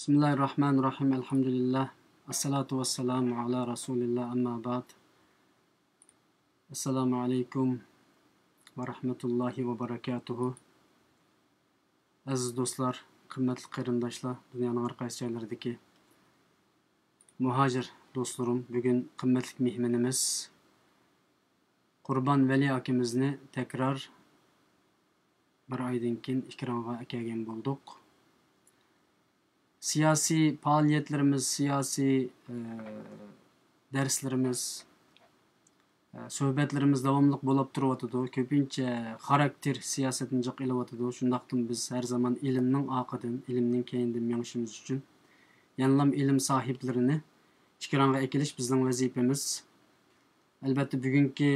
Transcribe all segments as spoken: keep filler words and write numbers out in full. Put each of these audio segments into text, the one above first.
بىسمىللاھىررەھمانىررەھىم. ئەلھەمدۇلىللاھ. ئەسسالاتۇ ۋەسسالامۇ ئالا رەسۇلىللاھ. ئەمما بەئد. ئەسسالامۇ ئەلەيكۇم ۋە رەھمەتۇللاھى ۋە بەرەكاتۇھۇ. ئەزىز دوستلار، قىممەتلىك قېرىنداشلار، دۇنيانىڭ ھەر قايسى جايلىرىدىكى مۇھاجىر دوستلىرىم، بۈگۈن قىممەتلىك مېھمىنىمىز قۇربان ۋەلى ئاكىمىزنى تەكرار بىر ئايدىن كېيىن ئېكرانغا ئەكەلگەن بولدۇق. سىياسىي پائالىيەتلىرىمىز، سىياسىي، ئە، دەرسلىرىمىز، ئە، سۆھبەتلىرىمىز داۋاملىق بولۇپ تۇرۇۋاتىدۇ. كۆپىنچە خاراكتېر سىياسەتنى جىق ئېلىۋاتىدۇ. شۇنداقتىمۇ بىز ھەر زامان ئىلىمنىڭ ئارقىدىن، ئىلىمنىڭ كەينىدىن مېڭىشىمىز ئۈچۈن يەنىلام ئىلىم ساھىبلىرىنى ئېكرانغا ئەكېلىش بىزنىڭ ۋەزىپىمىز. ئەلۋەتتە، بۈگۈنكى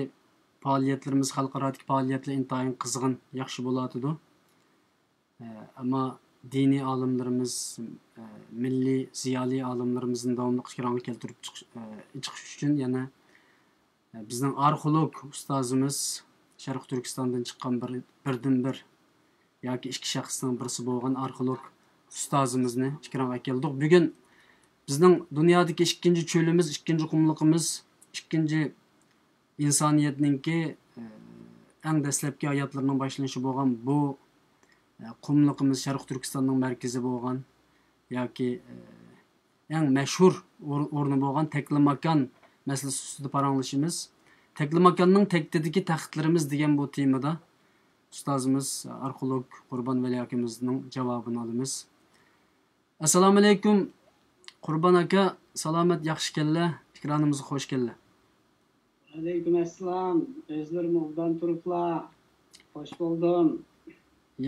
پائالىيەتلىرىمىز، خەلقئارادىكى پائالىيەتلەر ئىنتايىن قىزغىن، ياخشى بولۇۋاتىدۇ. ئە، ئەمما دىنىي ئالىملىرىمىز، ئە، مىللىي زىيالىي ئالىملىرىمىزنى داۋاملىق ئېكرانغا كەلتۈرۈپ چىقىش، ئە، چىقىش ئۈچۈن يەنە، ئە، بىزنىڭ ئارخېئولوگ ئۇستازىمىز، شەرقىي تۈركىستاندىن چىققان بىر، بىردىنبىر ياكى ئىككى شەخسنىڭ بىرسى بولغان ئارخېئولوگ ئۇستازىمىزنى ئېكرانغا ئەكەلدۇق. بۈگۈن بىزنىڭ دۇنيادىكى ئىككىنچى چۆلىمىز، ئىككىنچى قۇملۇقىمىز، ئىككىنچى ئىنسانىيەتنىڭكى، ئە، ئەڭ دەسلەپكى ھاياتلىرىنىڭ باشلىنىشى بولغان بۇ، ئە، قۇملۇقىمىز شەرقىي تۈركىستاننىڭ مەركىزى بولغان ياكى، ئە، ئەڭ مەشھۇر ئور-، ئورنى بولغان تەكلىماكان مەسىلىسى ئۈستىدە پاراڭلىشىمىز. تەكلىماكاننىڭ تەكتىدىكى تەختلىرىمىز دېگەن بۇ تېمىدا ئۇستازىمىز، ئارخېئولوگ قۇربان ۋەلى ئاكىمىزنىڭ جاۋابىنى ئالىمىز. ئەسسالامۇئەلەيكۇم، قۇربان ئاكا، سالامەت، ياخشىكەنلە، ئېكرانىمىزغا خوش كەللە. ۋەئەلەيكۇم ئەسسالام، ئۆزلىرىمۇ ئوبدان تۇرۇپلا، خوش بولدۇم.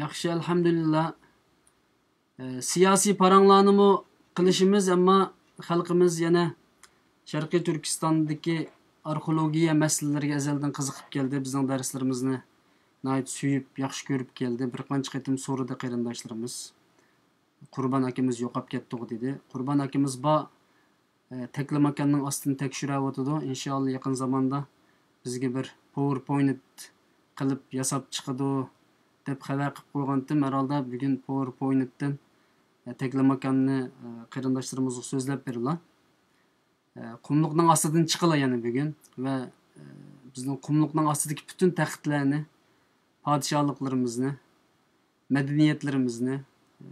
ياخشى، ئەلھەمدۇلىللا. ئە، سىياسىي پاراڭلارنىمۇ قىلىشىمىز، ئەمما خەلقىمىز يەنە شەرقىي تۈركىستاندىكى ئارخېئولوگىيە مەسىلىلىرىگە ئەزەلدىن قىزىقىپ كەلدى، بىزنىڭ دەرسلىرىمىزنى ناھايىتى سۆيۈپ، ياخشى كۆرۈپ كەلدى. بىر قانچە قېتىم سورىدى قېرىنداشلىرىمىز. قۇربان ئاكىمىز يوقاپ كەتتىغۇ دېدى. قۇربان ئاكىمىز بار، ئە، تەكلىماكاننىڭ ئاستىنى تەكشۈرۈۋاتىدۇ. ئىنشائاللا يېقىن زاماندا بىزگە بىر پاۋېرپوينت قىلىپ ياساپ چىقىدۇ دەپ خەۋەر قىلىپ قويغانتىم. ھەرھالدا بۈگۈن پاۋېرپوينتتىن، ئە، تەكلىماكاننى، ئە، قېرىنداشلىرىمىزغا سۆزلەپ بېرىلا. ئە، قۇملۇقنىڭ ئاستىدىن چىقىلا يەنە بۈگۈن ۋە، ئە، بىزنىڭ قۇملۇقنىڭ ئاستىدىكى پۈتۈن تەختلەرنى، پادىشاھلىقلىرىمىزنى، مەدەنىيەتلىرىمىزنى، ئە،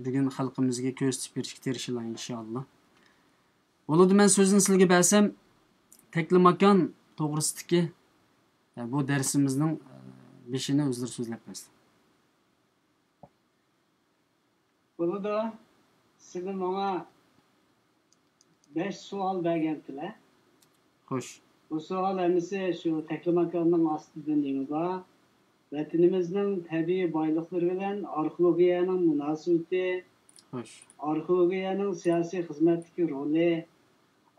بۈگۈن خەلقىمىزگە كۆرسىتىپ بېرىشكە تىرىشىلا، ئىنشائاللا. بولىدۇ، مەن سۆزنى سىلىگە بەرسەم، تەكلىماكان توغرىسىدىكى، ئە، بۇ دەرسىمىزنىڭ، ئە، بېشىنى ئۆزلىرى سۆزلەپ بەرسۇن. بولىدۇ. سىلى ماڭا بەش سوئال بەرگەنتىلە. خوش. بۇ سوئال ھەممىسى شۇ تەكلىماكاننىڭ ئاستىدا نېمە بار؟ ۋەتىنىمىزنىڭ تەبىئىي بايلىقلىرى بىلەن ئارخېئولوگىيەنىڭ مۇناسىۋىتى، خوش. ئارخېئولوگىيەنىڭ سىياسىي خىزمەتتىكى رولى،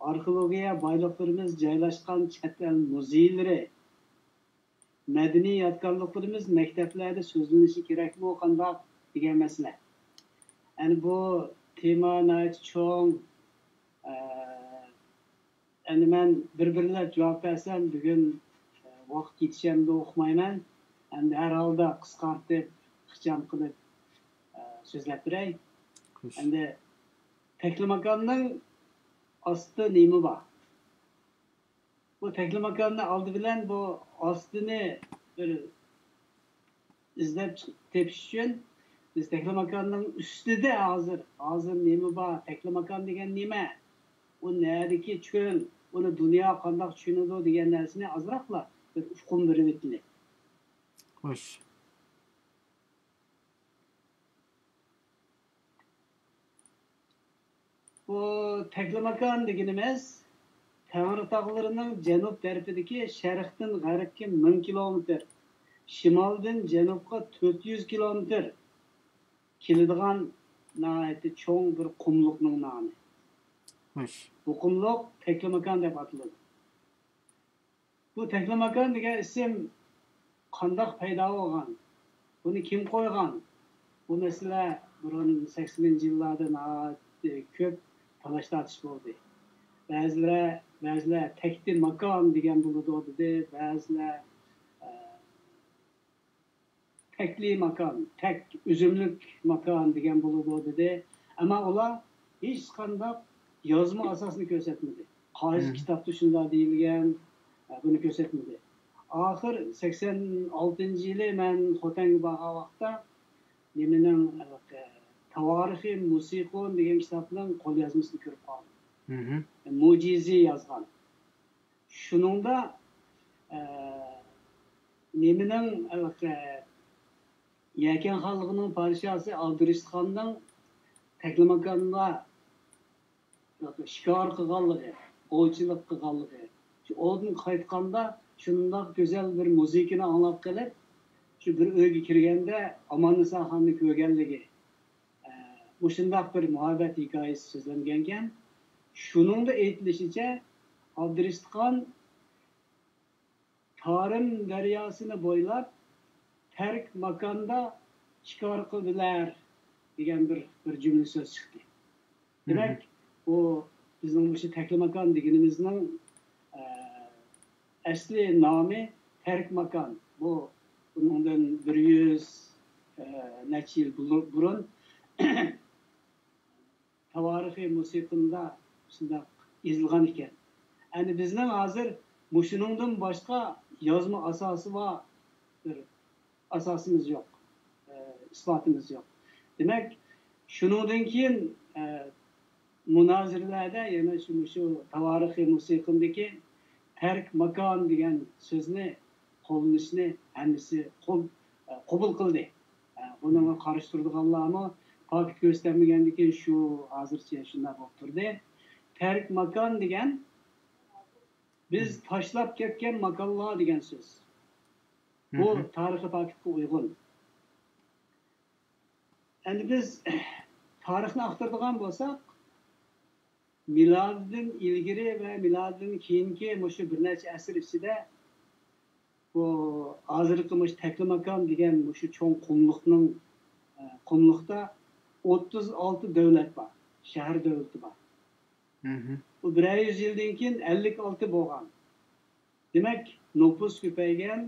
ئارخېئولوگىيە بايلىقلىرىمىز جايلاشقان چەت ئەل مۇزېيلىرى، مەدەنىي يادىكارلىقلىرىمىز مەكتەپلەردە سۆزلىنىشى كېرەكمۇ، قانداق دېگەن مەسىلە. ئەنە بۇ تېما ناھايىتى چوڭ. ئە، ئەنە مەن بىر-بىرلەپ جاۋاب بەرسەم، بۈگۈن، ئە، ۋاقىت يېتىشەمدۇ ئۇقمايمەن. ئەمدى ھەر ھالدا قىسقارتىپ، ئىخچام قىلىپ، ئە، سۆزلەپ بېرەي. خوش. ئەمدى تەكلىماكاننىڭ ئاستىدا نېمە بار؟ بۇ تەكلىماكاننى ئالدى بىلەن بۇ ئاستىنى بىر ئىزدەپ چىق-، تېپىش ئۈچۈن بىز تەكلىماكاننىڭ ئۈستىدە ھازىر، ھازىر نېمە بار، تەكلىماكان دېگەن نېمە، ئۇ نەدىكى چۆل، ئۇنى دۇنيا قانداق چۈشىنىدۇ دېگەن نەرسىنى ئازراقلا بىر ئۇقۇم بېرىۋېتىلى. خوش. بۇ تەكلىماكان دېگىنىمىز تەڭرى تاغلىرىنىڭ جەنۇب تەرىپىدىكى، شەرقتىن غەربكە مىڭ كىلومېتىر، شىمالدىن جەنۇبقا تۆت يۈز كىلومېتىر كېلىدىغان ناھايىتى چوڭ بىر قۇملۇقنىڭ نامى. خوش. بۇ قۇملۇق تەكلىماكان دەپ ئاتىلىدۇ. بۇ تەكلىماكان دېگەن ئىسىم قانداق پەيدا بولغان؟ بۇنى كىم قويغان؟ بۇ مەسىلە بۇرۇن سەكسىنىنچى يىللاردا ناھايىتى كۆپ تالاش-تارتىش بولدى. بەزىلەر، بەزىلەر تەكتى ماكان دېگەن بولىدۇ دېدى، بەزىلەر، ئە، تەكلى ماكان، تەك ئۈزۈملۈك ماكان دېگەن بولىدۇ دېدى. ئەمما ئۇلار ھېچقانداق يازما ئاساسنى كۆرسەتمىدى. قايسى كىتابتا شۇنداق دېيىلگەن، بۇنى كۆرسەتمىدى. ئاخىر سەكسەن ئالتىنچى يىلى مەن خوتەنگە بارغان ۋاقىتتا نېمىنىڭ، تاۋارىخى مۇسىقۇن دېگەن كىتابنىڭ قوليازمىسىنى كۆرۈپ قالدىم. مۇجىزى يازغان. شۇنىڭدا، ئە، نېمىنىڭ، ئە، يەكەن خانلىقىنىڭ پادىشاھى ئابدۇرېشىت خاننىڭ تەكلىماكاندا شىكار قىلغانلىقى، ئوۋچىلىق قىلغانلىقى، شۇ ئوۋدىن قايتقاندا شۇنداق گۈزەل بىر مۇزىكىنى ئاڭلاپ قېلىپ، شۇ بىر ئۆيگە كىرگەندە ئاماننىسا خاننى كۆرگەنلىكى، ئە، مۇشۇنداق بىر مۇھەببەت ھېكايىسى سۆزلەنگەنكەن. شۇنىڭدا ئېيتىلىشىچە، ئابدۇرېشىت خان تارىم دەرياسىنى بويلاپ، تەرك ماكاندا شىكار قىلدىلەر دېگەن بىر، بىر جۈملە سۆز چىقتى. دېمەك، بۇ بىزنىڭ مۇشۇ تەكلىماكان دېگىنىمىزنىڭ، ئە، ئەسلى نامى تەرك ماكان. بۇ بۇنىڭدىن بىر يۈز، ئە، نەچچە يىل بۇلۇ-، بۇرۇن تاۋارىخى مۇسىقۇندا شۇنداق يېزىلغان ئىكەن. ئەمدى بىزنىڭ ھازىر مۇشۇنىڭدىن باشقا يازما ئاساسى بار بىر ئاساسىمىز يوق، ئە، ئىسپاتىمىز يوق. دېمەك، شۇنىڭدىن كېيىن، ئە، مۇنازىرىلەردە يەنە شۇ، مۇشۇ تاۋارىخى مۇسىقۇندىكى تەرك ماكان دېگەن سۆزنى قوللىنىشنى ھەممىسى قول-، قوبۇل قىلدى. بۇنىڭغا قارشى تۇرىدىغانلارمۇ پاكىت كۆرسىتەلمىگەندىكىن شۇ ھازىرچە شۇنداق بولۇپ تۇردى. تەرك ماكان دېگەن بىز تاشلاپ كەتكەن ماكانلار دېگەن سۆز. بۇ تارىخىي پاكىتقا ئۇيغۇن. ئەمدى بىز تارىخنى ئاختۇرىدىغان بولساق، مىلادىدىن ئىلگىرى ۋە مىلادىدىن كېيىنكى مۇشۇ بىر نەچچە ئەسىر ئىچىدە بۇ ھازىرقى مۇشۇ تەكلىماكان دېگەن مۇشۇ چوڭ قۇملۇقنىڭ، ئە، قۇملۇقتا ئوتتۇز ئالتە دۆلەت بار، شەھەر دۆلىتى بار. بۇ بىرەر يۈز يىلدىن كېيىن ئەللىك ئالتە بولغان. دېمەك، نوپۇس كۆپەيگەن،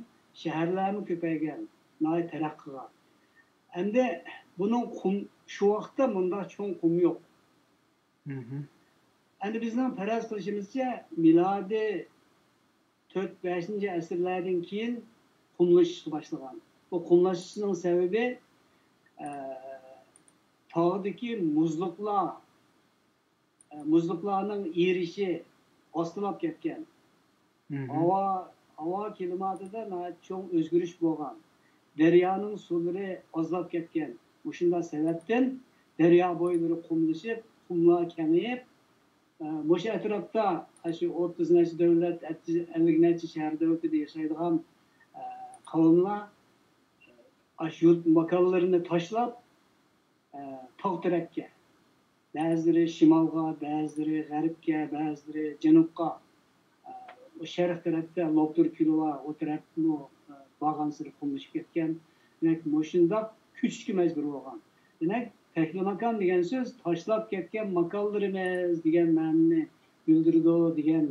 شەھەرلەرمۇ كۆپەيگەن، ناھايىتى تەرەققىي قىلغان. ئەمدى بۇنىڭ قۇم، شۇ ۋاقىتتا مۇنداق چوڭ قۇم يوق. ئەمدى بىزنىڭ پەرەز قىلىشىمىزچە، مىلادىي تۆت، بەشىنچى ئەسىرلەردىن كېيىن قۇملىشىشقا باشلىغان. بۇ قۇملىشىشنىڭ سەۋەبى، ئە، تاغدىكى مۇزلۇقلار، ئە، مۇزلۇقلارنىڭ ئېرىشى ئاستىلاپ كەتكەن. ھاۋا، ھاۋا كىلىماتىدا ناھايىتى چوڭ ئۆزگىرىش بولغان. دەريانىڭ سۇلىرى ئازلاپ كەتكەن. مۇشۇنداق سەۋەبتىن دەريا بويلىرى قۇملىشىپ، قۇملار كېڭىيىپ، ئە، مۇشۇ ئەتراپتا، ئاشۇ ئوتتۇز نەچچە دۆلەت، ئەللىك نەچچە شەھەر دۆلىتىدە ياشايدىغان، ئە، قەۋملەر، ئە، ئاشۇ يۇرت ماكانلىرىنى تاشلاپ، ئە، تاغ تەرەپكە، بەزىلىرى شىمالغا، بەزىلىرى غەربكە، بەزىلىرى جەنۇبقا، ئە، شەرق تەرەپتە لوپتۇر كۆلى بار، ئۇ تەرەپمۇ، ئە، بارغانسېرى قۇملىشىپ كەتكەن. دېمەك، مۇشۇنداق كۆچۈشكە مەجبۇر بولغان. دېمەك، تەكلىماكان دېگەن سۆز تاشلاپ كەتكەن ماكانلىرىمىز دېگەن مەنىنى بىلدۈرىدۇ دېگەن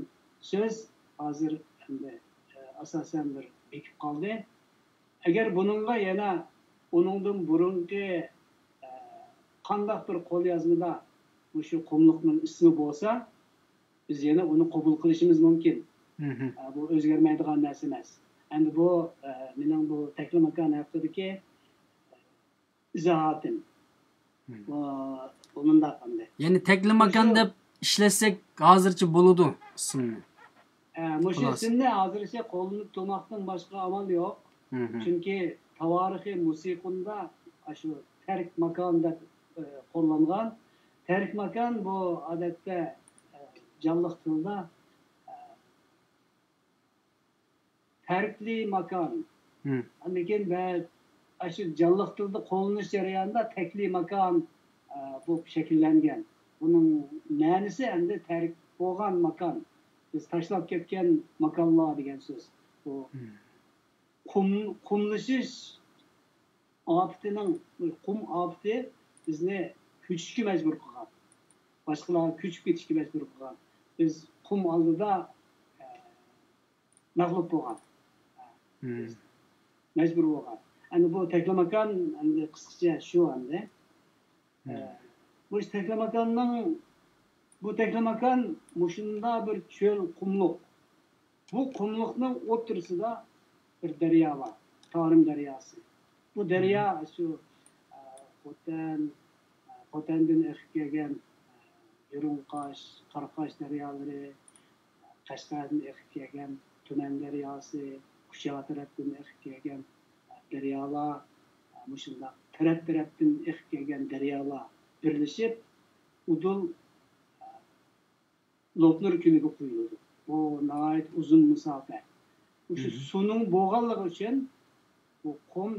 سۆز ھازىر ئەمدى، ئە، ئاساسەن بىر بېكىپ قالدى. ئەگەر بۇنىڭغا يەنە ئۇنىڭدىن بۇرۇنقى، ئە، قانداق بىر قوليازمىدا مۇشۇ قۇملۇقنىڭ ئىسمى بولسا، بىز يەنە ئۇنى قوبۇل قىلىشىمىز مۇمكىن. ئە، بۇ ئۆزگەرمەيدىغان نەرسە ئەمەس. ئەمدى بۇ، ئە، مېنىڭ بۇ تەكلىماكان ھەققىدىكى ئىزاھاتىم. بۇ، بۇ مۇنداق ئەمدى. يەنى تەكلىماكان دەپ ئىشلەتسەك ھازىرچە بولىدۇ ئىسىمنى. ئە، مۇشۇ ئىسىمنى ھازىرچە قوللىنىپ تۇرماقتىن باشقا ئامال يوق. چۈنكى تاۋارىخى مۇسىقۇندا ئاشۇ تەرك ماكان دەپ، ئە، قوللانغان. تەرك ماكان بۇ ئادەتتە، ئە، جانلىق تىلدا، ئە، تەركلى ماكان. لېكىن بە-، ئاشۇ جانلىق تىلدا قوللىنىش جەريانىدا تەكلىماكان، ئە، بولۇپ شەكىللەنگەن. بۇنىڭ مەنىسى ئەمدى تەرك بولغان ماكان. بىز تاشلاپ كەتكەن ماكانلار دېگەن سۆز. بۇ قۇم-، قۇملىشىش ئاپىتىنىڭ، قۇم ئاپىتى بىزنى كۆچۈشكە مەجبۇر قىلغان. باشقىلارغا كۆچۈپ كېتىشكە مەجبۇر قىلغان. بىز قۇم ئالدىدا، ئە، مەغلۇپ بولغان. مەجبۇر بولغان. ئەمدى بۇ تەكلىماكان، ئەمدى قىسقىچە شۇ ئەمدى. ئە، مۇشۇ تەكلىماكاننىڭ، بۇ تەكلىماكان مۇشۇنداق بىر چۆل، قۇملۇق. بۇ قۇملۇقنىڭ ئوتتۇرىسىدا بىر دەريا بار، تارىم دەرياسى. بۇ دەريا شۇ، ئە، خوتەن، ئە، خوتەندىن ئېقىپ كەلگەن، ئە، يۇرۇڭقاش، قاراقاش دەريالىرى، قەشقەردىن ئېقىپ كەلگەن تۈمەن دەرياسى، كۇچا تەرەپتىن ئېقىپ كەلگەن دەريالار، مۇشۇنداق تەرەپ-تەرەپتىن ئېقىپ كەلگەن دەريالار بىرلىشىپ، ئۇدۇل لوپنۇر كۆلىگە قۇيۇلىدۇ. بۇ ناھايىتى ئۇزۇن مۇساپە. مۇشۇ سۇنىڭ بولغانلىقى ئۈچۈن بۇ قۇم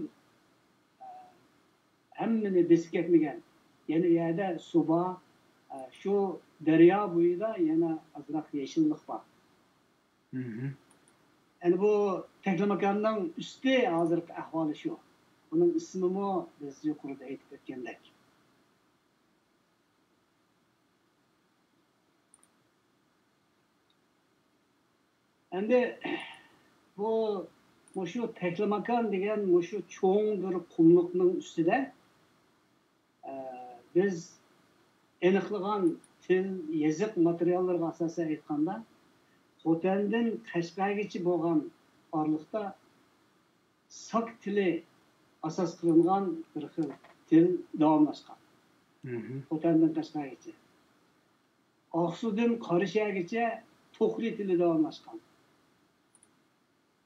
ھەممىنى بېسىپ كەتمىگەن. يەنە ئۇ يەردە سۇ بار. شۇ دەريا بويىدا يەنە ئازراق يېشىللىق بار. ئەنە بۇ تەكلىماكاننىڭ ئۈستى ھازىرقى ئەھۋالى شۇ. بۇنىڭ ئىسمىمۇ بىز يۇقىرىدا ئېيتىپ ئۆتكەندەك. ئەمدى بۇ، مۇشۇ تەكلىماكان دېگەن مۇشۇ چوڭ بىر قۇملۇقنىڭ ئۈستىدە، ئە، بىز ئېنىقلىغان تىل، يېزىق ماتېرىياللىرىغا ئاساسەن ئېيتقاندا، خوتەندىن قەشقەرگىچە بولغان ئارىلىقتا ساك تىلى ئاساس قىلىنغان بىر خىل تىل داۋاملاشقان. خوتەندىن قەشقەرگىچە. ئاقسۇدىن قاراشەگىچە توخرى تىلى داۋاملاشقان.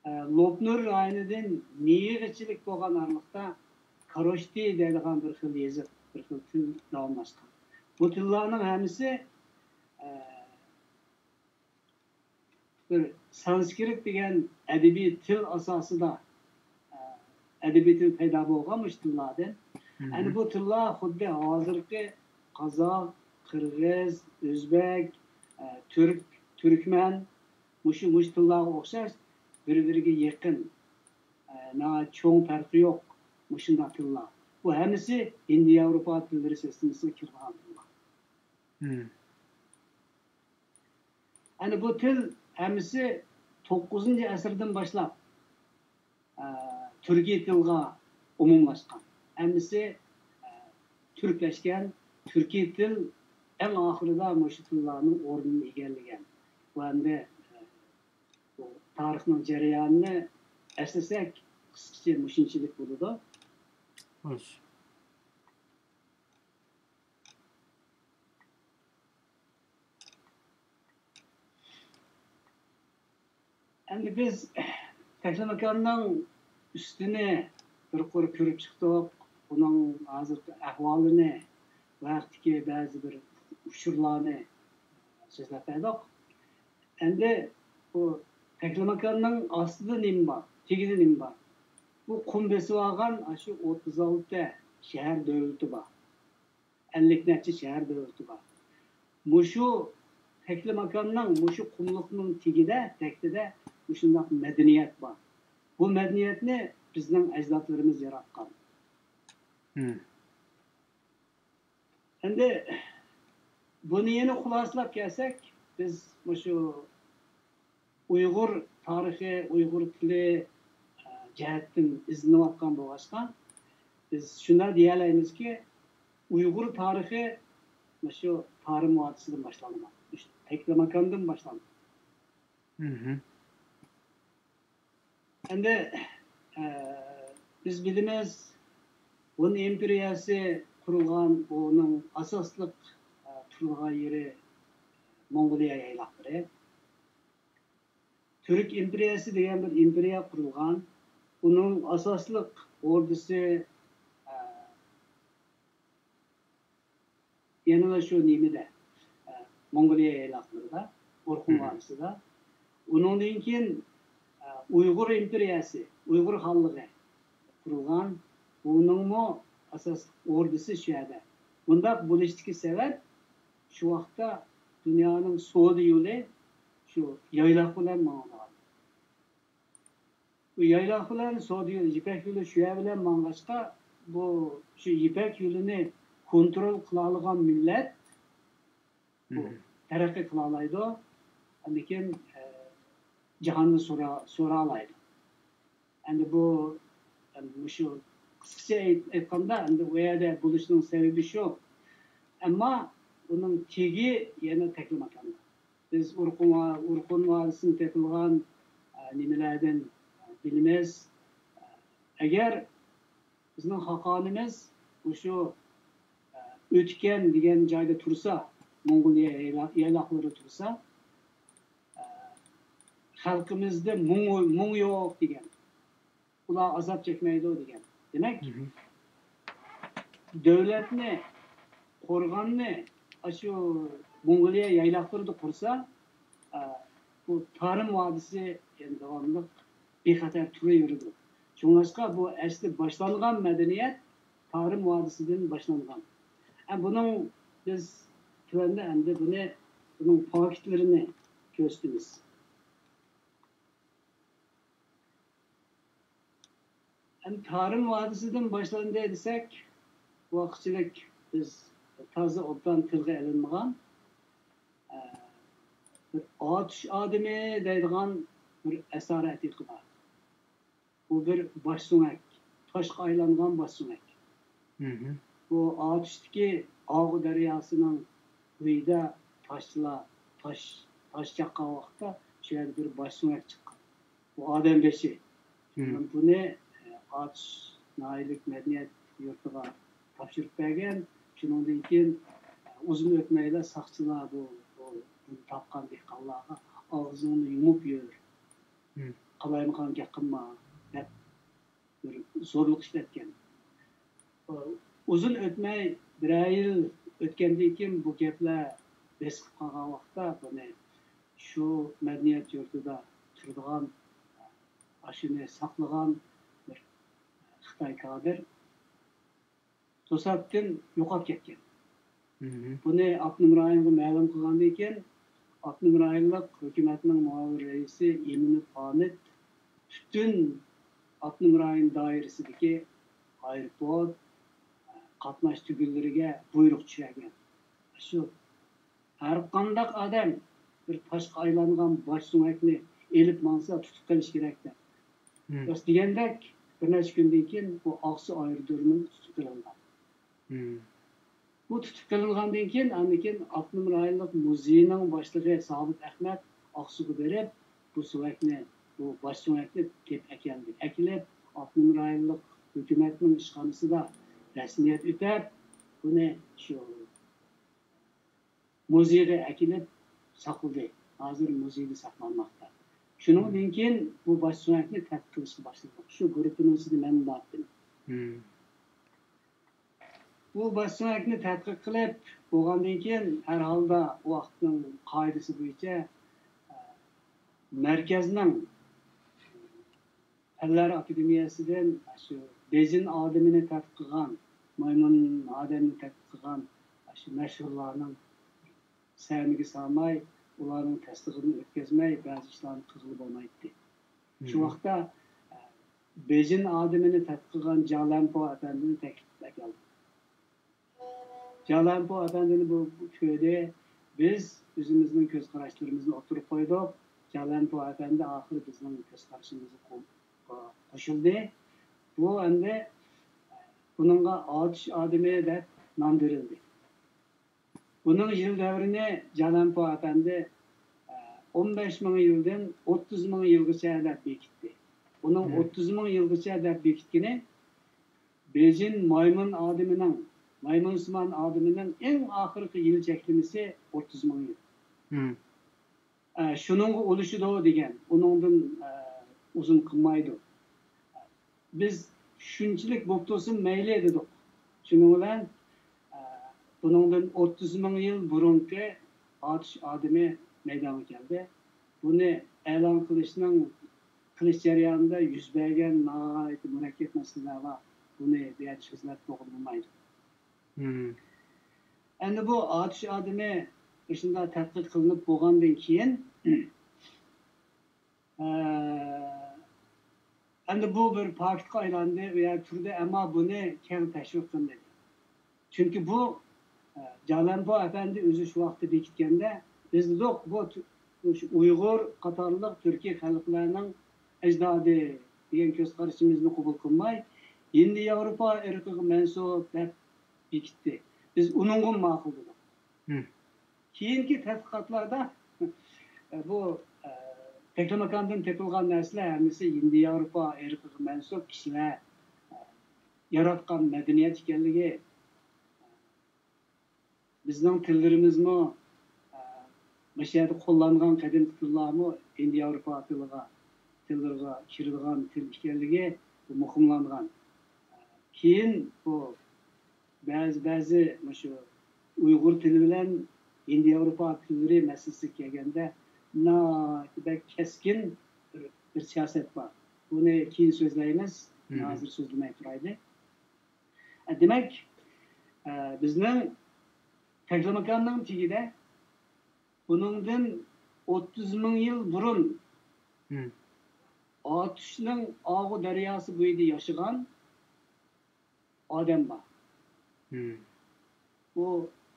ئە، لوپنۇر رايونىدىن نىيىغىچىلىك بولغان ئارىلىقتا كاروشتى دەيدىغان بىر خىل يېزىق، بىر خىل تىل داۋاملاشقان. بۇ تىللارنىڭ ھەممىسى، ئە، بىر سانسكرىت دېگەن ئەدەبىي تىل ئاساسىدا، ئە، ئەدەبىي تىل پەيدا بولغان مۇشۇ تىللاردىن. ئەنە بۇ تىللار خۇددى ھازىرقى قازاق، قىرغىز، ئۆزبەك، ئە، تۈرك، تۈركمەن، مۇشۇ، مۇشۇ تىللارغا ئوخشاش بىر-بىرىگە يېقىن، ئە، ناھايىتى چوڭ پەرقى يوق مۇشۇنداق تىللار. بۇ ھەممىسى ھىندى ياۋروپا تىللىرى سىستېمىسىغا كىرىدىغان تىللار. ئەنە بۇ تىل ھەممىسى توققۇزىنچى ئەسىردىن باشلاپ، ئە، تۈركىي تىلغا ئومۇملاشقان. ھەممىسى، ئە، تۈركلەشكەن. تۈركىي تىل ئەڭ ئاخىرىدا مۇشۇ تىللارنىڭ ئورنىنى ئىگىلىگەن. بۇ ئەمدى، ئە، بۇ تارىخنىڭ جەريانىنى ئەسلىسەك، قىسقىچە مۇشۇنچىلىك بولىدۇ. خوش. ئەمدى بىز تەكلىماكاننىڭ ئۈستىنى بىر قۇر كۆرۈپ چىقتۇق. ئۇنىڭ ھازىرقى ئەھۋالىنى، بۇ ھەقتىكى بەزى بىر ئۇچۇرلارنى سۆزلەپ بەردۇق. ئەمدى بۇ تەكلىماكاننىڭ ئاستىدا نېمە بار؟ تېگىدە نېمە بار؟ بۇ قۇم بېسىۋالغان ئاشۇ ئوتتۇز ئالتە شەھەر دۆلىتى بار. ئەللىك نەچچە شەھەر دۆلىتى بار. مۇشۇ تەكلىماكاننىڭ، مۇشۇ قۇملۇقنىڭ تېگىدە، تەكتىدە مۇشۇنداق مەدەنىيەت بار. بۇ مەدەنىيەتنى بىزنىڭ ئەجدادلىرىمىز ياراتقان. ئەمدى بۇنى يەنە خۇلاسىلاپ كەلسەك، بىز مۇشۇ ئۇيغۇر تارىخى، ئۇيغۇر تىلى، ئە، جەھەتتىن ئىزدىنىۋاتقان بولغاچقا، بىز شۇنداق دېيەلەيمىزكى، ئۇيغۇر تارىخى مۇشۇ تارىم ۋادىسىدىن باشلانغان، مۇشۇ تەكلىماكاندىن باشلانغان. ئەمدى، ئە، بىز بىلىمىز، ھون ئىمپېرىيەسى قۇرۇلغان، ئۇنىڭ ئاساسلىق، ئە، تۇرغان يېرى موڭغۇلىيە يايلاقلىرى. تۈرك ئىمپېرىيەسى دېگەن بىر ئىمپېرىيە قۇرۇلغان. ئۇنىڭ ئاساسلىق ئوردىسى، ئە، يەنىلا شۇ نېمىدە، ئە، موڭغۇلىيە يايلاقلىرىدا، ئورخۇن ۋادىسىدا. ئۇنىڭدىن كېيىن، ئە، ئۇيغۇر ئىمپېرىيەسى، ئۇيغۇر خانلىقى قۇرۇلغان. بۇنىڭمۇ ئاساسلىق ئوردىسى شۇ يەردە. بۇنداق بولۇشتىكى سەۋەب، شۇ ۋاقىتتا دۇنيانىڭ سودا يولى شۇ يايلاق بىلەن ماڭىدىغان. بۇ يايلاق بىلەن سودا يولى، يىپەك يولى شۇ يەر بىلەن ماڭغاچقا، بۇ شۇ يىپەك يولىنى كونترول قىلالىغان مىللەت بۇ تەرەققىي قىلالايدۇ. ئاندىن كېيىن، ئە، جاھاننى سورا-، سورالايدۇ. ئەمدى بۇ، ئەمدى مۇشۇ قىسقىچە ئېيت-، ئېيتقاندا، ئەمدى ئۇ يەردە بولۇشنىڭ سەۋەبى شۇ. ئەمما ئۇنىڭ تېگى يەنە تەكلىماكاندا. بىز ئورخۇن ۋا-، ئورخۇن ۋادىسىدىن تېپىلغان، ئە، نېمىلەردىن، ئە، بىلىمىز. ئەگەر بىزنىڭ خاقانىمىز مۇشۇ، ئە، ئۆتكەن دېگەن جايدا تۇرسا، موڭغۇلىيە يايلا-، يايلاقلىرىدا تۇرسا، ئە، خەلقىمىزدە مۇڭ، مۇڭ يوق دېگەن. ئۇلار ئازاب چەكمەيدۇ دېگەن. دېمەك، دۆلەتنى، قورغاننى ئاشۇ موڭغۇلىيە يايلاقلىرىدا قۇرسا، ئە، بۇ تارىم ۋادىسى يەنە داۋاملىق بىخەتەر تۇرۇۋېرىدۇ. شۇڭلاشقا بۇ ئەسلى باشلانغان مەدەنىيەت تارىم ۋادىسىدىن باشلانغان. ئە، بۇنىڭ بىز تۆۋەندە ئەمدى بۇنى، بۇنىڭ پاكىتلىرىنى كۆرسىتىمىز. ئەمدى تارىم ۋادىسىدىن باشلاندى دېسەك، ۋاقىتچىلىك بىز تازا ئوبدان تىلغا ئېلىنمىغان، ئە، بىر ئاتۇش ئادىمى دەيدىغان بىر ئەسارە ئەتىقە بار. بۇ بىر باش سۆڭەك، تاشقا ئايلانغان باش سۆڭەك. بۇ ئاتۇشتىكى ئاغۇ دەرياسىنىڭ بويىدا تاشچىلار تاش، تاش چاققان ۋاقىتتا شۇ يەردە بىر باش سۆڭەك چىققان. بۇ ئادەم بېشى. بۇنى، ئە، ئاتۇش ناھىيەلىك مەدەنىيەت يۇرتىغا تاپشۇرۇپ بەرگەن. شۇنىڭدىن كېيىن، ئە، ئۇزۇن ئۆتمەيلا ساقچىلار بۇ، بۇ، بۇنى تاپقان دېھقانلارغا «ئاغزىڭنى يۇمۇپ يۈر، قالايمىقان گەپ قىلما» دەپ بىر زورلۇق ئىشلەتكەن. ئۇزۇن ئۆتمەي، بىرەر يىل ئۆتكەندىن كېيىن بۇ گەپلەر بېسىقىپ قالغان ۋاقىتتا بۇنى شۇ مەدەنىيەت يۇرتىدا تۇرىدىغان، ئاشۇنى ساقلىغان بىر خىتاي كادىر توساتتىن يوقاپ كەتكەن. بۇنى ئاپتونوم رايونغا مەلۇم قىلغاندىن كېيىن، ئاپتونوم رايونلۇق ھۆكۈمەتنىڭ مۇئاۋىن رەئىسى ئىمىنوف ھامىد پۈتۈن ئاپتونوم رايون دائىرىسىدىكى ئايروپورت، قاتناش تۈگۈنلىرىگە بۇيرۇق چۈشۈرگەن. شۇ ھەرقانداق ئادەم بىر تاشقا ئايلانغان باش سۆڭەكنى ئېلىپ ماڭسا، تۇتۇپ قېلىش كېرەك دەپ. راست دېگەندەك، بىر نەچچە كۈندىن كېيىن بۇ ئاقسۇ ئايرودرومىدا تۇتۇپ قېلىنغان. بۇ تۇتۇپ قېلىنغاندىن كېيىن، ئاندىن كېيىن ئاپتونوم رايونلۇق مۇزېينىڭ باشلىقى سابىت ئەخمەت ئاقسۇغا بېرىپ، بۇ سۆڭەكنى، بۇ باش سۆڭەكنى تېپىپ ئەكەلدى. ئەكېلىپ، ئاپتونوم رايونلۇق ھۆكۈمەتنىڭ ئىشخانىسىدا رەسمىيەت ئۆتەپ، بۇنى شۇ مۇزېيغا ئەكېلىپ ساقلىدى. ھازىر مۇزېيدا ساقلانماقتا. شۇنىڭدىن كېيىن بۇ باش سۆڭەكنى تەتقىق قىلىشقا باشلىدۇق. شۇ گۇرۇپپىنىڭ ئىچىدە مەن بارتتىم. بۇ باش سۆڭەكنى تەتقىق قىلىپ بولغاندىن كېيىن، ھەر ھالدا ۋاقىتنىڭ قائىدىسى بويىچە، ئە، مەركەزنىڭ پەنلەر ئاكادېمىيەسىدىن شۇ بېجىن ئادىمىنى تەتقىق قىلغان، مايمۇن ئادەمنى تەتقىق قىلغان شۇ مەشھۇرلارنىڭ سەمىگە سالماي، ئۇلارنىڭ تەستىقىدىن ئۆتكۈزمەي، بەزى ئىشلارنى قىلغىلى بولمايتتى. شۇ ۋاقىتتا، ئە، بېجىن ئادىمىنى تەتقىق قىلغان جالەنپو ئەپەندىنى تەكلىپ قىلىپ ئەكەلدىم. جالەنپو ئەپەندىنى بۇ، بۇ كۆردى. بىز ئۆزىمىزنىڭ كۆز قاراشلىرىمىزنى ئوتتۇرىغا قويدۇق. جالەنپو ئەپەندى ئاخىرى بىزنىڭ كۆز قارىشىمىزغا قو-، قوشۇلدى. بۇ ئەمدى بۇنىڭغا ئاتۇش ئادىمى دەپ نام بېرىلدى. بۇنىڭ يىل دەۋرىنى جالەنپو ئەپەندى، ئە، ئون بەش مىڭ يىلدىن ئوتتۇز مىڭ يىلغىچە دەپ بېكىتتى. بۇنىڭ ئوتتۇز مىڭ يىلغىچە دەپ بېكىتكىنى بېجىن مايمۇن ئادىمىنىڭ، مايمۇنسىمان ئادىمىنىڭ ئەڭ ئاخىرقى يىل چەكلىمىسى ئوتتۇز مىڭ يىل. ئە، شۇنىڭغا ئۇلىشىدۇ دېگەن، ئۇنىڭدىن، ئە، ئۇزۇن قىلمايدۇ. بىز شۇنچىلىك بولۇپ تۇرسۇن مەيلى دېدۇق. شۇنىڭ بىلەن، ئە، بۇنىڭدىن ئوتتۇز مىڭ يىل بۇرۇنقى ئاتۇش ئادىمى مەيدانغا كەلدى. بۇنى ئېلان قىلىشنىڭ، قىلىش جەريانىدا يۈز بەرگەن ناھايىتى مۇرەككەپ مەسىلىلەر بار. بۇنى بۇ يەردە سۆزلەپ بولغىلى بولمايدۇ. ئەمدى بۇ ئاتۇش ئادىمى مۇشۇنداق تەتقىق قىلىنىپ بولغاندىن كېيىن، ئە، ئەمدى بۇ بىر پاكىتقا ئايلاندى، ئۇ يەردە تۇردى، ئەمما بۇنى كەڭ تەشۋىق قىلمىدى. چۈنكى بۇ، ئە، جالەنپو ئەپەندى ئۆزى شۇ ۋاقىتتا بېكىتكەندە، بىز دېدۇق، بۇ تۈ-، مۇشۇ ئۇيغۇر قاتارلىق تۈركىي خەلقلەرنىڭ ئەجدادى دېگەن كۆز قارىشىمىزنى قوبۇل قىلماي، ھىندى ياۋروپا ئىرقىغا مەنسۇپ دەپ بېكىتتى. بىز ئۇنىڭغىمۇ ماقۇل دېدۇق. كېيىنكى تەتقىقاتلاردا بۇ، ئە، تەكلىماكاندىن تېپىلغان نەرسىلەر ھەممىسى ھىندى ياۋروپا ئىرقىغا مەنسۇپ كىشىلەر، ئە، ياراتقان مەدەنىيەت ئىكەنلىكى، بىزنىڭ تىللىرىمىزمۇ، ئە، مۇشۇ يەردە قوللانغان قەدىمكى تىللارمۇ ھىندى ياۋروپا تىلىغا، تىللىرىغا كىرىدىغان تىل ئىكەنلىكى مۇقىملانغان. كېيىن بۇ بەزى، بەزى مۇشۇ ئۇيغۇر تىلى بىلەن ھىندى ياۋروپا تىللىرى مەسىلىسىگە كەلگەندە، ناھايىتى بەك كەسكىن بىر، بىر سىياسەت بار. بۇنى كېيىن سۆزلەيمىز. ھازىر سۆزلىمەي تۇرايلى. ئە، دېمەك، ئە، بىزنىڭ تەكلىماكاننىڭ تېگىدە بۇنىڭدىن ئوتتۇز مىڭ يىل بۇرۇن ئاتۇشنىڭ ئاغۇ دەرياسى بويىدا ياشىغان ئادەم بار. ئۇ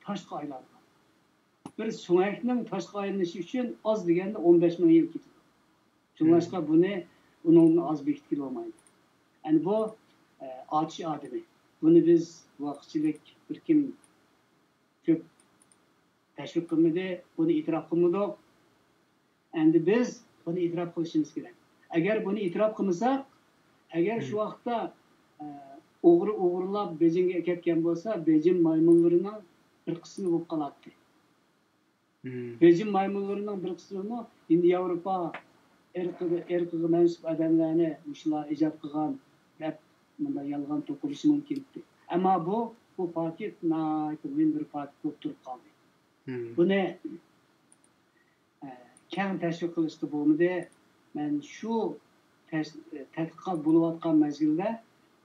تاشقا ئايلانغان. بىر سۆڭەكنىڭ تاشقا ئايلىنىشى ئۈچۈن ئاز دېگەندە ئون بەش مىڭ يىل كېتىدۇ. شۇڭلاشقا بۇنى ئۇنىڭدىن ئاز بېكىتكىلى بولمايدۇ. ئەنە بۇ، ئە، ئاتۇش ئادىمى. بۇنى بىز ۋاقىتچىلىك بىر كىم كۆپ تەشۋىق قىلمىدى، بۇنى ئېتىراپ قىلمىدۇق. ئەمدى بىز بۇنى ئېتىراپ قىلىشىمىز كېرەك. ئەگەر بۇنى ئېتىراپ قىلمىساق، ئەگەر شۇ ۋاقىتتا، ئە، ئوغرى ئوغرىلاپ بېيجىڭغا ئەكەتكەن بولسا، بېيجىڭ مايمۇنلىرىنىڭ بىر قىسمى بولۇپ قالاتتى. بېيجىڭ مايمۇنلىرىنىڭ بىر قىسمىمۇ ھىندى ياۋروپا ئىرقىغا، ئىرقىغا مەنسۇپ ئادەملەرنى مۇشۇلار ئىجاد قىلغان دەپ مۇنداق يالغان توقۇلۇشى مۇمكىن ئىدى. ئەمما بۇ، بۇ پاكىت ناھايىتى مۇھىم بىر پاكىت بولۇپ تۇرۇپ قالدى. بۇنى، ئە، كەڭ تەشۋىق قىلىشقا بولمىدى. مەن شۇ تەش-، تەتقىقات بولۇۋاتقان مەزگىلدە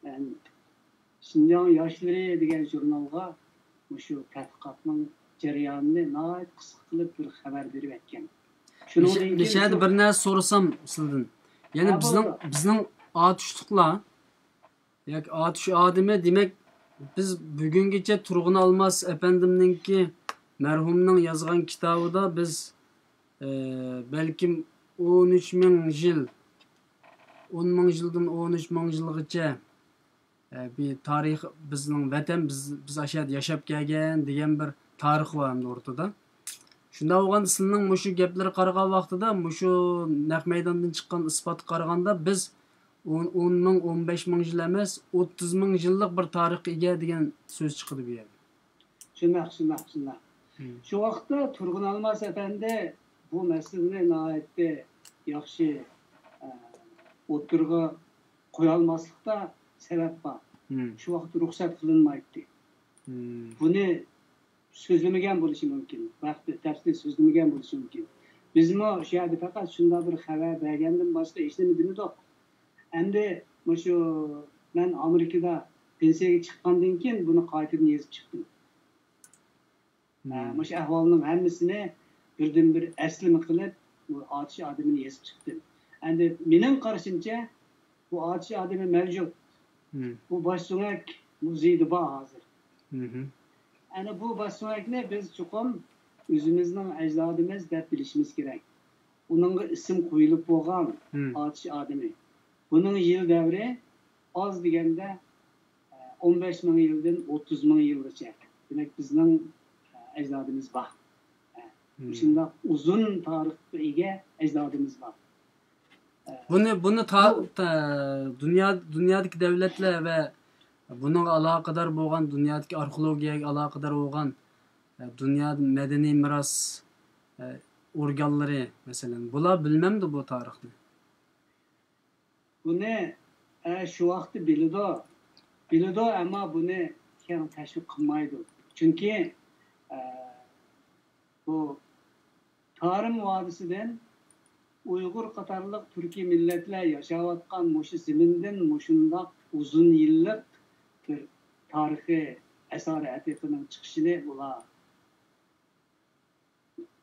مەن شىنجاڭ ياشلىرى دېگەن ژۇرنالغا مۇشۇ تەتقىقاتنىڭ جەريانىنى ناھايىتى قىسقا قىلىپ بىر خەۋەر بېرىپ ئەتكەن. شۇنىڭدىن كېيىن نىشە-، نىشەدە بىر نەرسە سورىسام سىزدىن. يەنى ھە، بىزنىڭ، بولىدۇ. بىزنىڭ ئاتۇشلۇقلار ياكى ئاتۇش ئادىمى، دېمەك، بىز بۈگۈنگىچە تۇرغۇن ئالماس ئەپەندىمنىڭكى، مەرھۇمنىڭ يازغان كىتابىدا بىز، ئە، بەلكىم ئون ئۈچ مىڭ يىل، ئون مىڭ يىلدىن ئون ئۈچ مىڭ يىلغىچە، ئە، بىر تارىخ، بىزنىڭ ۋەتەن، بىز، بىز ئاشۇ يەردە ياشاپ كەلگەن دېگەن بىر تارىخ بار ئەمدى ئورتىدا. شۇنداق بولغاندا سىلىنىڭ مۇشۇ گەپلىرىگە قارىغان ۋاقتىدا، مۇشۇ نەق مەيداندىن چىققان ئىسپاتقا قارىغاندا، بىز ئون، ئون مىڭ، ئون بەش مىڭ يىل ئەمەس، ئوتتۇز مىڭ يىللىق بىر تارىخقا ئىگە دېگەن سۆز چىقىدۇ بۇ يەردە. شۇنداق، شۇنداق، شۇنداق. شۇ ۋاقىتتا تۇرغۇن ئالماس ئەپەندى بۇ مەسىلىنى ناھايىتى ياخشى، ئە، ئوتتۇرىغا قويالماسلىقتا سەۋەب بار. شۇ ۋاقىت رۇخسەت قىلىنمايتتى. بۇنى سۆزلىمىگەن بولۇشى مۇمكىن. بۇ ھەقتە تەپسىلىي سۆزلىمىگەن بولۇشى مۇمكىن. بىزمۇ شۇ يەردە پەقەت شۇنداق بىر خەۋەر بەرگەندىن باشقا ھېچنېمە دېمىدۇق. ئەمدى مۇشۇ مەن ئامېرىكىدا پېنسىيەگە چىققاندىن كېيىن بۇنى قايتىدىن يېزىپ چىقتىم. ھە، مۇشۇ ئەھۋالنىڭ ھەممىسىنى بىردىنبىر ئەسلىمە قىلىپ، بۇ ئاتۇش ئادىمىنى يېزىپ چىقتىم. ئەمدى مېنىڭ قارىشىمچە، بۇ ئاتۇش ئادىمى مەۋجۇت. بۇ باش سۆڭەك مۇزېيدا بار ھازىر. ئەنە بۇ باش سۆڭەكنى بىز چوقۇم ئۆزىمىزنىڭ ئەجدادىمىز دەپ بىلىشىمىز كېرەك. ئۇنىڭغا ئىسىم قويۇلۇپ بولغان ئاتۇش ئادىمى. بۇنىڭ يىل دەۋرى ئاز دېگەندە، ئە، ئون بەش مىڭ يىلدىن ئوتتۇز مىڭ يىلغىچە. دېمەك، بىزنىڭ، ئە، ئەجدادىمىز بار. ئە، مۇشۇنداق ئۇزۇن تارىخقا ئىگە ئەجدادىمىز بار. ئە، بۇنى، بۇنى تا-، بۇ تا-، دۇنيا، دۇنيادىكى دۆلەتلەر ۋە بۇنىڭغا ئالاقىدار بولغان، دۇنيادىكى ئارخېئولوگىيەگە ئالاقىدار بولغان، ئە، دۇنيا مەدەنىي مىراس، ئە، ئورگانلىرى، مەسىلەن، بۇلار بىلمەمدۇ بۇ تارىخنى؟ بۇنى، ئە، شۇ ۋاقىتتا بىلىدۇ. بىلىدۇ، ئەمما بۇنى كەڭ تەشۋىق قىلمايدۇ. چۈنكى، ئە، بۇ تارىم ۋادىسىدىن ئۇيغۇر قاتارلىق تۈركىي مىللەتلەر ياشاۋاتقان مۇشۇ زېمىندىن مۇشۇنداق ئۇزۇن يىللىق بىر تارىخىي ئاسارە ئەتىقىنىڭ چىقىشىنى ئۇلار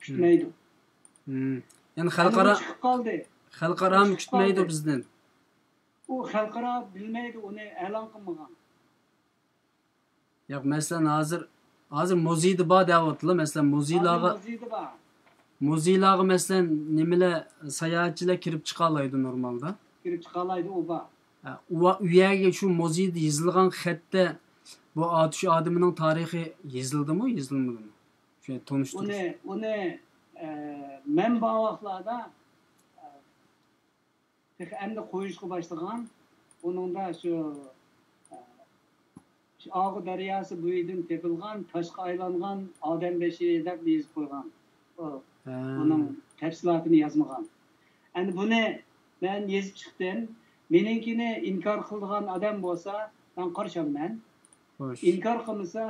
كۈتمەيدۇ. يەنى خەلقئارا، چىقىپ قالدى. خەلقئارامۇ كۈتمەيدۇ بىزدىن. ئۇ خەلقئارا بىلمەيدۇ، ئۇنى ئېلان قىلمىغان. ياق، مەسىلەن، ھازىر، ھازىر مۇزېيدا بار دەۋاتىدۇ. مەسىلەن، مۇزېيلارغا، مۇزېيدا بار. مۇزېيلارغا، مەسىلەن، نېمىلەر، ساياھەتچىلەر كىرىپ چىقالايدۇ نورمالدا. كىرىپ چىقالايدۇ، ئۇ بار. ئە، ئۇ، ئۇ يەرگە شۇ مۇزېيدا يېزىلغان خەتتە بۇ ئاتۇش ئادىمىنىڭ تارىخى يېزىلدىمۇ، يېزىلمىدىمۇ؟ شۇ تونۇشتۇرۇش. ئۇنى، ئۇنى، ئە، مەن بار ۋاقىتلاردا، ئە، تېخى ئەمدى قويۇشقا باشلىغان. ئۇنىڭدا شۇ، ئە، شۇ ئاغۇ دەرياسى بويىدىن تېپىلغان، تاشقا ئايلانغان ئادەم بېشى دەپ يېزىپ قويغان. ئۇ ھە. بۇنىڭ تەپسىلاتىنى يازمىغان. ئەمدى بۇنى مەن يېزىپ چىقتىم. مېنىڭكىنى ئىنكار قىلىدىغان ئادەم بولسا، مەن قارشى ئالىمەن. خوش. ئىنكار قىلمىسا،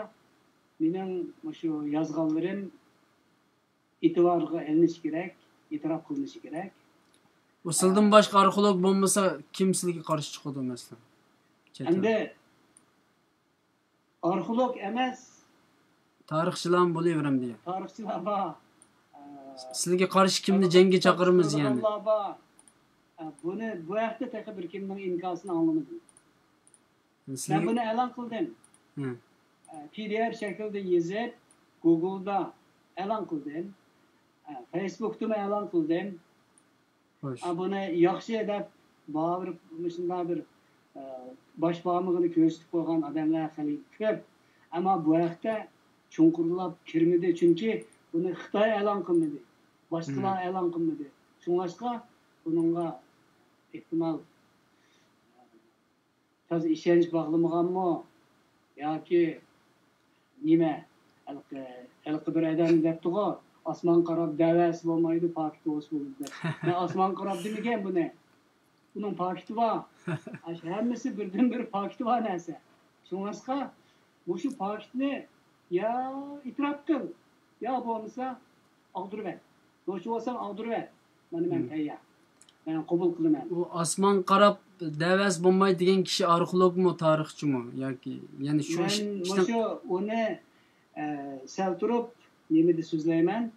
مېنىڭ مۇشۇ يازغانلىرىم ئېتىبارغا ئېلىنىشى كېرەك، ئېتىراپ قىلىنىشى كېرەك. ئۇ سىلدىن باشقا ئارخېئولوگ بولمىسا، كىم سىلىگە قارشى چىقىدۇ، مەسىلەن؟ چەت ئەل. ئەمدى ئارخېئولوگ ئەمەس. تارىخچىلارمۇ بولۇۋېرەمدى. تارىخچىلار بار. ئە، سىلىگە قارشى كىمنى جەڭگە چاقىرىمىز يەنى؟ بار. ئە، بۇنى، بۇ ھەقتە تېخى بىر كىمنىڭ ئىنكاسىنى ئاڭلىمىدىم. مەن سىلىگە بۇنى ئېلان قىلدىم. ھە. ئە، پى دى ئېف شەكلىدە يېزىپ، گۇگلدا ئېلان قىلدىم. ئە، فېيسبۇكتىمۇ ئېلان قىلدىم. خوش. ئە، بۇنى ياخشى دەپ باھا بېرىپ، مۇشۇنداق بىر، ئە، باش بارمىقىنى كۆرسىتىپ قويغان ئادەملەر خېلى كۆپ. ئەمما بۇ ھەقتە چوڭقۇرلاپ كىرمىدى، چۈنكى بۇنى خىتاي ئېلان قىلمىدى، باشقىلار ھىم. ئېلان قىلمىدى. شۇڭلاشقا بۇنىڭغا ئېھتىمال تازا ئىشەنچ باغلىمىغانمۇ ياكى نېمە؟ ھېلىقى، ھېلىقى بىر ئادەم دەپتىغۇ، «ئاسمانغا قاراپ دەۋەرسە بولمايدۇ، پاكىتى بولسا بولىدۇ» دەپ. مەن ئاسمانغا قاراپ دېمىگەن بۇنى. بۇنىڭ پاكىتى بار. ئاشۇ ھەممىسى بىردىنبىر پاكىتى بار نەرسە. شۇڭلاشقا مۇشۇ پاكىتنى يا ئېتىراپ قىل، يا بولمىسا ئاغدۇرۇۋەت. نوچى بولساڭ ئاغدۇرۇۋەت. مانا مەن مم. تەييار. مەن قوبۇل قىلىمەن. ئۇ ئاسمانغا قاراپ دەۋەرسە بولمايدۇ دېگەن كىشى ئارخېئولوگمۇ، تارىخچىمۇ؟ ياكى يەنە شۇ مەن ئىشنىڭ مۇشۇ ئۇنى، ئە، سەل تۇرۇپ نېمىدە سۆزلەيمەن.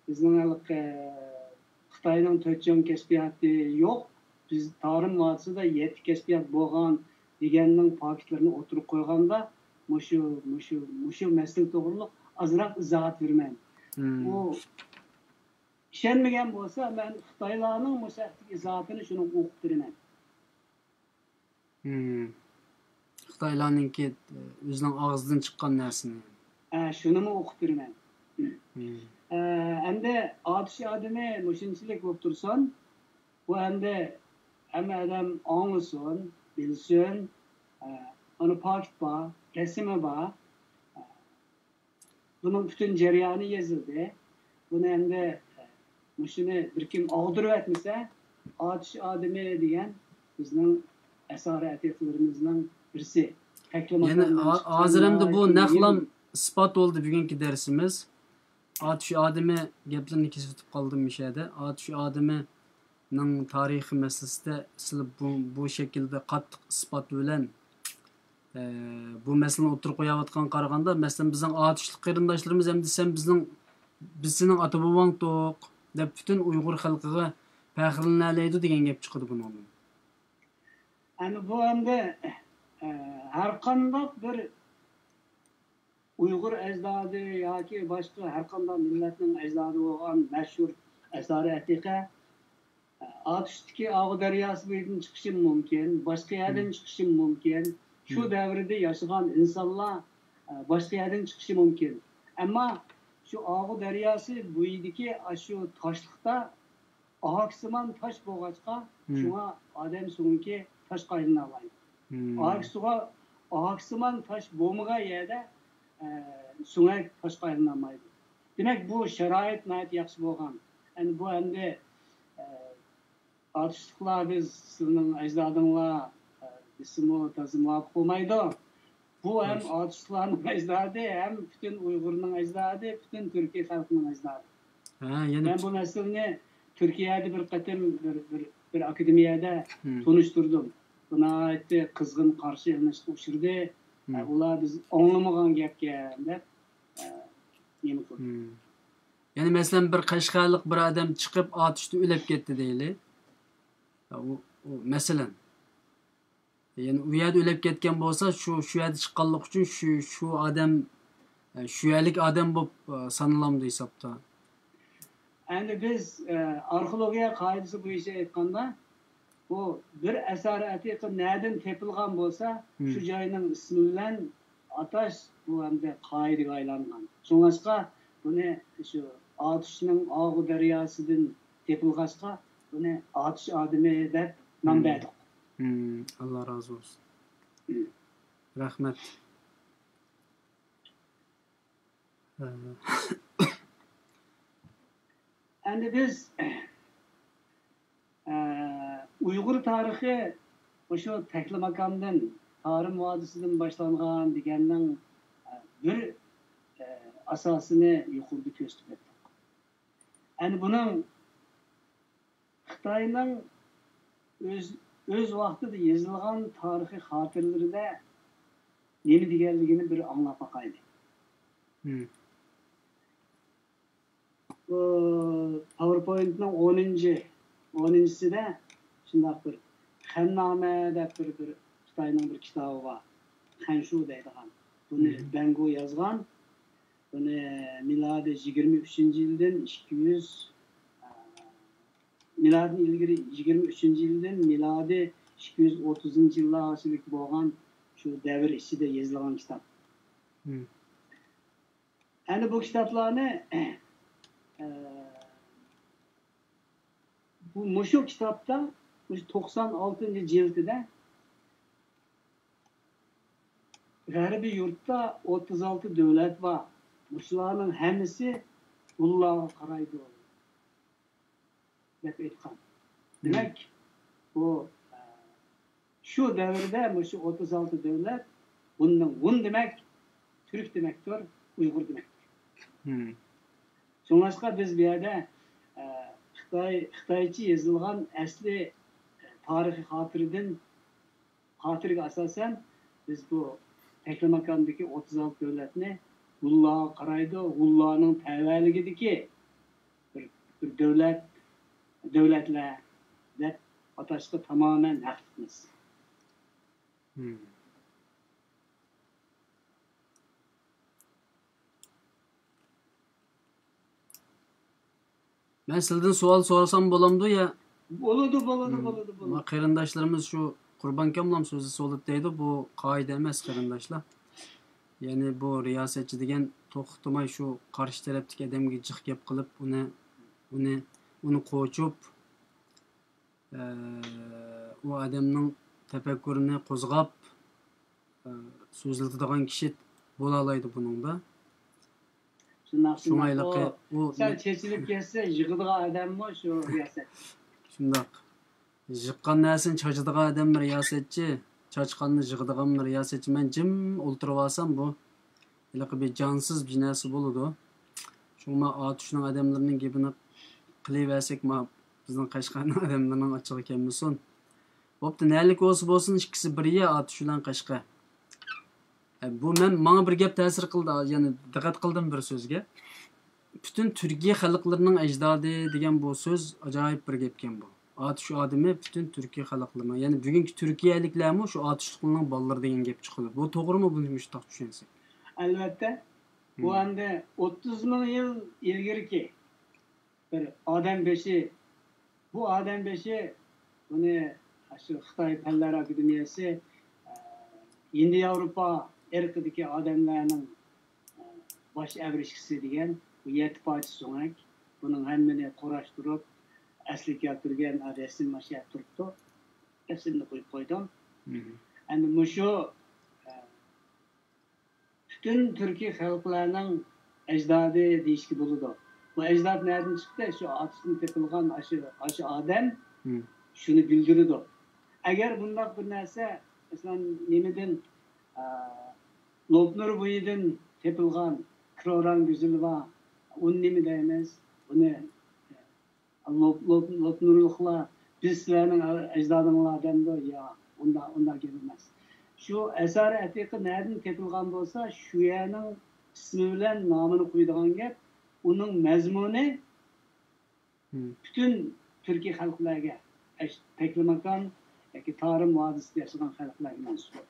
بىزنىڭ ھېلىقى خىتاينىڭ تۆت چوڭ كەسپىياتى يوق. بىز تارىم ۋادىسىدا يەتتە كەسپىيات بولغان دېگەننىڭ پاكىتلىرىنى ئوتتۇرىغا قويغاندا، مۇشۇ، مۇشۇ، مۇشۇ مەسىلە توغرۇلۇق ئازراق ئىزاھات بېرىمەن. مم. ئۇ ئىشەنمىگەن بولسا، مەن خىتايلارنىڭ مۇشۇ ھەقتىكى ئىزاھاتىنى شۇنىڭغا ئوقۇپ بېرىمەن. مم. خىتايلارنىڭكى، ئۆزىنىڭ ئاغزىدىن چىققان نەرسىنى. ئە، شۇنىمۇ ئوقۇپ بېرىمەن. مم. ئە، ئەمدى ئاتۇش ئادىمى مۇشۇنچىلىك بولۇپ تۇرسۇن، بۇ ئەمدى ھەممە ئادەم ئاڭلىسۇن، بىلسۇن. ئە، ئانا پاكىت بار، رەسىمى بار. بۇنىڭ پۈتۈن جەريانى يېزىلدى. بۇنى ئەمدى مۇشۇنى بىر كىم ئاغدۇرۇۋەتمىسە، ئاتۇش ئادىمى دېگەن بىزنىڭ ئەسارە ئەتىقىلىرىمىزنىڭ بىرسى. يەنە ھازىر ئەمدى بۇ نەقلام ئىسپات بولدى بۈگۈنكى دەرسىمىز. ئاتۇش ئادىمى گەپلىرىنى كېسىۋېتىپ قالدىم مۇشۇ يەردە. ئاتۇش ئادىمى نىڭ تارىخى مەسىلىسىدە سىلەر بۇ، بۇ شەكىلدە قاتتىق ئىسپات بىلەن، ئە، بۇ مەسىلىنى ئوتتۇرىغا قويۇۋاتقانغا قارىغاندا، مەسىلەن، بىزنىڭ ئاتۇشلۇق قېرىنداشلىرىمىز ئەمدى سەن بىزنىڭ، بىز سېنىڭ ئاتا بوۋاڭتۇق دەپ پۈتۈن ئۇيغۇر خەلقىگە پەخىرلىنەلەيدۇ دېگەن گەپ چىقىدۇ بۇنىڭدىن. ئەمدى بۇ ئەمدى، ئە، ھەرقانداق بىر ئۇيغۇر ئەجدادى ياكى باشقا ھەرقانداق مىللەتنىڭ ئەجدادى بولغان مەشھۇر ئەسارە ئەتىقە، ئاتۇشتىكى ئاغۇ دەرياسى بويىدىن چىقىشى مۇمكىن، باشقا يەردىن مم. چىقىشى مۇمكىن. شۇ مم. دەۋردە ياشىغان ئىنسانلار، ئە، باشقا يەردىن چىقىشى مۇمكىن. ئەمما شۇ ئاغۇ دەرياسى بويىدىكى ئاشۇ تاشلىقتا ئاھاكسىمان تاش بولغاچقا، مم. شۇڭا ئادەم سۆڭىكى تاشقا ئايلىنالايدۇ. مم. ئاھاكسىغا، ئاھاكسىمان تاش بولمىغان يەردە، ئە، سۆڭەك تاشقا ئايلىنالمايدۇ. دېمەك، بۇ شارائىت ناھايىتى ياخشى بولغان. ئەمدى بۇ ئەمدى، ئە، ئاتۇشلۇقلار بىز سىلىنىڭ ئەجدادىڭلار، ئە، دېسىمۇ تازا مۇۋاپىق بولمايدۇ. بۇ ھەم ئاتۇشلۇقلارنىڭ ئەجدادى، ھەم پۈتۈن ئۇيغۇرنىڭ ئەجدادى، پۈتۈن تۈركىي خەلقنىڭ ئەجدادى. ھە، يەنە مەن بۇ مەسىلىنى تۈركىيەدە بىر قېتىم بىر، بىر، بىر ئاكادېمىيەدە مم. تونۇشتۇردۇم. بۇ ناھايىتى قىزغىن قارشى ئېلىنىشقا ئۇچرىدى. مم. ھە، ئۇلار بىز ئاڭلىمىغان گەپكەن دەپ، ھە، نېمە قىلدى. مم. يەنى مەسىلەن، بىر قەشقەرلىق بىر ئادەم چىقىپ ئاتۇشتا ئۆلۈپ كەتتى دەيلى. ھە، ئۇ، ئۇ مەسىلەن. يەنى ئۇ يەردە ئۆلۈپ كەتكەن بولسا، شۇ، شۇ يەردە چىققانلىقى ئۈچۈن شۇ، شۇ ئادەم، ئە، شۇ يەرلىك ئادەم بولۇپ، ئە، سانىلامدۇ ھېسابتا؟ ئەمدى بىز، ئە، ئارخېئولوگىيە قائىدىسى بويىچە ئېيتقاندا، بۇ بىر ئەسارە ئەتىقە نەدىن تېپىلغان بولسا، مم. شۇ جاينىڭ ئىسمى بىلەن ئاتاش بۇ ئەمدى قائىدىگە ئايلانغان. شۇڭلاشقا بۇنى شۇ ئاتۇشنىڭ ئاغۇ دەرياسىدىن تېپىلغاچقا، بۇنى ئاتۇش ئادىمى دەپ نام بەردۇق. ئاللا رازى بولسۇن. رەھمەت. ئەمدى بىز ئۇيغۇر تارىخى مۇشۇ تەكلىماكاندىن، تارىم ۋادىسىدىن باشلانغان دېگەننىڭ بىر ئاساسىنى يۇقىرىدا كۆرسىتىپ ئۆتتۇق. ئەمدى بۇنىڭ خىتاينىڭ ئۆز، ئۆز ۋاقتىدا يېزىلغان تارىخىي خاتىرىلىرىدە نېمە دېگەنلىكىنى بىر ئاڭلاپ باقايلى. بۇ پاۋېرپوينتنىڭ ئونىنچى، ئونىنچىسىدە شۇنداق بىر خەننامە دەپ بىر، بىر خىتاينىڭ بىر كىتابى بار. خەنشۇ دەيدىغان. بۇنى بەنگۇ يازغان. بۇنى مىلادىي يىگىرمە ئۈچىنچى يىلدىن ئىككى يۈز، مىلادىدىن ئىلگىرى يىگىرمە ئۈچىنچى يىلدىن مىلادىي ئىككى يۈز ئوتتۇزىنچى يىللارغىچىلىك بولغان شۇ دەۋر ئىچىدە يېزىلغان كىتاب. ئەنە بۇ كىتابلارنى، ئە، بۇ، مۇشۇ كىتابتا، مۇشۇ توقسان ئالتىنچى جىلدىدە غەربىي يۇرتتا ئوتتۇز ئالتە دۆلەت بار. مۇشۇلارنىڭ ھەممىسى ھۇنلارغا قارايدۇ، دەپ ئېيتقان. دېمەك، بۇ، ئە، شۇ دەۋردە مۇشۇ ئوتتۇز ئالتە دۆلەت، ھۇننىڭ، ھۇن دېمەك تۈرك دېمەكتۇر، ئۇيغۇر دېمەكتۇر. شۇڭلاشقا بىز بۇ يەردە، ئە، خىتاي، خىتايچە يېزىلغان ئەسلى، ئە، تارىخىي خاتىرىدىن، خاتىرىگە ئاساسەن، بىز بۇ تەكلىماكاندىكى ئوتتۇز ئالتە دۆلەتنى ھۇنلارغا قارايدۇ، ھۇنلارنىڭ تەۋەلىكىدىكى بىر، بىر دۆلەت، دۆلەتلەر دەپ ئاتاشقا تامامەن ھەقلىقمىز. مەن سىلىدىن سوئال سورىسام بولامدۇ يا؟ بولىدۇ، بولىدۇ، بولىدۇ، بولىدۇ. قېرىنداشلىرىمىز شۇ قۇربان كاملام سۆزى سولىدى دەيدۇ، بۇ قائىدە ئەمەس قېرىنداشلار. يەنى بۇ رىياسەتچى دېگەن توختىماي شۇ قارشى تەرەپتىكى ئادەمگە جىق گەپ قىلىپ، ئۇنى، ئۇنى، ئۇنى قوچۇپ، ئە، ئۇ ئادەمنىڭ تەپەككۇرىنى قوزغاپ، ئە، سۆزلىتىدىغان كىشى بولالايدۇ بۇنىڭدا. شۇنداق، شۇنداق. ئۇ سەل چېچىلىپ كەتسە، يىغىدىغان ئادەممۇ شۇ رىياسەت. شۇنداق. يىغقان نەرسىنى چاچىدىغان ئادەم رىياسەتچى، چاچقاننى يىغىدىغان رىياسەتچى. مەن جىم ئولتۇرۇۋالسام، بۇ ھېلىقى بىر جانسىز بىر نەرسە بولىدۇ. شۇڭا مەن ئاتۇشنىڭ ئادەملىرىنىڭ گېپىنى قىلىۋەرسەك، ما بىزنىڭ قەشقەرنىڭ ئادەملىرىنىڭ ئاچچىقى كەلمىسۇن. بوپتۇ، نەلىك بولسا بولسۇن، ئىككىسى بىر يەر، ئاتۇش بىلەن قەشقەر. ئە، بۇ مەن، ماڭا بىر گەپ تەسىر قىلدى، يەنى دىققەت قىلدىم بىر سۆزگە. پۈتۈن تۈركىيە خەلقلىرىنىڭ ئەجدادى دېگەن بۇ سۆز ئاجايىپ بىر گەپكەن بۇ. ئاتۇش ئادىمى پۈتۈن تۈركىيە خەلقلىرىنىڭ، يەنى بۈگۈنكى تۈركىيەلىكلەرمۇ شۇ ئاتۇشلۇقلارنىڭ بالىلىرى دېگەن گەپ چىقىدۇ. بۇ توغرىمۇ؟ بۇنى مۇشۇنداق چۈشەنسەك. ئەلۋەتتە، بۇ ئەمدى ئوتتۇز مىڭ يىل ئىلگىرىكى بىر ئادەم بېشى، بۇ ئادەم بېشى، بۇنى شۇ خىتاي پەنلەر ئاكادېمىيەسى، ئە، ھىندى ياۋروپا ئىرقىدىكى ئادەملەرنىڭ، ئە، باش ئەۋرىشكىسى دېگەن بۇ يەتتە پارچە سۆڭەك، بۇنىڭ ھەممىنى قۇراشتۇرۇپ، ئەسلىگە كەلتۈرگەن رەسىم مانا شۇ يەردە تۇرۇپتۇ. رەسىمنى قويۇپ قويدۇم. ئەمدى مۇشۇ، ئە، پۈتۈن تۈركىي خەلقلەرنىڭ ئەجدادى دېيىشكە بولىدۇ. بۇ ئەجداد نەدىن چىقتى؟ شۇ ئاتۇشتىن تېپىلغان ئاشۇ، ئاشۇ ئادەم شۇنى بىلدۈرىدۇ. ئەگەر بۇنداق بىر نەرسە، مەسىلەن، نېمىدىن، ئە، لوپنۇر بويىدىن تېپىلغان كروران گۈزىلى بار، ئۇنى نېمە دەيمىز؟ ئۇنى لوپ، لوپ، لوپنۇرلۇقلار، بىز سىلەرنىڭ ئەجدادىڭلار دەمدۇ؟ ياق، ئۇنداق، ئۇنداق گەپ ئەمەس. شۇ ئەسارى ئەتىقە نەدىن تېپىلغان بولسا، شۇ يەرنىڭ ئىسمى بىلەن نامىنى قويىدىغان گەپ. ئۇنىڭ مەزمۇنى پۈتۈن تۈركىي خەلقلەرگە، ئەش-، تەكلىماكان ياكى تارىم ۋادىسىدا ياشىغان خەلقلەرگە مەنسۇپ.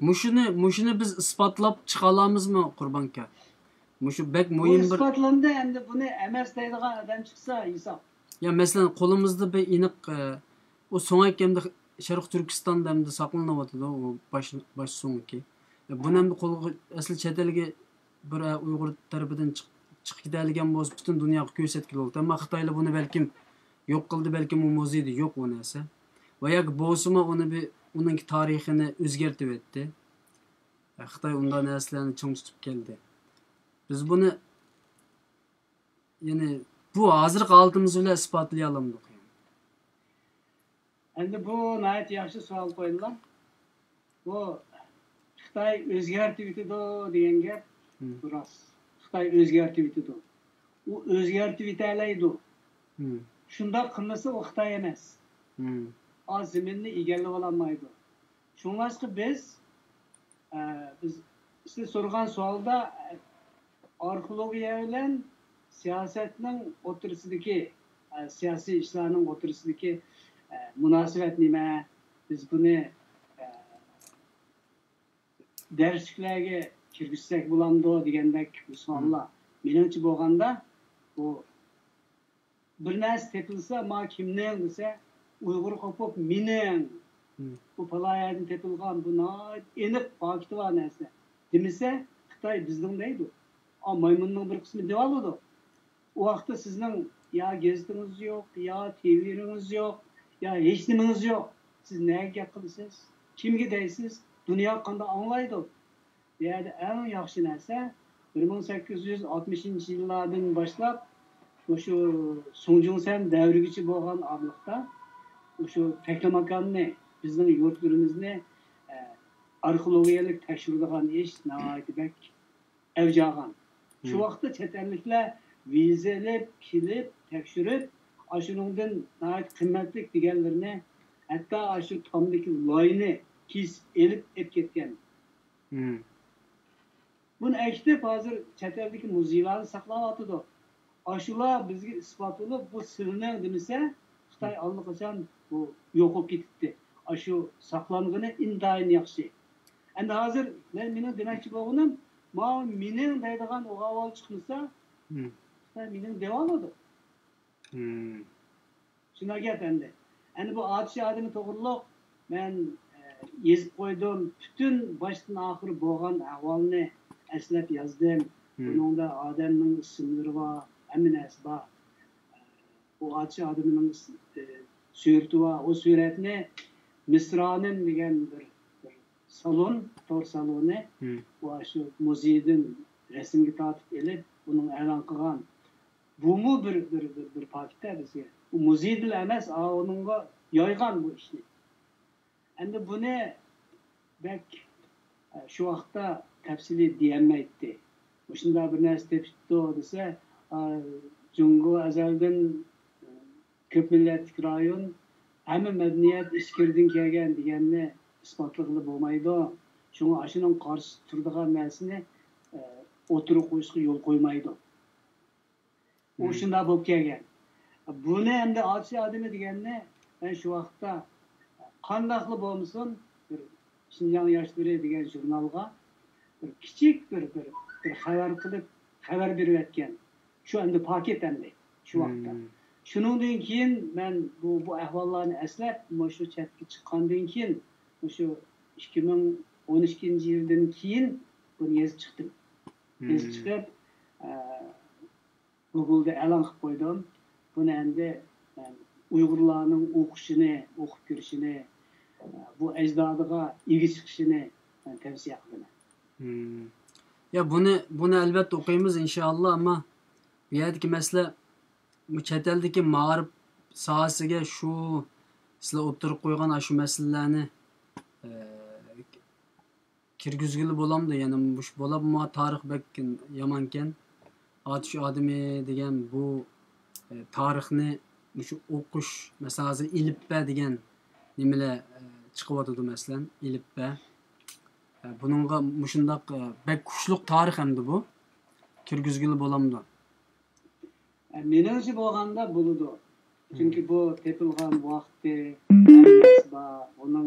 مۇشۇنى، مۇشۇنى بىز ئىسپاتلاپ چىقالامىزمۇ، قۇربان ئاكا؟ مۇشۇ بەك مۇھىم بىر. ئىسپاتلاندى، ئەمدى بۇنى ئەمەس دەيدىغان ئادەم چىقسا ھېساب. يا، مەسىلەن، قولىمىزدا بىر ئېنىق، ئە، ئۇ سۆڭەك ئەمدى شەرقىي تۈركىستاندا ئەمدى ساقلىنىۋاتىدۇ، ئۇ باش، باش سۆڭىكى. بۇنى ئەمدى قولغا، ئەسلى چەت ئەلگە بىر ئۇيغۇر تەرىپىدىن چىق-، چىقىپ كېتەلىگەن بولسا، پۈتۈن دۇنياغا كۆرسەتكىلى بولىدۇ. ئەمما خىتايلار بۇنى بەلكىم يوق قىلدى، بەلكىم ئۇ مۇزېيدا يوق ئۇ نەرسە. ۋە ياكى بولسىمۇ ئۇنى بىر، ئۇنىڭ تارىخىنى ئۆزگەرتىۋەتتى. خىتاي ئۇنداق نەرسىلەرنى چىڭ تۇتۇپ كەلدى. بىز بۇنى، يەنى بۇ ھازىرقى ھالىتىمىز بىلەن ئىسپاتلىيالامدۇق؟ يەنى. ئەمدى بۇ ناھايىتى ياخشى سوئال قويدىلا. بۇ خىتاي ئۆزگەرتىۋېتىدۇ دېگەن گەپ، مم، بۇ راست. خىتاي ئۆزگەرتىۋېتىدۇ. ئۇ ئۆزگەرتىۋېتەلەيدۇ. مم. شۇنداق قىلمىسا، ئۇ خىتاي ئەمەس. مم. ئا زېمىننى ئىگىلىۋالالمايدۇ. شۇڭلاشقا بىز، ئە، بىز سىز سورىغان سوئالدا، ئە، ئارخېئولوگىيە بىلەن سىياسەتنىڭ ئوتتۇرىسىدىكى، ئە، سىياسىي ئىشلارنىڭ ئوتتۇرىسىدىكى، ئە، مۇناسىۋەت نېمە؟ بىز بۇنى، ئە، دەرسلىكلەرگە كىرگۈزسەك بولامدۇ دېگەندەك سوئاللار. مېنىڭچە بولغاندا، بۇ بىر نەرسە تېپىلسا، ما كىمنىڭ دېسە، ئۇيغۇر قوپۇپ مېنىڭ. مم. بۇ پالايەدىن تېپىلغان، بۇ ناھايىتى ئېنىق پاكىتى بار نەرسە دېمىسە، خىتاي بىزنىڭ دەيدۇ. ئا، مايمۇننىڭ بىر قىسمى دېۋالىدۇ. ئۇ ۋاقىتتا سىزنىڭ يا گېزىتىڭىز يوق، يا تېلېۋىزورىڭىز يوق، يا ھېچ نېمىڭىز يوق. سىز نەگە گەپ قىلىسىز؟ كىمگە دەيسىز؟ دۇنيا قانداق ئاڭلايدۇ؟ بۇ يەردە ئەڭ ياخشى نەرسە، بىر مىڭ سەككىز يۈز ئاتمىشىنچى يىللاردىن باشلاپ مۇشۇ سۇڭجۇڭسەن دەۋرىگىچە بولغان ئارىلىقتا مۇشۇ تەكلىماكاننى، بىزنىڭ يۇرتلىرىمىزنى، ئە، ئارخېئولوگىيەلىك تەكشۈرىدىغان ئىش ناھايىتى بەك ئەۋج ئالغان. شۇ ۋاقىتتا چەت ئەللىكلەر ۋىزا ئېلىپ، كېلىپ، تەكشۈرۈپ، ئاشۇنىڭدىن ناھايىتى قىممەتلىك دېگەنلىرىنى، ھەتتا ئاشۇ تامدىكى لاينى كېسىپ ئېلىپ، ئېلىپ كەتكەن. مم. بۇنى ئەكېتىپ، ھازىر چەت ئەلدىكى مۇزېيلاردا ساقلاۋاتىدۇ. ئاشۇلار بىزگە ئىسپات بولۇپ، بۇ سىلىنىڭ دېمىسە، خىتاي ئاللىقاچان بۇ يوقاپ كېتىپتى. ئاشۇ ساقلانغىنى ئىنتايىن ياخشى. ئەمدى ھازىر مەن، مېنىڭ دېمەكچى بولغىنىم، ماۋۇ مېنىڭ دەيدىغان ئۇ ئاۋۋال چىقمىسا، مم، خىتاي مېنىڭ دەۋالىدۇ. مم. شۇنداق گەپ ئەمدى. ئەمدى بۇ ئاتۇش ئادىمى توغرۇلۇق مەن، ئە، يېزىپ قويدۇم. پۈتۈن باشتىن ئاخىر بولغان ئەھۋالنى ئەسلەپ يازدىم. مم. بۇنىڭدا ئادەمنىڭ ئىسىملىرى بار، ھەممە نەرسە بار. بۇ ئاتۇش ئادىمىنىڭ، ئە، سۈرىتى بار. ئۇ سۈرەتنى مىسرانىم دېگەن بىر، بىر سالون، تور سالونى، مم، بۇ ئاشۇ مۇزېيدىن رەسىمگە تارتىپ ئېلىپ، ئۇنىڭ ئېلان قىلغان. بۇمۇ بىر، بىر، بىر، بىر پاكىتە بىزگە. ئۇ مۇزېيدىلا ئەمەس، ئا، ئۇنىڭغا يايغان بۇ ئىشنى. ئەمدى بۇنى بەك، ئە، شۇ ۋاقىتتا تەپسىلىي دېيەلمەيتتى. مۇشۇنداق بىر نەرسە تېپىپتۇ دېسە، ئا، جۇڭگو ئەزەلدىن، ئە، كۆپ مىللەتلىك رايون، ھەممە مەدەنىيەت ئىچكىرىدىن كەلگەن دېگەننى ئىسپاتلىغىلى بولمايدۇ. شۇڭا ئاشۇنىڭ قارشىسىدا تۇرىدىغان نەرسىنى، ئە، ئوتتۇرىغا قويۇشقا يول قويمايدۇ. ئۇ، مم، شۇنداق بولۇپ كەلگەن. بۇنى ئەمدى ئاتۇش ئادىمى دېگەننى مەن شۇ ۋاقىتتا قانداقلا بولمىسۇن، بىر شىنجاڭ ياشلىرى دېگەن ژۇرنالغا بىر كىچىك بىر، بىر، بىر خەۋەر قىلىپ، خەۋەر بېرىۋەتكەن. شۇ ئەمدى پاكىت ئەمدى شۇ ۋاقىتتا. مم. شۇنىڭدىن كېيىن مەن بۇ، بۇ ئەھۋاللارنى ئەسلەپ، مۇشۇ چەتكە چىققاندىن كېيىن، مۇشۇ ئىككى مىڭ ئون ئىككىنچى يىلدىن كېيىن بۇنى يېزىپ چىقتىم. يېزىپ، مم، چىقىپ، ئە، گۇگلدا ئېلان قىلىپ قويدۇم. بۇنى ئەمدى مەن ئۇيغۇرلارنىڭ ئوقۇشىنى، ئوقۇپ كۆرۈشىنى، بۇ ئەجدادىغا ئىگە چىقىشىنى مەن تەۋسىيە قىلىمەن. مم. يا، بۇنى، بۇنى ئەلۋەتتە ئوقۇيمىز، ئىنشائاللا. ئەمما بۇ يەردىكى مەسىلە، بۇ چەت ئەلدىكى مائارىپ ساھەسىگە شۇ سىلەر ئوتتۇرىغا قويغان ئاشۇ مەسىلىلەرنى، ئە، كىرگۈزگىلى بولامدۇ؟ يەنە مۇشۇ بولۇپمۇ تارىخ بەك يامانكەن. ئاتۇش ئادىمى دېگەن بۇ، ئە، تارىخنى مۇشۇ ئوقۇش، مەسىلەن، ھازىر ئېلىپبە دېگەن نېمىلەر، ئە، چىقىۋاتىدۇ، مەسىلەن، ئېلىپبە. ئە، بۇنىڭغا مۇشۇنداق، ئە، بەك كۈچلۈك تارىخ ئەمدى بۇ. كىرگۈزگىلى بولامدۇ؟ ئە، مېنىڭچە بولغاندا بولىدۇ. چۈنكى، مم، بۇ تېپىلغان ۋاقتى، ھەممىسى بار. ئۇنىڭ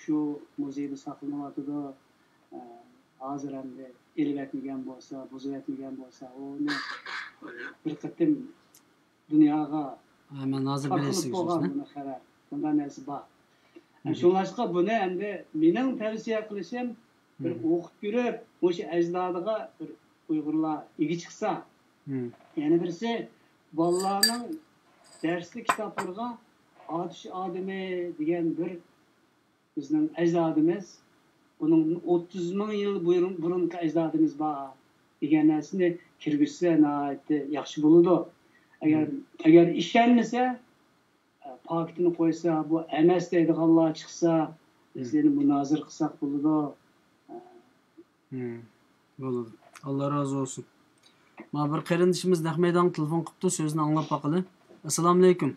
شۇ مۇزېيدا ساقلىنىۋاتىدۇ. ئە، ھازىر ئەمدى ئېلىۋەتمىگەن بولسا، بۇزۇۋەتمىگەن بولسا، ئۇنى بىر قېتىم دۇنياغا، ھە، مەن ھازىر بىلەي سىزگە سۆزنى. بۇنى خەۋەر. بۇنداق نەرسە بار. مم. شۇڭلاشقا بۇنى ئەمدى مېنىڭ تەۋسىيە قىلىشىم، بىر ئوقۇپ كۆرۈپ، مۇشۇ ئەجدادىغا بىر ئۇيغۇرلار ئىگە چىقسا. يەنە بىرسى، بالىلارنىڭ دەرسلىك كىتابلىرىغا ئاتۇش ئادىمى دېگەن بىر بىزنىڭ ئەجدادىمىز، بۇنىڭدىن ئوتتۇز مىڭ يىل بۇرۇن، بۇرۇنقى ئەجدادىمىز بار دېگەن نەرسىنى كىرگۈزسە ناھايىتى ياخشى بولىدۇ. ئەگەر، ئەگەر ئىشەنمىسە، پاكىتىنى قويسا، بۇ ئەمەس دەيدىغانلار چىقسا، بىز يەنە مۇنازىرە قىلساق بولىدۇ. بولىدۇ. ئاللا رازى بولسۇن. مانا بىر قېرىندىشىمىز نەق مەيدانغا تېلېفون قىپتۇ، سۆزىنى ئاڭلاپ باقىلى. ئەسسالامۇئەلەيكۇم.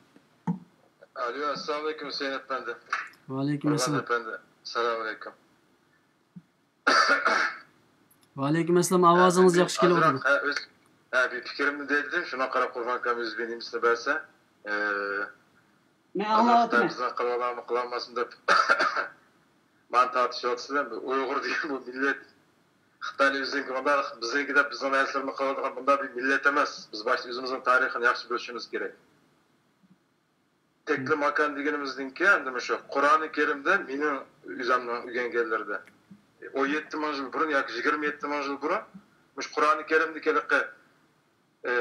ئالو، ئەسسالامۇئەلەيكۇم، ھۈسەيىن ئەپەندى. ۋەئەلەيكۇم ئەسسالام. ئەپەندى، سالامۇئەلەيكۇم. ۋەئەلەيكۇم ئەسسالام، ئاۋازىڭىز ياخشى كېلىۋاتىدۇ. ھە، ئۆز، ھە، بىر پىكرىمنى دېدىم، شۇنىڭغا قاراپ قۇربان ئاكام ئۆزى بىر نېمىسىنى بەرسە. ئە، مەن ئاڭلاۋاتىمەن. بىزنى قىلىۋالامۇ، قىلالماسمۇ دەپ مانا تارتىشىۋاتىسىلەر. ئۇيغۇر دېگەن بۇ مىللەت خىتاينى ئۆزىنىڭكى، بىزنىڭكى دەپ بىزنىڭ نەرسىلىرىنى قىلىۋاتىدىغان بۇنداق بىر مىللەت ئەمەس. بىز باشتا ئۆزىمىزنىڭ تارىخىنى ياخشى بىلىشىمىز كېرەك. تەكلى ماكان دېگىنىمىزنىڭكى ئەمدى مۇشۇ قۇرئانى كەرىمدە مېنىڭ ئۆزۈمنىڭ ئۆگەنگەنلىرىدە ئون يەتتە مىڭ يىل بۇرۇن ياكى يىگىرمە يەتتە مىڭ يىل بۇرۇن مۇشۇ قۇرئانى كەرىمدىكى ھېلىقى، ئە،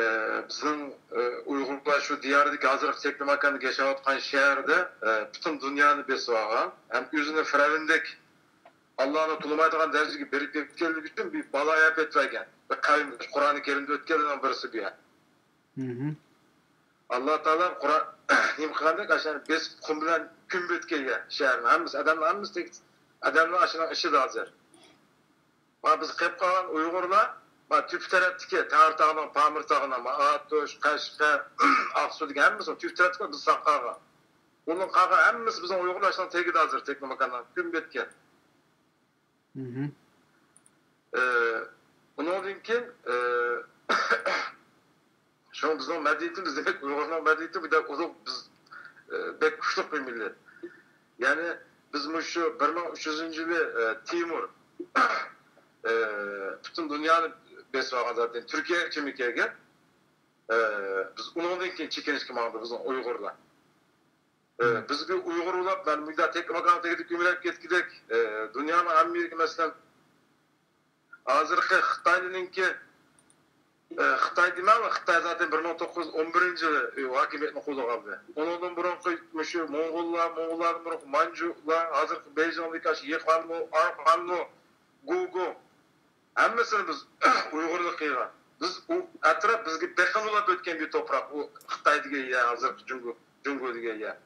بىزنىڭ، ئە، ئۇيغۇرلار شۇ دىياردىكى ھازىرقى تەكلى ماكاندىكى ياشاۋاتقان شەھەردە، ئە، پۈتۈن دۇنيانى بېسىۋالغان ھەم ئۆزىنى فىرئەۋندەك ئاللانى تونۇمايدىغان دەرىجىگە بېرىپ يەتكەنلىكى ئۈچۈن بىر بالا ئەپەتلەرگە بىر قەۋم قۇرئانى كەرىمدە ئۆتكەنلەرنىڭ بىرسى بۇ يەر. ئاللا تائالا قۇرئان نېمە قىلغاندەك، ئاشۇنى بېسىپ قۇم بىلەن كۈمبۈت كەلگەن شەھەرنىڭ ھەممىسى، ئادەملەر ھەممىسى تېگىپ، ئادەملەر ئاشۇنىڭ ئىچىدە ھازىر. مانا بىز قېلىپ قالغان ئۇيغۇرلار، مانا تۆپە تەرەپتىكى تەڭرىتاغنىڭ، پامىرتاغنىڭ، مانا ئاتۇش، قەشقەر، ئاقسۇ دېگەن ھەممىسى تۆپە تەرەپتىكى بىز ساقلانغان. ئۇنىڭ قالغان ھەممىسى بىزنىڭ ئۇيغۇرلار ئاشۇنىڭ تېگىدە ھازىر تەكلىماكاننىڭ كۈمبۈتكەن. ئە، ئۇنىڭدىن كېيىن، ئە، شۇڭا بىزنىڭ مەدەنىيىتىمىز، دېمەك، ئۇيغۇرنىڭ مەدەنىيىتى بۇ بەك ئۇلۇغ، بىز، ئە، بەك كۈچلۈك بىر مىللەت. يەنى بىز مۇشۇ بىر مىڭ ئۈچ يۈزىنچى يىلى، ئە، تىمۇر، ئە، پۈتۈن دۇنيانى بېسىپ ئالغان زادى، تۈركىيەگىچىمۇ كەلگەن. ئە، بىز ئۇنىڭدىن كېيىن چېكىنىشكە ماڭدى بىزنىڭ ئۇيغۇرلار. ئە، بىز بىر ئۇيغۇر بولۇپ، مەن مۇنداق تەكلىماكاننىڭ تېگىدە كۆمۈلۈپ كەتكۈدەك، ئە، دۇنيانىڭ ھەممە يېرىگە، مەسىلەن، ھازىرقى خىتاينىڭكى، ئە، خىتاي دېمەڭ، خىتاي زادى بىر مىڭ توققۇز يۈز ئون بىرىنچى يىلى ھاكىمىيەتنى قولىغا ئالدى. ئۇنىڭدىن بۇرۇنقى مۇشۇ موڭغۇللار، موڭغۇللاردىن بۇرۇنقى مانجۇلار، ھازىرقى بېيجىڭدىكى ئاشۇ يىخانمۇ، ئارخانمۇ، گۇگۇ، ھەممىسىنى بىز ئۇيغۇرلۇق قىلغان. بىز ئۇ ئەتراپ بىزگە بېقىندى بولۇپ ئۆتكەن بىر توپراق، ئۇ خىتاي دېگەن يەر، ھازىرقى جۇڭگو، جۇڭگو دېگەن يەر.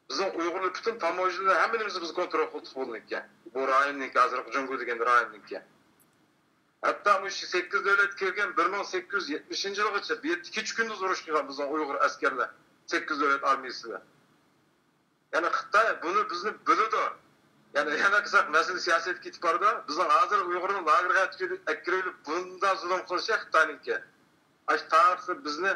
بىزنىڭ ئۇيغۇرلار پۈتۈن تاموژنىنى ھەممە نېمىسىنى بىز كونترول قىلدۇق بۇنىڭكى. بۇ رايوننىڭكى، ھازىرقى جۇڭگو دېگەن رايوننىڭكى. ھەتتا مۇشۇ سەككىز دۆلەت كىرگەن بىر مىڭ سەككىز يۈز يەتمىشىنچى يىلغىچە بۇ يەردە كېچە كۈندۈز ئۇرۇش قىلغان بىزنىڭ ئۇيغۇر ئەسكەرلەر. سەككىز دۆلەت ئارمىيىسى بىلەن. يەنى خىتاي بۇنى بىزنى بۆلىدۇ. يەنى يەنە قىلساق مەسىلە سىياسەتكە كېتىپ بارىدۇ. بىزنىڭ ھازىر ئۇيغۇرنى لاگېرغا ئەكىرىۋېلىپ بۇنداق زۇلۇم قىلىشى خىتاينىڭكى. ئاشۇ تارىختا بىزنى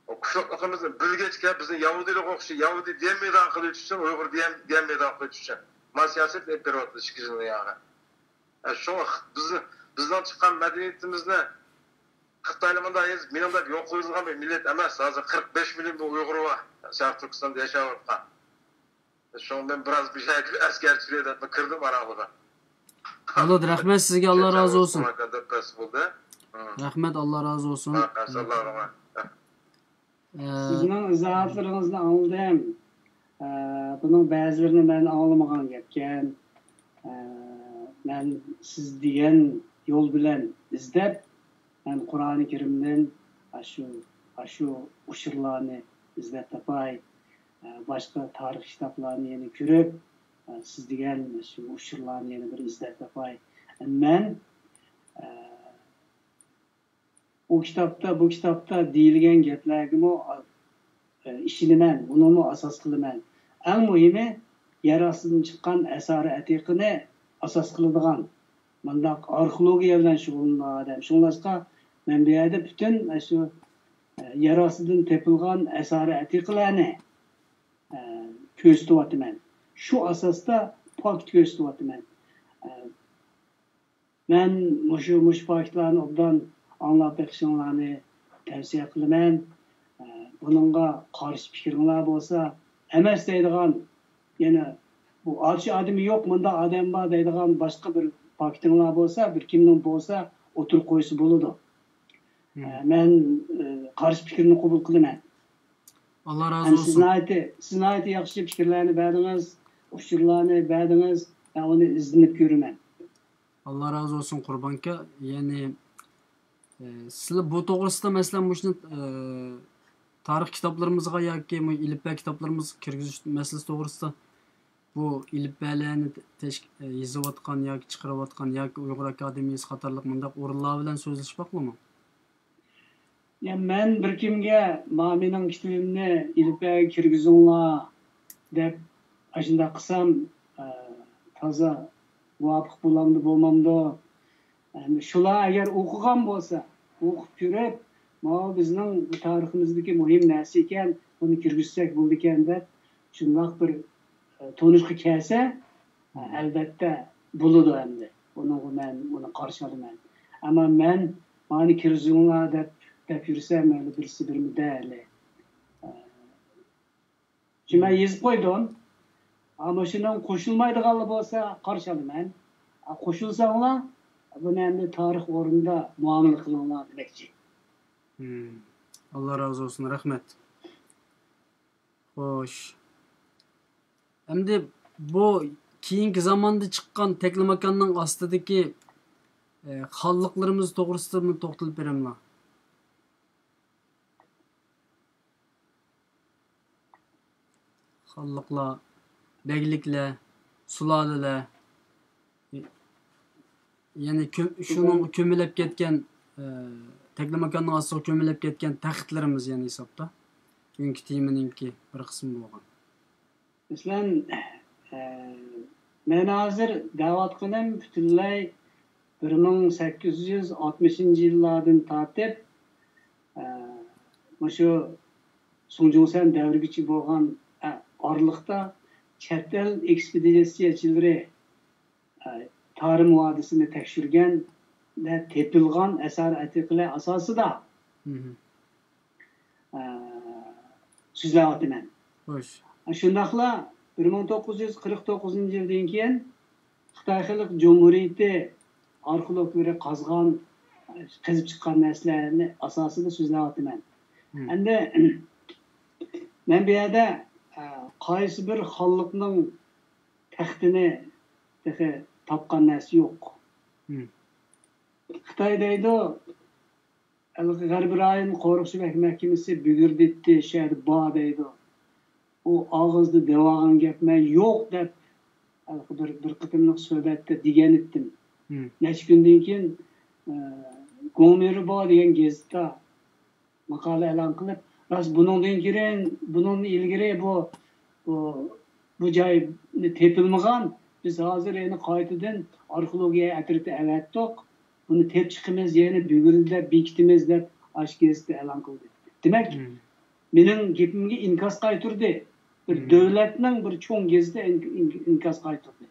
قۇشلۇقلۇقىمىزنى بىلگەچكە بىزنى يەھۇدىيلارغا ئوخشاش يەھۇدىي دېيەلمەيدىغان قىلىش ئۈچۈن، ئۇيغۇر دېيەل-، دېيەلمەيدىغان قىلىش ئۈچۈن. مانا سىياسەت ئېلىپ بېرىۋاتىدۇ ئىككى يىلدىن ياغى. شۇڭا بىزنى، بىزنىڭ چىققان مەدەنىيىتىمىزنى خىتايلار مۇنداق يېزىپ، مېنىڭ دەپ يوق قىلىۋېتىلغان بىر مىللەت ئەمەس. ھازىر قىرىق بەش مىليون بۇ ئۇيغۇر بار شەرقىي تۈركىستاندا ياشاۋاتقان. شۇڭا مەن بىراز بىر شەيگە ئەسكەرتىشلەي دەپ كىردىم ئاراڭلىغا. بولىدۇ، رەھمەت سىزگە، ئاللا رازى بولسۇن. بولدى. رەھمەت، ئاللا رازى بولسۇن. ئاللا رەھمەت. ئە، سىزنىڭ ئىزاھاتلىرىڭىزنى ئاڭلىدىم. ئە، بۇنىڭ بەزىلىرىنى مەن ئاڭلىمىغان گەپكەن. ئە، مەن سىز دېگەن يول بىلەن ئىزدەپ، مەن قۇرئانى كەرىمدىن ئاشۇ، ئاشۇ ئۇچۇرلارنى ئىزدەپ تاپاي، ئە، باشقا تارىخ كىتابلارنى يەنە كۆرۈپ، ئە، سىز دېگەن شۇ ئۇچۇرلارنى يەنە بىر ئىزدەپ تاپاي. مەن، ئە، ئۇ كىتابتا، بۇ كىتابتا دېيىلگەن گەپلەرگىمۇ، ئە، ئىشىنىمەن، بۇنىمۇ ئاساس قىلىمەن. ئەڭ مۇھىمى، يەر ئاستىدىن چىققان ئاسارە ئەتىقىنى ئاساس قىلىدىغان، مۇنداق ئارخېئولوگىيە بىلەن شۇغۇللىنىدىغان ئادەم. شۇڭلاشقا مەن بۇ يەردە پۈتۈن ئاشۇ، ئە، يەر ئاستىدىن تېپىلغان ئاسارە ئەتىقىلەرنى، ئە، كۆرسىتىۋاتىمەن. شۇ ئاساستا پاكىت كۆرسىتىۋاتىمەن. ئە، مەن مۇشۇ، مۇشۇ پاكىتلارنى ئوبدان ئاڭلاپ بېقىشىڭلارنى تەۋسىيە قىلىمەن. ئە، بۇنىڭغا قارشى پىكرىڭلار بولسا، ئەمەس دەيدىغان يەنە بۇ ئاتۇش ئادىمى يوق، مۇنداق ئادەم بار دەيدىغان باشقا بىر پاكتىڭلار بولسا، بىر كىمنىڭ بولسا ئوتتۇرىغا قويسا بولىدۇ. مەن قارشى پىكىرنى قوبۇل قىلىمەن. ئاللا رازى بولسۇن. سىز ناھايىتى ياخشى پىكىرلەرنى بەردىڭىز، ئۇچۇرلارنى بەردىڭىز. مەن ئۇنى ئىزدىنىپ كۆرىمەن. ئاللا رازى بولسۇن، قۇربانكا. يەنى سىلەر بۇ توغرىسىدا، مەسىلەن، مۇشۇنى تارىخ كىتابلىرىمىزغا ياكى ئېلىپبە كىتابلىرىمىزغا كىرگۈزۈش مەسىلىسى توغرىسىدا بۇ ئېلىپبەلەرنى يېزىۋاتقان ياكى چىقىرىۋاتقان ياكى ئۇيغۇر ئاكادېمىيەسى قاتارلىق مۇنداق ئورۇنلار بىلەن سۆزلىشىپ باقلىمۇ؟ يا، مەن بىر كىمگە ما مېنىڭ كىتابىمنى ئېلىپبەگە كىرگۈزۈڭلار دەپ ئاشۇنداق قىلسام، تازا مۇۋاپىق بولامدۇ، بولمامدۇ؟ شۇلار ئەگەر ئوقۇغان بولسا، ئوقۇپ كۆرۈپ، ماۋۇ بىزنىڭ بۇ تارىخىمىزدىكى مۇھىم نەرسە ئىكەن، بۇنى كىرگۈزسەك بولىدىكەن دەپ شۇنداق بىر تونۇشقا كەلسە، ئەلۋەتتە بولىدۇ ئەمدى. ئۇنىڭغا مەن ئۇنى قارشى ئالىمەن. ئەمما مەن مانى كىرگۈزۈڭلار دەپ دەپ يۈرسەم، ھېلى بىرسى بىرمىدە ھېلى. شۇ مەن يېزىپ قويدۇم. ئەمما شۇنىڭ قوشۇلمايدىغانلار بولسا قارشى ئالىمەن. قوشۇلساڭلار، بۇنى ئەمدى تارىخ ئورنىدا مۇئامىلە قىلىڭلار دېمەكچى. ئاللا رازى بولسۇن، رەھمەت. خوش. ئەمدى بۇ كېيىنكى زاماندا چىققان تەكلىماكاننىڭ ئاستىدىكى خانلىقلىرىمىز توغرىسىدىمۇ توختىلىپ بېرەملا؟ خانلىقلار، بەگلىكلەر، سۇلالىلەر، يەنى شۇنىڭ كۆمۈلۈپ كەتكەن، تەكلىماكاننىڭ ئاستىغا كۆمۈلۈپ كەتكەن تەختلىرىمىز يەنە ھېسابتا. بۈگۈنكى تېمىنىڭكى بىر قىسمى بولغان. مەسىلەن، مەن ھازىر دەۋاتقىنىم پۈتۈنلەي بىر مىڭ سەككىز يۈز ئاتمىشىنچى يىللاردىن تارتىپ، مۇشۇ سۇڭجۇڭسەن دەۋرىگىچە بولغان ئارىلىقتا چەت ئەل ئېكسپېدىتسىيەچىلىرى تارىم ۋادىسىنى تەكشۈرگەندە تېپىلغان ئەسەر ئەتىقىلەر ئاساسىدا سۆزلەۋاتىمەن. شۇنداقلا بىر مىڭ توققۇز يۈز قىرىق توققۇزىنچى يىلدىن كېيىن خىتاي خەلق جۇمھۇرىيىتى ئارخېئولوگلىرى قازغان، قېزىپ چىققان نەرسىلەرنى ئاساسىدا سۆزلەۋاتىمەن. ئەمدى مەن بۇ يەردە قايسى بىر خانلىقنىڭ تەختىنى تېخى تاپقان نەرسە يوق. خىتاي دەيدۇ، ھېلىقى غەربىي رايون قورۇقچىلىق مەھكىمىسى بۈگۈردىتتى، شۇ يەردە بار دەيدۇ. ئۇ ئاغزىدا دەۋالغان گەپمەن يوق دەپ، ھېلىقى بىر، بىر قېتىملىق سۆھبەتتە دېگەنىدىم. نەچچە كۈندىن كېيىن گوڭمىرى بار دېگەن گېزىتتا ماقالە ئېلان قىلىپ، راست بۇنىڭدىن كېيىن، بۇنىڭدىن ئىلگىرى بۇ، بۇ، بۇ جاي تېپىلمىغان. بىز ھازىر يەنە قايتىدىن ئارخېئولوگىيە ئەترىتى ئەۋەتتۇق. بۇنى تېپىپ چىقىمىز، يەنە بۈگۈردە بېكىتىمىز دەپ ئاشۇ گېزىتتە ئېلان قىلدى. دېمەك، مېنىڭ گېپىمگە ئىنكاس قايتۇردى. بىر دۆلەتنىڭ بىر چوڭ گېزىتى ئىنكاس قايتۇردى.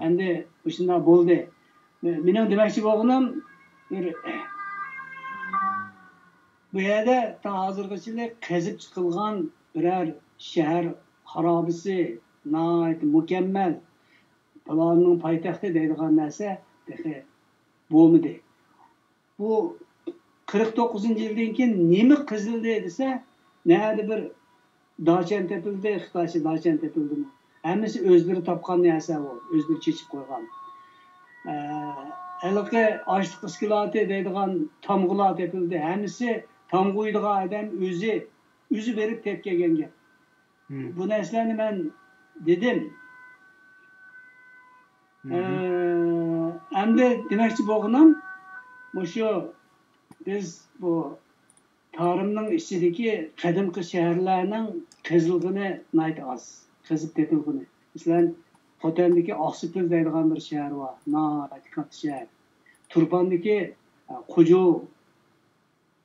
ئەمدى مۇشۇنداق بولدى. مېنىڭ دېمەكچى بولغىنىم، بىر، بۇ يەردە تا ھازىرغىچىلىك قېزىپ چىقىلغان بىرەر شەھەر خارابىسى، ناھايىتى مۇكەممەل، پالانىڭ پايتەختى دەيدىغان نەرسە تېخى بولمىدى. بۇ قىرىق توققۇزىنچى يىلدىن كېيىن نېمە قېزىلدى دېسە، نەدە بىر داچەن تېپىلدى، خىتايچە داچەن تېپىلدىمۇ؟ ھەممىسى ئۆزلىرى تاپقان نەرسە ئۇ، ئۆزلىرى چېچىپ قويغان. ئە، ھېلىقى ئاشلىق ئىسكىلاتى دەيدىغان تامغىلار تېپىلدى. ھەممىسى تامغا ئويىدىغان ئادەم ئۆزى، ئۆزى بېرىپ تېپىپ كەلگەن گەپ. بۇ نەرسىلەرنى مەن دېدىم. ئە، ئەمدى دېمەكچى بولغىنىم، مۇشۇ بىز بۇ تارىمنىڭ ئىچىدىكى قەدىمكى شەھەرلەرنىڭ قېزىلغىنى ناھايىتى ئاز، قېزىپ تېپىلغىنى. مەسىلەن، خوتەندىكى ئاقسېپىل دەيدىغان بىر شەھەر بار، ناھايىتى كاتتا شەھەر. تۇرپاندىكى، ئە، قۇجۇ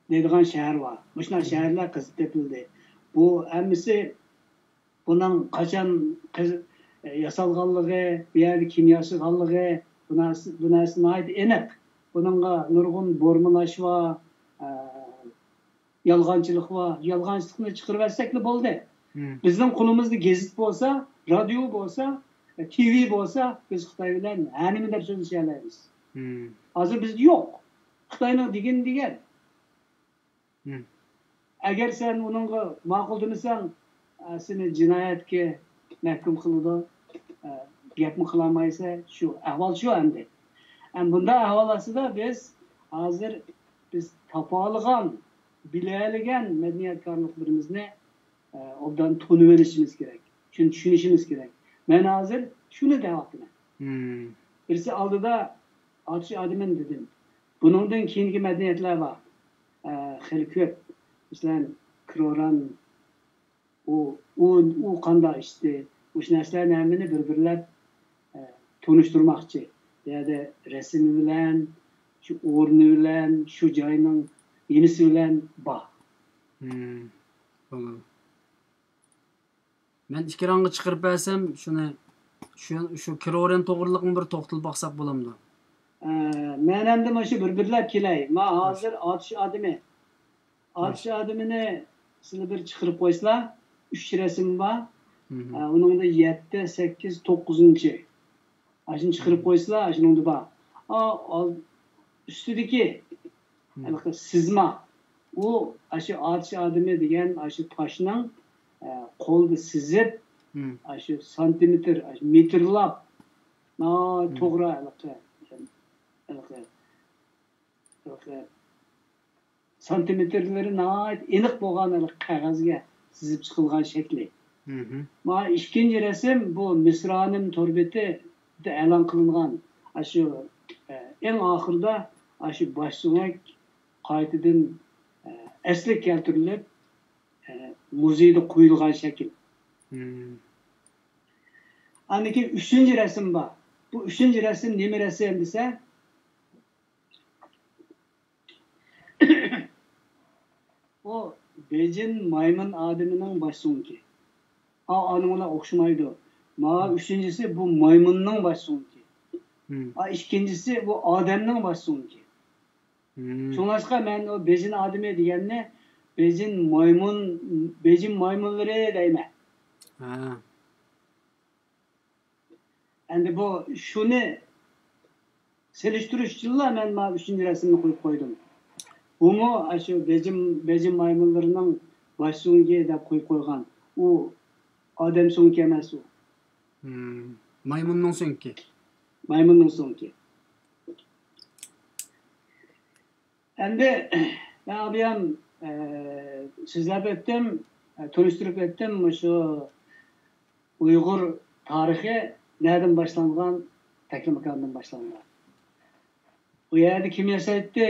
دەيدىغان شەھەر بار. مۇشۇنداق شەھەرلەر قېزىپ تېپىلدى. بۇ ھەممىسى بۇنىڭ قاچان قېز-، ياسالغانلىقى، بۇ يەردە كىم ياسىغانلىقى، بۇ نەرسە، بۇ نەرسە ناھايىتى ئېنىق. بۇنىڭغا نۇرغۇن بۇرمىلاش بار، ئە، يالغانچىلىق بار. يالغانچىلىقنى چىقىرىۋەتسەكلا بولدى. بىزنىڭ قولىمىزدا گېزىت بولسا، رادىيو بولسا، تىۋى بولسا، بىز خىتاي بىلەن ھەر نېمە دەپ سۆزلىشەلەيمىز. ھازىر بىزدە يوق. خىتاينىڭ دېگىنى دېگەن. ئەگەرسەن ئۇنىڭغا ماقۇل دېمىسەڭ، سېنى جىنايەتكە مەھكۇم قىلىدۇ. گەپمۇ قىلالمايسەن. شۇ ئەھۋال شۇ ئەمدى. ئەم، بۇنداق ئەھۋال ئاستىدا بىز ھازىر بىز تاپالىغان، بىلەلىگەن مەدەنىيەتكارلىقلىرىمىزنى ئوبدان تونۇۋېلىشىمىز كېرەك، چۈشىنىشىمىز كېرەك. مەن ھازىر شۇنى دەۋاتىمەن. بىرسى ئالدىدا ئاتۇش ئادىمىنى دېدىم. بۇنىڭدىن كېيىنكى مەدەنىيەتلەر بار. خېلى كۆپ. مەسىلەن، كروران، ئۇ، ئۇ، ئۇ قانداق ئىچتى؟ مۇشۇ نەرسىلەرنى ھەممىنى بىر-بىرلەپ تونۇشتۇرماقچى. بۇ يەردە رەسىمى بىلەن، شۇ ئورنى بىلەن، شۇ جاينىڭ نېمىسى بىلەن بار. مەن ئېكرانغا چىقىرىپ بەرسەم، شۇنى، شۇ، شۇ كروران توغرىلىقمۇ بىر توختىلىپ باقساق بولامدۇ؟ مەن ئەمدى مانا شۇ بىر-بىرلەپ كېلەي. ما ھازىر ئاتۇش ئادىمى. ئاتۇش ئادىمىنى سىلەر بىر چىقىرىپ قويسىلا، ئۈچ رەسىم بار. ئۇنىڭدا يەتتە، سەككىز، توققۇزىنچى. ئاشۇنى چىقىرىپ قويسىلا، ئاشۇنىڭدا بار. ئۈستىدىكى ھېلىقى سىزما. ئۇ ئاشۇ ئاتۇش ئادىمى دېگەن ئاشۇ تاشنىڭ قولدا سىزىپ، ئاشۇ سانتىمېتىر، ئاشۇ مېتىرلاپ، توغرا ھېلىقى، ھېلىقى، ھېلىقى سانتىمېتىرلىرى ناھايىتى ئېنىق بولغان ھېلىقى قەغەزگە سىزىپ چىقىلغان شەكلى. مانا ئىككىنچى رەسىم، بۇ مىسرانىم تور بېتىدە ئېلان قىلىنغان. ئاشۇ ئەڭ ئاخىرىدا ئاشۇ باش سۆڭەك قايتىدىن ئەسلىگە كەلتۈرۈلۈپ، مۇزېيدا قويۇلغان شەكىل. ئاندىن كېيىن ئۈچىنچى رەسىم بار. بۇ ئۈچىنچى رەسىم نېمە رەسىم دېسە، ئۇ بېجىن مايمۇن ئادىمىنىڭ باش سۆڭىكى. ئا، ئانىڭ بىلەن ئوخشىمايدۇ. مانا ئۈچىنچىسى بۇ مايمۇننىڭ باش سۆڭىكى. ئا، ئىككىنچىسى بۇ ئادەمنىڭ باش سۆڭىكى. شۇڭلاشقا مەن ئۇ بېجىن ئادىمى دېگەننى بېجىن مايمۇن، بېجىن مايمۇنلىرى دەيمەن. ئەمدى بۇ، شۇنى سېلىشتۇرۇش ئۈچۈنلا مەن مانا ئۈچىنچى رەسىمنى قويۇپ قويدۇم. بۇمۇ ئاشۇ بېجىم، بېجىم مايمۇنلىرىنىڭ باش سۆڭىكى دەپ قويۇپ قويغان. ئۇ ئادەم سۆڭىكى ئەمەس ئۇ. مايمۇننىڭ سۆڭىكى. مايمۇننىڭ سۆڭىكى. ئەمدى مەن ئابىيام سۆزلەپ ئۆتتۈم، تونۇشتۇرۇپ ئۆتتۈم مۇشۇ ئۇيغۇر تارىخى نەدىن باشلانغان؟ تەكلىماكاندىن باشلانغان. بۇ يەردە كىم ياشايتتى؟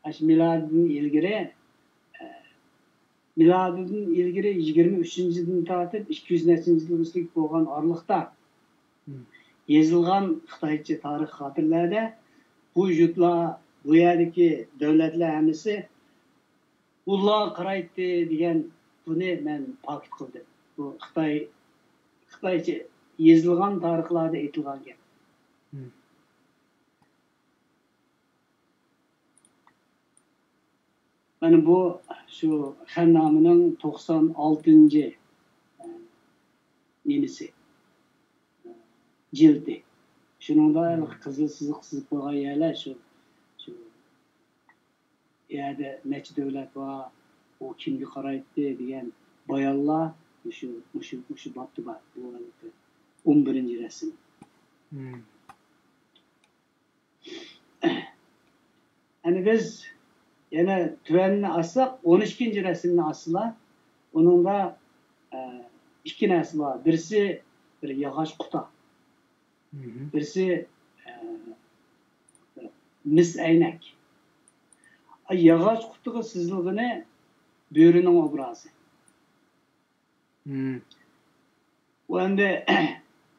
ئاشۇ مىلادىدىن ئىلگىرى، مىلادىدىن ئىلگىرى يىگىرمە ئۈچىنچى يىلدىن تارتىپ ئىككى يۈز نەچچىنچى يىلغىچىلىك بولغان ئارىلىقتا يېزىلغان خىتايچە تارىخ خاتىرىلەردە بۇ يۇرتلار، بۇ يەردىكى دۆلەتلەر ھەممىسى ھۇنلارغا قارايتتى دېگەن بۇنى مەن پاكىت قىلدىم. بۇ خىتاي، خىتايچە يېزىلغان تارىخلاردا ئېيتىلغان گەپ. مانا بۇ شۇ خەننامىنىڭ توقسان ئالتىنچى نېمىسى، جىلدى. شۇنىڭدا قىزىل سىزىق سىزىپ قويغان يەرلەر شۇ، شۇ يەردە نەچچە دۆلەت بار، ئۇ كىمگە قارايتتى دېگەن بايانلار مۇشۇ، مۇشۇ، مۇشۇ بابتا بار. بۇ ئون بىرىنچى رەسىم. ئەمدى بىز يەنە تۆۋەننى ئاچساق، ئون ئىككىنچى رەسىمنى ئاچسىلا، ئۇنىڭدا ئىككى نەرسە بار. بىرسى بىر ياغاچ قۇتا، بىرسى مىس ئەينەك. ياغاچ قۇتىغا سىزىلغىنى بۆرىنىڭ ئوبرازى. ئۇ ئەمدى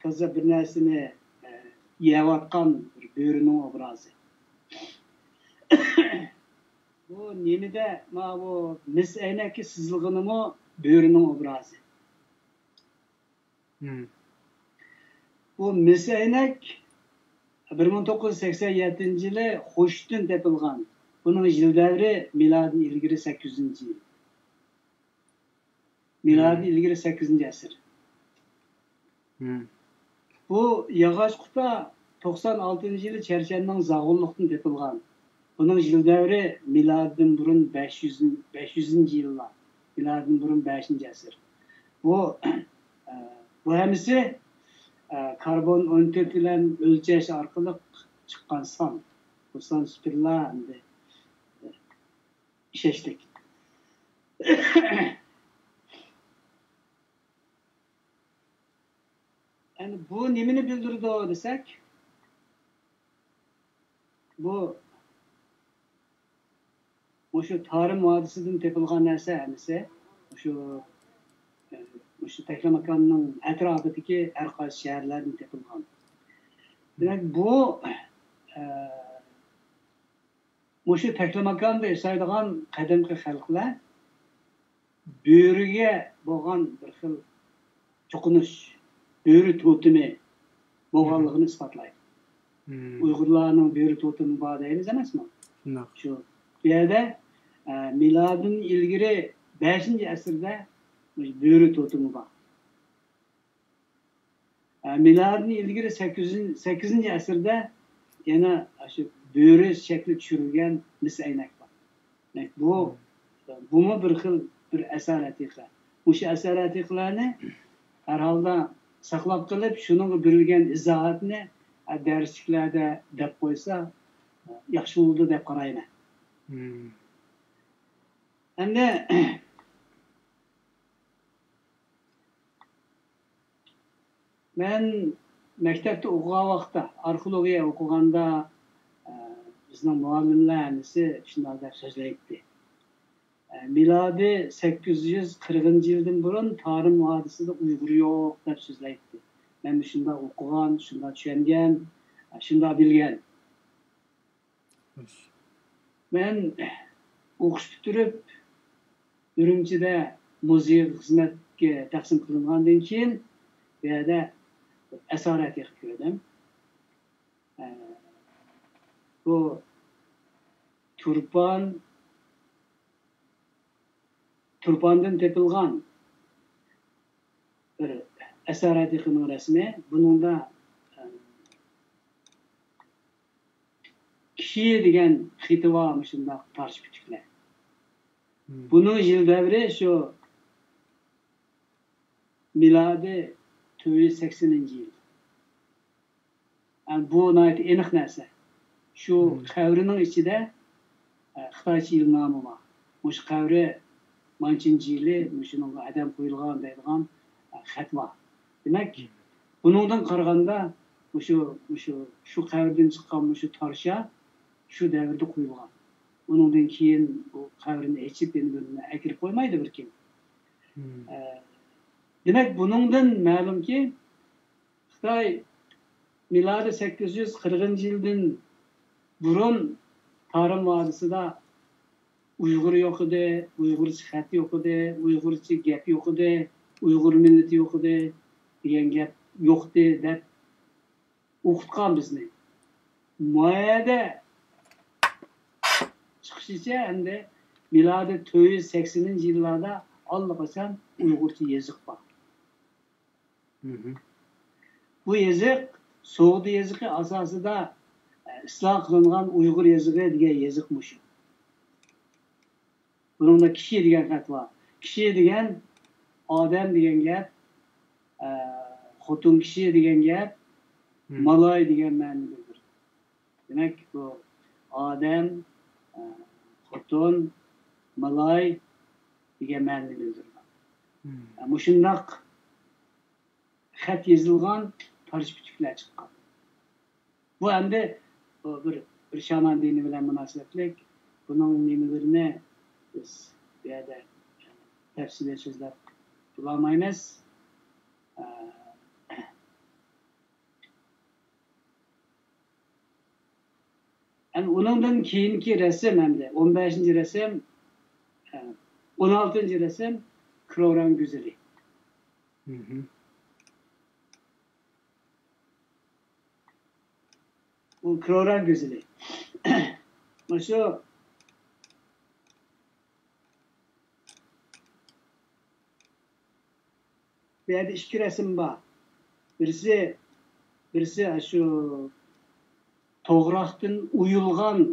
تازا بىر نەرسىنى يەۋاتقان بىر بۆرىنىڭ ئوبرازى. بۇ نېمىدە، ماۋۇ مىس ئەينەككە سىزىلغىنىمۇ بۆرىنىڭ ئوبرازى. بۇ مىس ئەينەك بىر مىڭ توققۇز يۈز سەكسەن يەتتىنچى يىلى خۇشتىن تېپىلغان. بۇنىڭ يىل دەۋرى مىلادىدىن ئىلگىرى سەككىزىنچى يىل. مىلادىدىن ئىلگىرى سەككىزىنچى ئەسىر. بۇ ياغاچ قۇتا توقسان ئالتىنچى يىلى چەرچەننىڭ زاغۇنلۇقتىن تېپىلغان. بۇنىڭ يىل دەۋرى مىلادىدىن بۇرۇن بەش يۈز، بەش يۈزىنچى يىللار. مىلادىدىن بۇرۇن بەشىنچى ئەسىر. بۇ، ئە، بۇ ھەممىسى، ئە، كاربون ئون تۆت بىلەن ئۆلچەش ئارقىلىق چىققان سان. بۇ سان شۇپىرلا ئەمدى، ئە، ئىشەنچلىك. يەنى بۇ نېمىنى بىلدۈرىدۇ دېسەك، بۇ، مۇشۇ تارىم ۋادىسىدىن تېپىلغان نەرسە ھەممىسى مۇشۇ، مۇشۇ تەكلىماكاننىڭ ئەتراپىدىكى ھەر قايسى شەھەرلەردىن تېپىلغان. دېمەك، بۇ، ئە، مۇشۇ تەكلىماكاندا ياشايدىغان قەدىمكى خەلقلەر بۆرىگە بولغان بىر خىل چوقۇنۇش، بۆرە توتېمى بولغانلىقىنى ئىسپاتلايدۇ. ئۇيغۇرلارنىڭ بۆرە توتېمى بار دەيمىز ئەمەسمۇ؟ شۇنداق. شۇ. بۇ يەردە، ئە، مىلادىن ئىلگىرى بەشىنچى ئەسىردە بۆرە توتېمى بار. ئە، مىلادىن ئىلگىرى سەككىزىنچى، سەككىزىنچى ئەسىردە يەنە شۇ بۆرە شەكلى چۈشۈرۈلگەن مىس ئەينەك بار. دېمەك، بۇ، بۇمۇ بىر خىل بىر ئەسەر ئەتىقە. مۇشۇ ئەسەر ئەتىقىلەرنى ھەر ھالدا ساقلاپ قېلىپ، شۇنىڭغا بېرىلگەن ئىزاھاتنى، ئە، دەرسلىكلەردە دەپ قويسا، ياخشى بولىدۇ دەپ قارايمەن. ئەمدى مەن مەكتەپتە ئوقۇغان ۋاقىتتا، ئارخېئولوگىيە ئوقۇغاندا، ئە، بىزنىڭ مۇئەللىملەر ھەممىسى شۇنداق دەپ سۆزلەيتتى. ئە، مىلادىي سەككىز يۈز قىرىقىنچى يىلدىن بۇرۇن تارىم ۋادىسىدا ئۇيغۇر يوق دەپ سۆزلەيتتى. مەن شۇنداق ئوقۇغان، شۇنداق چۈشەنگەن، شۇنداق بىلگەن. مەن ئوقۇش پۈتتۈرۈپ، ئۈرۈمچىدە مۇزېيغا خىزمەتكە تەقسىم قىلىنغاندىن كېيىن، بۇ يەردە ئەسەر ئەتىقە كۆردۈم. ئە، بۇ تۇرپان، تۇرپاندىن تېپىلغان بىر ئەسەر ئەتىقىنىڭ رەسىمى. بۇنىڭدا، ئە، كىشى دېگەن خېتى بار مۇشۇنداق پارچە پۈتۈكلەر. بۇنىڭ يىل دەۋرى شۇ مىلادىي تۆت يۈز سەكسىنىنچى يىل. يەنى بۇ ناھايىتى ئېنىق نەرسە. شۇ قەۋرىنىڭ ئىچىدە، ئە، خىتايچە يىلنامە بار. مۇشۇ قەۋرى مانچىنچى يىلى مۇشۇنىڭغا ئادەم قويۇلغان دەيدىغان، ئە، خەت بار. دېمەك، بۇنىڭدىن قارىغاندا، مۇشۇ، مۇشۇ، شۇ قەۋردىن چىققان مۇشۇ تارشا شۇ دەۋردە قويۇلغان. ئۇنىڭدىن كېيىن بۇ قەۋرىنى ئېچىپ، يەنە بىرىنى ئەكىرىپ قويمايدۇ بىر كىم. ئە، دېمەك، بۇنىڭدىن مەلۇمكى، خىتاي مىلادىي سەككىز يۈز قىرىقىنچى يىلدىن بۇرۇن تارىم ۋادىسىدا ئۇيغۇر يوق ئىدى، ئۇيغۇرچە خەت يوق ئىدى، ئۇيغۇرچە گەپ يوق ئىدى، ئۇيغۇر مىللىتى يوق ئىدى دېگەن گەپ يوق ئىدى دەپ ئوقۇتقان بىزنى. مايەدە چىقىشىچە ئەمدى مىلادىي تۆت يۈز سەكسىنىنچى يىللاردا ئاللىقاچان ئۇيغۇرچە يېزىق بار. بۇ يېزىق سوغدى يېزىقى ئاساسىدا، ئە، ئىسلاھ قىلىنغان ئۇيغۇر يېزىقى دېگەن يېزىق مۇشۇ. بۇنىڭدا كىشى دېگەن خەت بار. كىشى دېگەن ئادەم دېگەن گەپ، ئە، خوتۇن كىشى دېگەن گەپ، مالاي دېگەن مەنىنى بىلدۈرىدۇ. دېمەك، بۇ ئادەم، ئە، خوتۇن، مالاي دېگەن مەنىنى بىلدۈرىدۇ. ئە، مۇشۇنداق خەت يېزىلغان پارچە پۈتۈكلەر چىققان. بۇ ئەمدى بۇ بىر، بىر شامان دىنى بىلەن مۇناسىۋەتلىك. بۇنىڭ نېمىلىرىنى بىز بۇ يەردە تەپسىلىي سۆزلەپ بولالمايمىز. ئە، ئەنە ئۇنىڭدىن كېيىنكى رەسىم ئەمدى ئون بەشىنچى رەسىم، ئە، ئون ئالتىنچى رەسىم كروران گۈزىلى. ئۇ كروران گۈزىلى. مۇشۇ بۇ يەردە ئىككى رەسىم بار. بىرسى بىرسى ئاشۇ توغراقتىن ئويۇلغان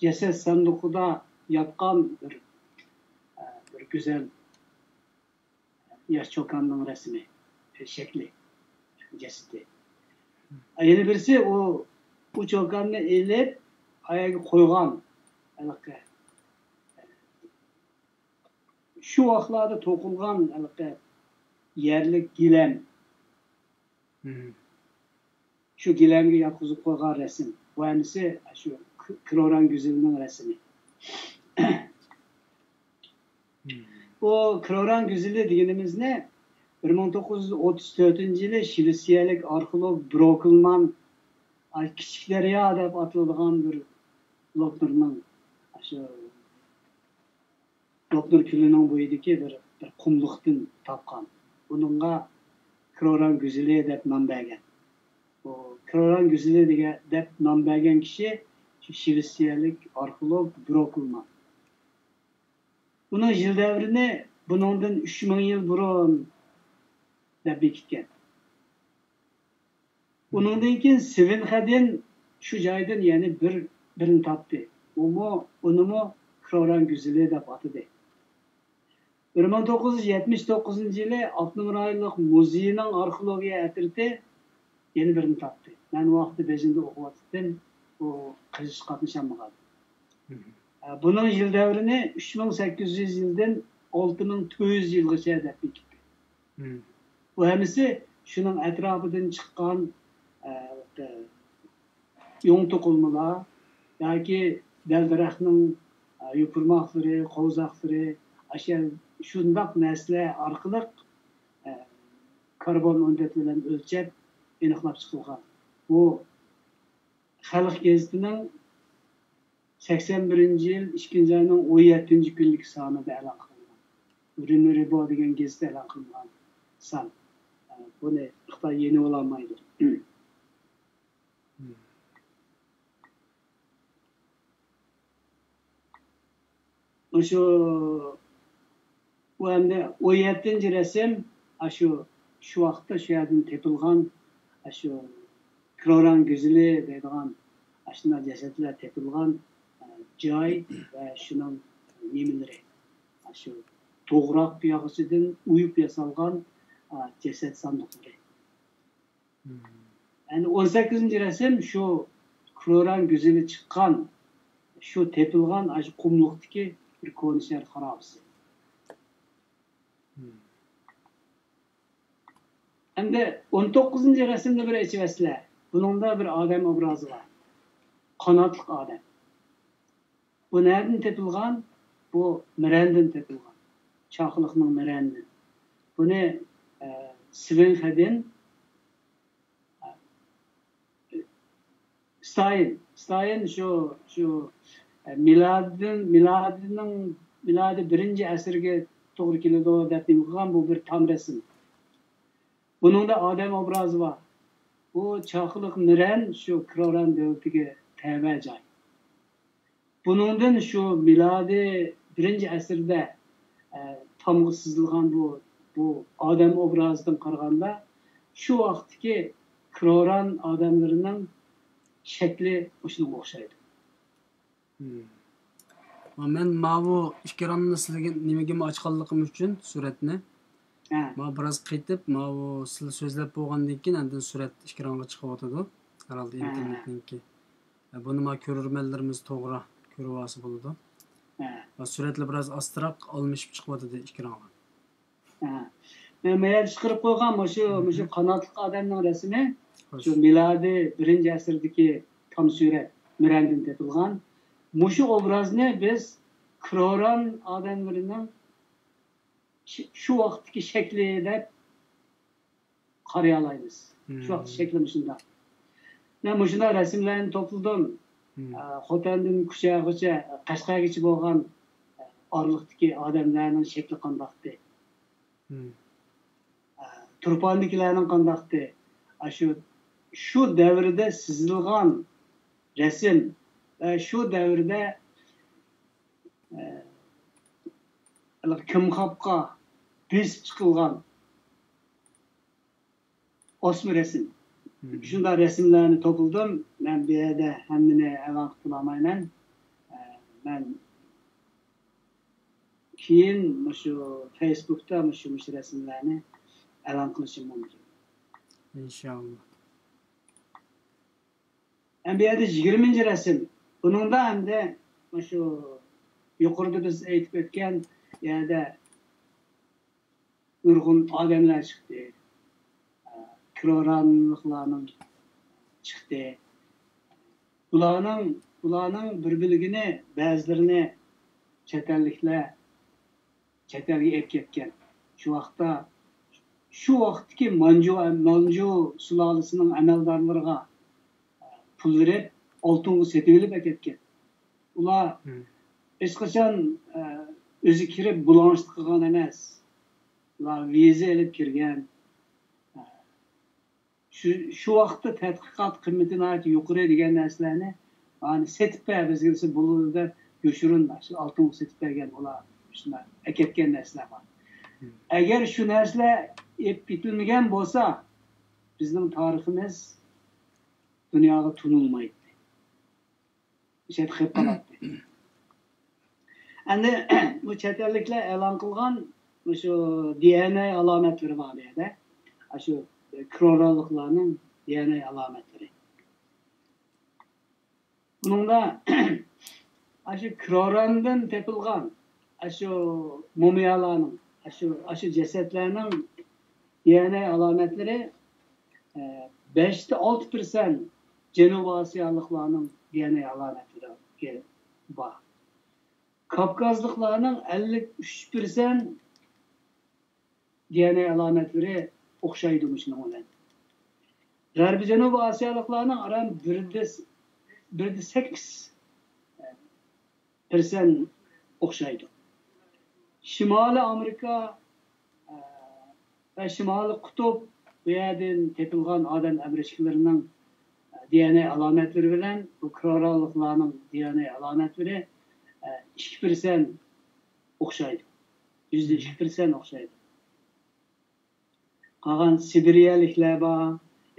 جەسەت ساندۇقىدا ياتقان بىر، بىر گۈزەل ياش چوكاننىڭ رەسىمى، شەكلى، جەسىتى. يەنە بىرسى ئۇ، ئۇ چوكاننى ئېلىپ، ئاياغىغا قويغان، ھېلىقى، شۇ ۋاقىتلاردا توقۇلغان ھېلىقى يەرلىك گىلەم. شۇ گىلەمگە ياتقۇزۇپ قويغان رەسىم. بۇ ھەممىسى شۇ ك-، كروران گۈزىلىنىڭ رەسىمى. بۇ كروران گۈزىلى دېگىنىمىزنى بىر مىڭ توققۇز يۈز ئوتتۇز تۆتىنچى يىلى شىۋېتسىيەلىك ئارخېئولوگ بروكلمان، ئاي، كىچىك دەريا دەپ ئاتىلىدىغان بىر لوپنۇرنىڭ، شۇ لوپنۇر كۆلىنىڭ بويىدىكى بىر، بىر قۇملۇقتىن تاپقان. بۇنىڭغا كروران گۈزىلى دەپ نام بەرگەن. بۇ كروران گۈزىلى دېگەن، دەپ نام بەرگەن كىشى شۇ شىۋېتسىيەلىك ئارخېئولوگ بروكلمان. ئۇنىڭ يىل دەۋرىنى بۇنىڭدىن ئۈچ مىڭ يىل بۇرۇن دەپ بېكىتكەن. ئۇنىڭدىن كېيىن سېۋېن خەدىن شۇ جايدىن يەنە بىر، بىرنى تاپتى. ئۇمۇ، ئۇنىمۇ كروران گۈزىلى دەپ ئاتىدى. بىر مىڭ توققۇز يۈز يەتمىش توققۇزىنچى يىلى ئاپتونوم رايونلۇق مۇزېينىڭ ئارخېئولوگىيە ئەترىتى يەنە بىرنى تاپتى. مەن ئۇ ۋاقىتتا بېيجىڭدا ئوقۇۋاتاتتىم، بۇ قېزىشقا قاتنىشالمىغان. ئە، بۇنىڭ يىل دەۋرىنى ئۈچ مىڭ سەككىز يۈز يىلدىن ئالتە مىڭ تۆت يۈز يىلغىچە دەپ بېكىتتى. بۇ ھەممىسى شۇنىڭ ئەتراپىدىن چىققان، ئە، يۇڭ توقۇلمىلار ياكى دەل-دەرەخنىڭ، ئە، يوپۇرماقلىرى، قوۋزاقلىرى، ئاشۇ شۇنداق نەرسىلەر ئارقىلىق، ئە، كاربون ئون تۆت بىلەن ئۆلچەپ ئېنىقلاپ چىقىلغان. بۇ خەلق گېزىتىنىڭ سەكسەن بىرىنچى يىل ئىككىنچى ئاينىڭ ئون يەتتىنچى كۈنلۈك سانىدا ئېلان قىلىنغان. رېنېرېبو دېگەن گېزىتتە ئېلان قىلىنغان سان. بۇنى خىتاي يېنىۋالالمايدۇ. مۇشۇ، بۇ ئەمدى ئون يەتتىنچى رەسىم، ئاشۇ، شۇ ۋاقىتتا شۇ يەردىن تېپىلغان، ئاشۇ كروران گۈزىلى دەيدىغان، ئاشۇنداق جەسەتلەر تېپىلغان، ئە، جاي ۋە شۇنىڭ نېمىلىرى، ئاشۇ توغراق ياغىچىدىن ئويۇپ ياسالغان، ئە، جەسەت ساندۇقلىرى. يەنى ئون سەككىزىنچى رەسىم شۇ كروران گۈزىلى چىققان، شۇ تېپىلغان ئاشۇ قۇملۇقتىكى بىر كونا شەھەر خارابىسى. ئەمدى ئون توققۇزىنچى رەسىمنى بىر ئېچىۋەتسىلە. بۇنىڭدا بىر ئادەم ئوبرازى بار. قاناتلىق ئادەم. بۇ نەدىن تېپىلغان؟ بۇ مىرەندىن تېپىلغان. چاقىلىقنىڭ مىرەندىن. بۇنى، ئە، سىۋېن خەدىن، ئە، ستاين، ستاين شۇ، شۇ، ئە، مىلادىدىن، مىلادىنىڭ، مىلادىي بىرىنچى ئەسىرگە توغرا كېلىدۇ دەپ نېمە قىلغان، بۇ بىر تام رەسىم. بۇنىڭدا ئادەم ئوبرازى بار. بۇ چاقىلىق مىرەن شۇ كروران دۆلىتىگە تەۋە جاي. بۇنىڭدىن شۇ مىلادىي بىرىنچى ئەسىردە، ئە، تامغا سىزىلغان بۇ، بۇ ئادەم ئوبرازىدىن قارىغاندا، شۇ ۋاقىتتىكى كروران ئادەملىرىنىڭ شەكلى مۇشۇنىڭغا ئوخشايدۇ. مم. مەن ماۋۇ ئېكراننى سىلىگە نېمىگىمۇ ئاچقانلىقىم ئۈچۈن سۈرەتنى، ھە. ماۋۇ بىراز قېتىپ، ماۋۇ سىلەر سۆزلەپ بولغاندىن كېيىن ئاندىن سۈرەت ئېكرانغا چىقىۋاتىدۇ. ھەرھالدا ھە، ھە. ئىنتېرنېتنىڭكى. ھە، بۇنى ما كۆرۈرمەنلىرىمىز توغرا كۆرۈۋالسا بولىدۇ. ھە. ھە، سۈرەتلەر بىراز ئاستىراق ئالمىشىپ چىقىۋاتىدۇ ئېكرانغا. ھە. مەن مەيەر چىقىرىپ قويغان مۇشۇ، مۇشۇ قاناتلىق ئادەمنىڭ رەسىمى، خوش. شۇ مىلادىي بىرىنچى ئەسىردىكى تام سۈرەت، مىرەندىن تېپىلغان. مۇشۇ ئوبرازنى بىز كروران ئادەملىرىنىڭ شۇ، شۇ ۋاقىتتىكى شەكلى دەپ قارىيالايمىز. شۇ ۋاقىتتا شەكلى مۇشۇنداق. مەن مۇشۇنداق رەسىملەرنى توپلىدىم. ئە، خوتەندىن كۇچاغىچە، قەشقەرگىچە بولغان، ئە، ئارىلىقتىكى ئادەملەرنىڭ شەكلى قانداقتى؟ ئە، تۇرپاندىكىلەرنىڭ قانداقتى؟ ئاشۇ، شۇ دەۋردە سىزىلغان رەسىم ۋە شۇ دەۋردە، ئە، كىمخابقا بېسىپ چىقىلغان ئاسما رەسىم. شۇنداق رەسىملەرنى توپلىدىم. مەن بۇ يەردە ھەممىنى ئېلان قىلالمايمەن. ئە، مەن كېيىن مۇشۇ فېيسبۇكتا مۇشۇ، مۇشۇ رەسىملەرنى ئېلان قىلىشىم مۇمكىن. ئىنشاللا. ئەمدى بۇ يەردە يىگىرمىنچى رەسىم. بۇنىڭدا ئەمدى مۇشۇ يۇقىرىدا بىز ئېيتىپ ئۆتكەن يەردە نۇرغۇن ئادەملەر چىقتى. كرورانلىقلارنىڭ چىقتى. بۇلارنىڭ، بۇلارنىڭ بىر بۆلىكىنى، بەزىلىرىنى چەت ئەللىكلەر چەت ئەلگە ئېلىپ كەتكەن. شۇ ۋاقىتتا، شۇ ۋاقىتتىكى مانجۇ، مانجۇ سۇلالىسىنىڭ ئەمەلدارلىرىغا پۇل بېرىپ، ئالتۇنغا سېتىۋېلىپ ئەكەتكەن. ئۇلار ھېچقاچان، ئە، ئۆزى كىرىپ بۇلاڭچىلىق قىلغان ئەمەس. ئۇلار ۋىزا ئېلىپ كىرگەن. شۇ، شۇ ۋاقىتتا تەتقىقات قىممىتى ناھايىتى يۇقىرى دېگەن نەرسىلەرنى، ئانى سېتىپ بەر بىزگە دېسە بولىدۇ دەپ، يوشۇرۇن شۇ ئالتۇنغا سېتىپ بەرگەن، ئۇلار شۇنداق ئەكەتكەن نەرسىلەر بار. ئەگەر شۇ نەرسىلەر ئېلىپ كېتىلمىگەن بولسا، بىزنىڭ تارىخىمىز دۇنياغا تونۇلمايتتى. شەرت قىلىپ قالاتتى. ئەمدى بۇ چەت ئەللىكلەر ئېلان قىلغان مۇشۇ دى ئېن ئەي ئالامەتلىرى بار بۇ يەردە. ئاشۇ كرورانلىقلارنىڭ دى ئېن ئەي ئالامەتلىرى. بۇنىڭدا ئاشۇ كروراندىن تېپىلغان ئاشۇ مۇمىيالارنىڭ، ئاشۇ، ئاشۇ جەسەتلەرنىڭ دى ئېن ئەي ئالامەتلىرى، ئە، بەشتە ئالتە پىرسەنت جەنۇبىي ئاسىيالىقلارنىڭ دى ئېن ئەي ئالامەتلىرى بار. كاپكازلىقلارنىڭ ئەللىك ئۈچ پىرسەنت دى ئېن ئەي ئالامەتلىرى ئوخشايدۇ مۇشۇنىڭ بىلەن. غەربىي جەنۇبىي ئاسىيالىقلارنىڭ ئاران بىردە، بىردە سەككىز پىرسەنت ئوخشايدۇ. شىمالىي ئامېرىكا، ئە، ۋە شىمالىي قۇتۇپ، بۇ يەردىن تېپىلغان ئادەم ئەبرىشكىلىرىنىڭ، ئە، دى ئېن ئەي ئالامەتلىرى بىلەن بۇ كرورانلىقلارنىڭ دى ئېن ئەي ئالامەتلىرى، ئە، ئىككى پىرسەنت ئوخشايدۇ. يۈزدە ئىككى پىرسەنت ئوخشايدۇ. قالغان سىبىرىيەلىكلەر بار،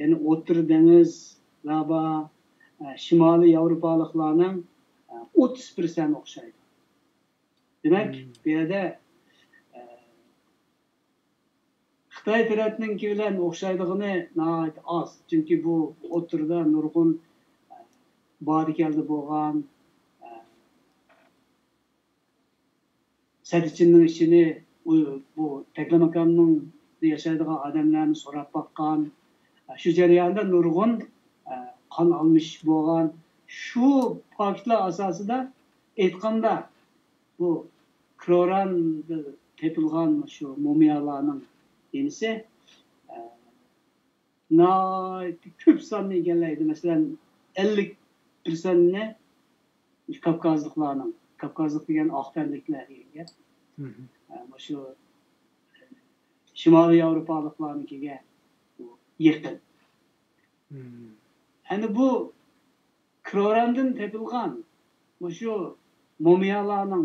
يەنە ئوتتۇرا دېڭىزلار بار، ئە، شىمالىي ياۋروپالىقلارنىڭ، ئە، ئوتتۇز پىرسەنت ئوخشايدۇ. دېمەك، بۇ يەردە، ئە، خىتاي تەرەپنىڭكى بىلەن ئوخشايدىغىنى ناھايىتى ئاز. چۈنكى بۇ ئوتتۇرىدا نۇرغۇن، ئە، بارى كەلدى بولغان، ئە، سەددىچىننىڭ ئىشىنى، ئۇ، بۇ تەكلىماكاننىڭ ياشايدىغان ئادەملەرنى سوراپ باققان. شۇ جەرياندا نۇرغۇن، ئە، قان ئالمىشىش بولغان. شۇ پاكىتلار ئاساسىدا ئېيتقاندا، بۇ كروراندا تېپىلغان شۇ مۇمىيالارنىڭ نېمىسى، ئە، ناھايىتى كۆپ ساننى ئىگىلەيدۇ. مەسىلەن، ئەللىك پىرسەنتنى كاپكازلىقلارنىڭ، كاپكازلىق دېگەن ئاق تەنلىكلەر دېگەن گەپ. ئە، مۇشۇ شىمالىي ياۋروپالىقلارنىڭكىگە يېقىن. ئەنە بۇ كروراندىن تېپىلغان مۇشۇ مۇمىيالارنىڭ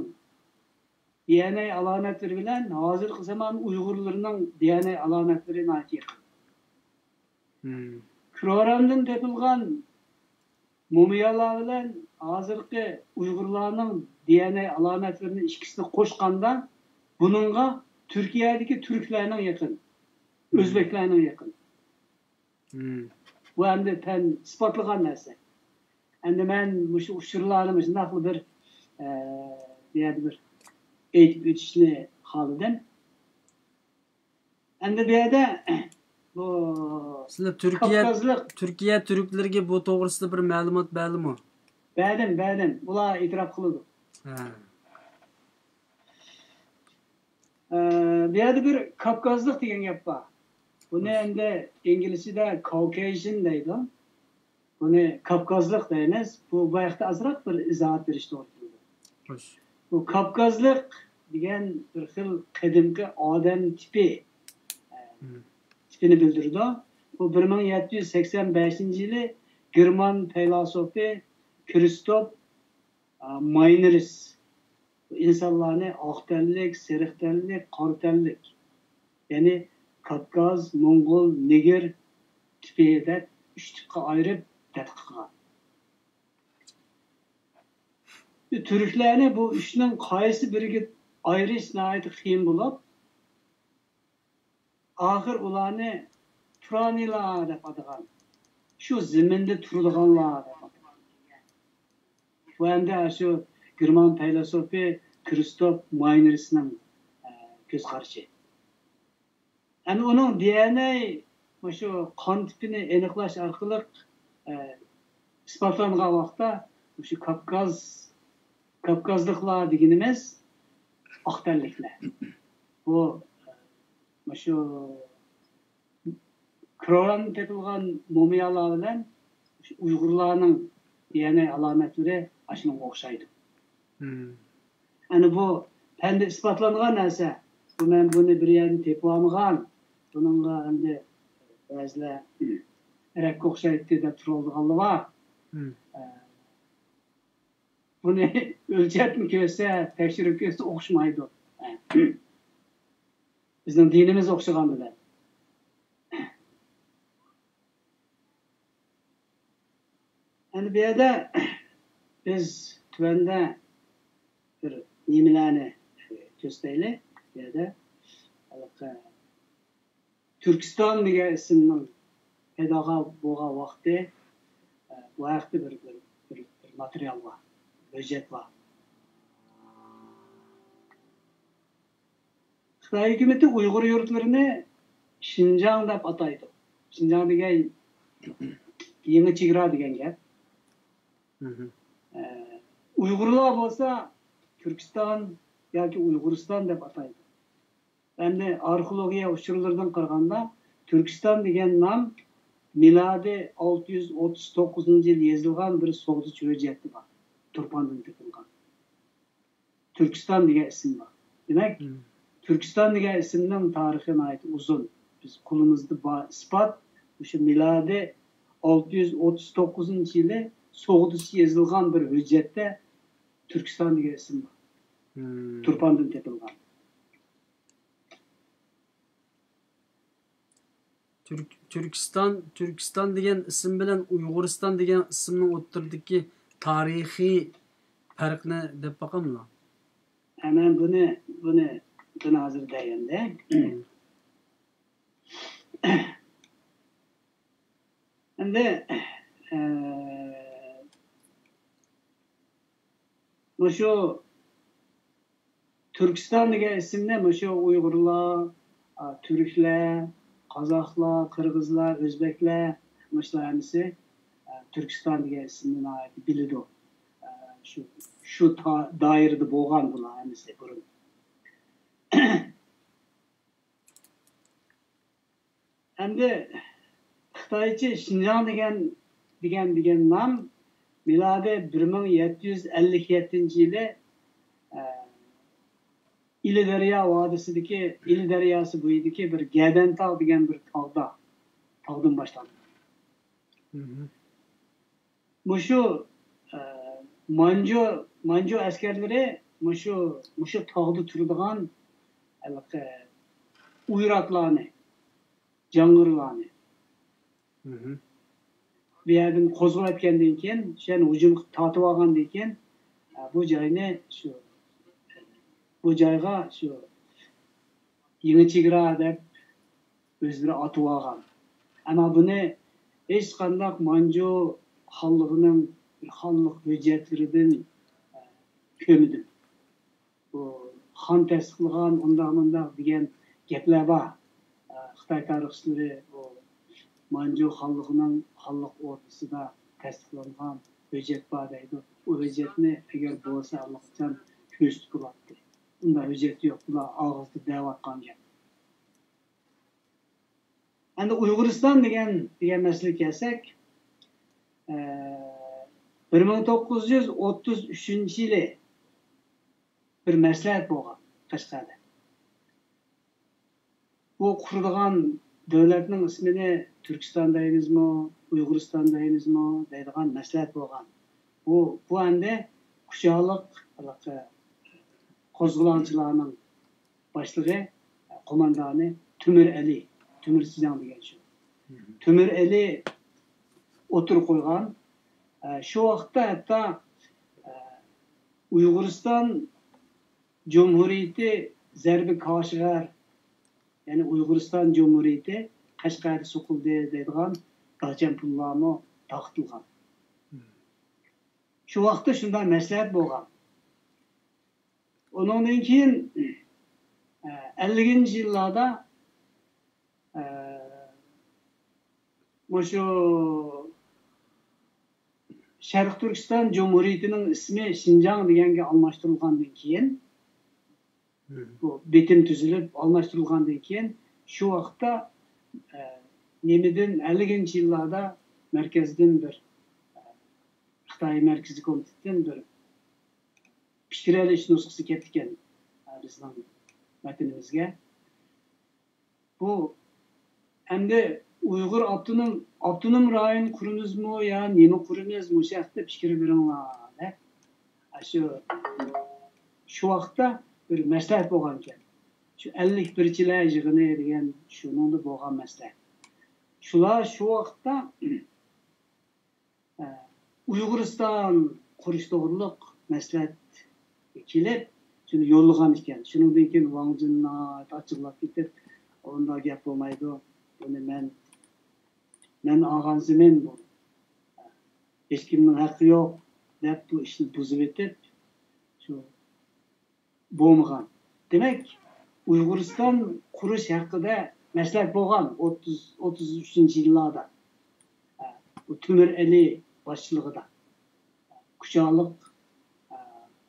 دى ئېن ئەي ئالامەتلىرى بىلەن ھازىرقى زامان ئۇيغۇرلىرىنىڭ دى ئېن ئەي ئالامەتلىرى ناھايىتى يېقىن. كروراندىن تېپىلغان مۇمىيالار بىلەن ھازىرقى ئۇيغۇرلارنىڭ دى ئېن ئەي ئالامەتلىرىنى ئىككىسىنى قوشقاندا، بۇنىڭغا تۈركىيەدىكى تۈركلەرنىڭ يېقىن، ئۆزبەكلەرنىڭ يېقىن. بۇ ئەمدى پەن ئىسپاتلىغان نەرسە. ئەمدى مەن مۇشۇ ئۇچۇرلارنى مۇشۇنداقلا بىر، ئە، بۇ يەردە بىر ئېيتىپ ئۆتۈشنى خالىدىم. ئەمدى بۇ يەردە بۇ سىلەر تۈركىيە، كاپكازلىق تۈركىيە تۈركلىرىگە بۇ توغرىسىدا بىر مەلۇمات بەردىمۇ؟ بەردىم، بەردىم. ئۇلار ئېتىراپ قىلىدۇ. ھە. ئە، بۇ يەردە بىر كاپكازلىق دېگەن گەپ بار. بۇنى ئەمدى ئىنگلىزچىدە كاكېيژن دەيدۇ. بۇنى كاپكازلىق دەيمىز. بۇ، بۇ ھەقتە ئازراق بىر ئىزاھات بېرىش توغرا كېلىدۇ. خوش. بۇ كاپكازلىق دېگەن بىر خىل قەدىمكى ئادەم تىپى، ئە، تىپىنى بىلدۈرىدۇ. بۇ بىر مىڭ يەتتە يۈز سەكسەن بەشىنچى يىلى گېرمان پەيلاسوپى كرىستوپ، ئە، ماينېرس ئىنسانلارنى ئاق تەنلىك، سېرىق تەنلىك، قارا تەنلىك، يەنى كاپكاز، موڭغۇل، نېگىر تىپى دەپ ئۈچ تىپقا ئايرىپ دەپ قىلغان. تۈركلەرنى بۇ ئۈچنىڭ قايسى بىرىگە ئايرىش ناھايىتى قىيىن بولۇپ، ئاخىر ئۇلارنى تۇرانىلار دەپ ئاتىغان. شۇ زېمىندا تۇرىدىغانلار دەپ ئاتىغان. بۇ ئەمدى شۇ گېرمان پەيلاسوپى كرىستوف ماينېرسنىڭ، ئە، كۆز قارىشى. ئەمدى ئۇنىڭ دى ئېن ئەي، مۇشۇ قان تىپىنى ئېنىقلاش ئارقىلىق، ئە، ئىسپاتلانغان ۋاقىتتا، مۇشۇ كاپكاز، كاپكازلىقلار دېگىنىمىز ئاق تەنلىكلەر. بۇ، مۇشۇ كروران تېپىلغان مومىيالار بىلەن ئۇيغۇرلارنىڭ دى ئېن ئەي ئالامەتلىرى ئاشۇنىڭغا ئوخشايدۇ. مم. ئەنە بۇ پەندە ئىسپاتلانغان نەرسە. بۇ، مەن بۇنى بىر يەردىن تېپىۋالمىغان. بۇنىڭغا ئەمدى بەزىلەر ئەرەبكە ئوخشايتتى دەپ تۇرۇۋالىدىغانلار بار. مم. ئە، بۇنى ئۆلچەپمۇ كۆرسە، تەكشۈرۈپ كۆرسە ئوخشىمايدۇ. بىزنىڭ دىنىمىز ئوخشىغان بىلەن. ئەمدى بۇ يەردە بىز تۆۋەندە بىر نېمىلەرنى كۆرسىتەيلى. بۇ يەردە ھېلىقى تۈركىستان دېگەن ئىسىمنىڭ پەيدا بولغان ۋاقتى، بۇ ھەقتە بىر، بىر، بىر، بىر ماتېرىيال بار، ھۆججەت بار. خىتاي ھۆكۈمىتى ئۇيغۇر يۇرتلىرىنى شىنجاڭ دەپ ئاتايدۇ. شىنجاڭ دېگەن يېڭى چېگرا دېگەن گەپ. مم. ئە، ئۇيغۇرلار بولسا تۈركىستان ياكى ئۇيغۇرىستان دەپ ئاتايدۇ. ئەمدى ئارخېئولوگىيە ئۇچۇرلىرىدىن قارىغاندا، تۈركىستان دېگەن نام مىلادىي ئالتە يۈز ئوتتۇز توققۇزىنچى يىل يېزىلغان بىر سوغدىچە ھۆججەتتە بار. تۇرپاندىن تېپىلغان. تۈركىستان دېگەن ئىسىم بار. دېمەك، مم. تۈركىستان دېگەن ئىسىمنىڭ تارىخى ناھايىتى ئۇزۇن. بىز قولىمىزدا بار ئىسپات، مۇشۇ مىلادىي ئالتە يۈز ئوتتۇز توققۇزىنچى يىلى سوغدىچە يېزىلغان بىر ھۆججەتتە تۈركىستان دېگەن ئىسىم بار. مم. تۇرپاندىن تېپىلغان. تۈرك-، تۈركىستان، تۈركىستان دېگەن ئىسىم بىلەن ئۇيغۇرىستان دېگەن ئىسىمنىڭ ئوتتۇرىدىكى تارىخىي پەرقنى دەپ باقاملا؟ ھە، مەن بۇنى، بۇنى، بۇنى ھازىر دەي ئەمدى. مم. ئەمدى، ئە، مۇشۇ تۈركىستان دېگەن ئىسىمنى مۇشۇ ئۇيغۇرلار، ئا، تۈركلەر، قازاقلار، قىرغىزلار، ئۆزبەكلەر، مۇشۇلار ھەممىسى، ئا، تۈركىستان دېگەن ئىسىمنى ناھايىتى بىلىدۇ. ئا، شۇ، شۇ تا-، دائىرىدە بولغان بۇلار ھەممىسى بۇرۇن. ئەمدى خىتايچە شىنجاڭ دېگەن، دېگەن، دېگەن نام مىلادىي بىر مىڭ يەتتە يۈز ئەللىك يەتتىنچى يىلى، ئە، ئىلى دەريا ۋادىسىدىكى، ئىلى دەرياسى بويىدىكى بىر گەدەنتاغ دېگەن بىر تاغدا، تاغدىن باشلاندى. مم. مۇشۇ، ئە، مانجۇ، مانجۇ ئەسكەرلىرى مۇشۇ، مۇشۇ تاغدا تۇرىدىغان ھېلىقى ئۇيراتلارنى، جاڭغىرلارنى، مم. بۇ يەردىن قوزغىۋەتكەندىن كېيىن، شۇ يەرنى ھۇجۇمغا تارتىۋالغاندىن كېيىن، ئە، بۇ جاينى شۇ، بۇ جايغا شۇ يېڭى چېگرا دەپ ئۆزلىرى ئاتىۋالغان. ئەمما بۇنى ھېچقانداق مانجۇ خانلىقىنىڭ بىر خانلىق ھۆججەتلىرىدىن، ئە، كۆرمىدىم. بۇ خان تەستىقلىغان، ئۇنداق مۇنداق دېگەن گەپلەر بار. ئە، خىتاي تارىخچىلىرى بۇ مانجۇ خانلىقىنىڭ خانلىق ئوردىسىدا تەستىقلانغان ھۆججەت بار دەيدۇ. ئۇ ھۆججەتنى ئەگەر بولسا ئاللىقاچان كۆرسىتىپ بولاتتى. ئۇنداق ھۆججەت يوق، بۇلار ئاغزىدا دەۋاتقان گەپ. ئەمدى ئۇيغۇرىستان دېگەن، دېگەن مەسىلىگە كەلسەك، ئە، بىر مىڭ توققۇز يۈز ئوتتۇز ئۈچىنچى يىلى بىر مەسلىھەت بولغان قەشقەردە. بۇ قۇرىدىغان دۆلەتنىڭ ئىسمىنى تۈركىستان دەيمىزمۇ، ئۇيغۇرىستان دەيمىزمۇ دەيدىغان مەسلىھەت بولغان. بۇ، بۇ ئەمدى قۇشاغلىق قوزغىلاڭچىلارنىڭ باشلىقى، قوماندانى تۆمۈر ئەلى، تۆمۈر سىجاڭ دېگەن شۇ. مم. تۆمۈر ئەلى ئوتتۇرىغا قويغان. ئە، شۇ ۋاقىتتا ھەتتا، ئە، ئۇيغۇرىستان جۇمھۇرىيىتى زەربى كاشغەر، يەنى ئۇيغۇرىستان جۇمھۇرىيىتى قەشقەردە سوقۇلدى دەيدىغان داچەن پۇللارمۇ تارقىتىلغان. شۇ ۋاقىتتا شۇنداق مەسلىھەت بولغان. ئۇنىڭدىن كېيىن، ئە، ئەللىكىنچى يىللاردا، ئە، مۇشۇ شەرقىي تۈركىستان جۇمھۇرىيىتىنىڭ ئىسمى شىنجاڭ دېگەنگە ئالماشتۇرۇلغاندىن كېيىن، بۇ بېتىم تۈزۈلۈپ ئالماشتۇرۇلغاندىن كېيىن، شۇ ۋاقىتتا، ئە، نېمىدىن، ئەللىكىنچى يىللاردا مەركەزدىن بىر، ئە، خىتاي مەركىزىي كومىتېتتىن بىر پىكىر ئېلىش نۇسخىسى كەپتىكەن، ئە، بىزنىڭ ۋەتىنىمىزگە. بۇ ئەمدى ئۇيغۇر ئاپتونوم، ئاپتونوم رايون قۇرىمىزمۇ يا نېمە قۇرىمىز، مۇشۇ ھەقتە پىكىر بېرىڭلار دەپ، ئاشۇ، شۇ ۋاقىتتا بىر مەسلىھەت بولغانىكەن. شۇ ئەللىك بىرچىلەر يىغىنى دېگەن شۇنىڭدا بولغان مەسلىھەت. شۇلار شۇ ۋاقىتتا ئۇيغۇرىستان قۇرۇش توغرۇلۇق مەسلىھەت كېلىپ، شۇنى يوللىغان ئىكەن. شۇنىڭدىن كېيىن ۋاڭ جىن ناھايىتى ئاچچىقلاپ كېتىپ، ئۇنداق گەپ بولمايدۇ، بۇنى مەن، مەن ئالغان زېمىن بۇ، ھېچكىمنىڭ ھەققى يوق دەپ، بۇ ئىشنى بۇزۇۋېتىپ، شۇ بولمىغان. دېمەك، ئۇيغۇرىستان قۇرۇش ھەققىدە مەسلىھەت بولغان ئوتتۇز، ئوتتۇز ئۈچىنچى يىللاردا. ئە، بۇ تۆمۈر ئەلى باشچىلىقىدا. كۇچالىق، ئە،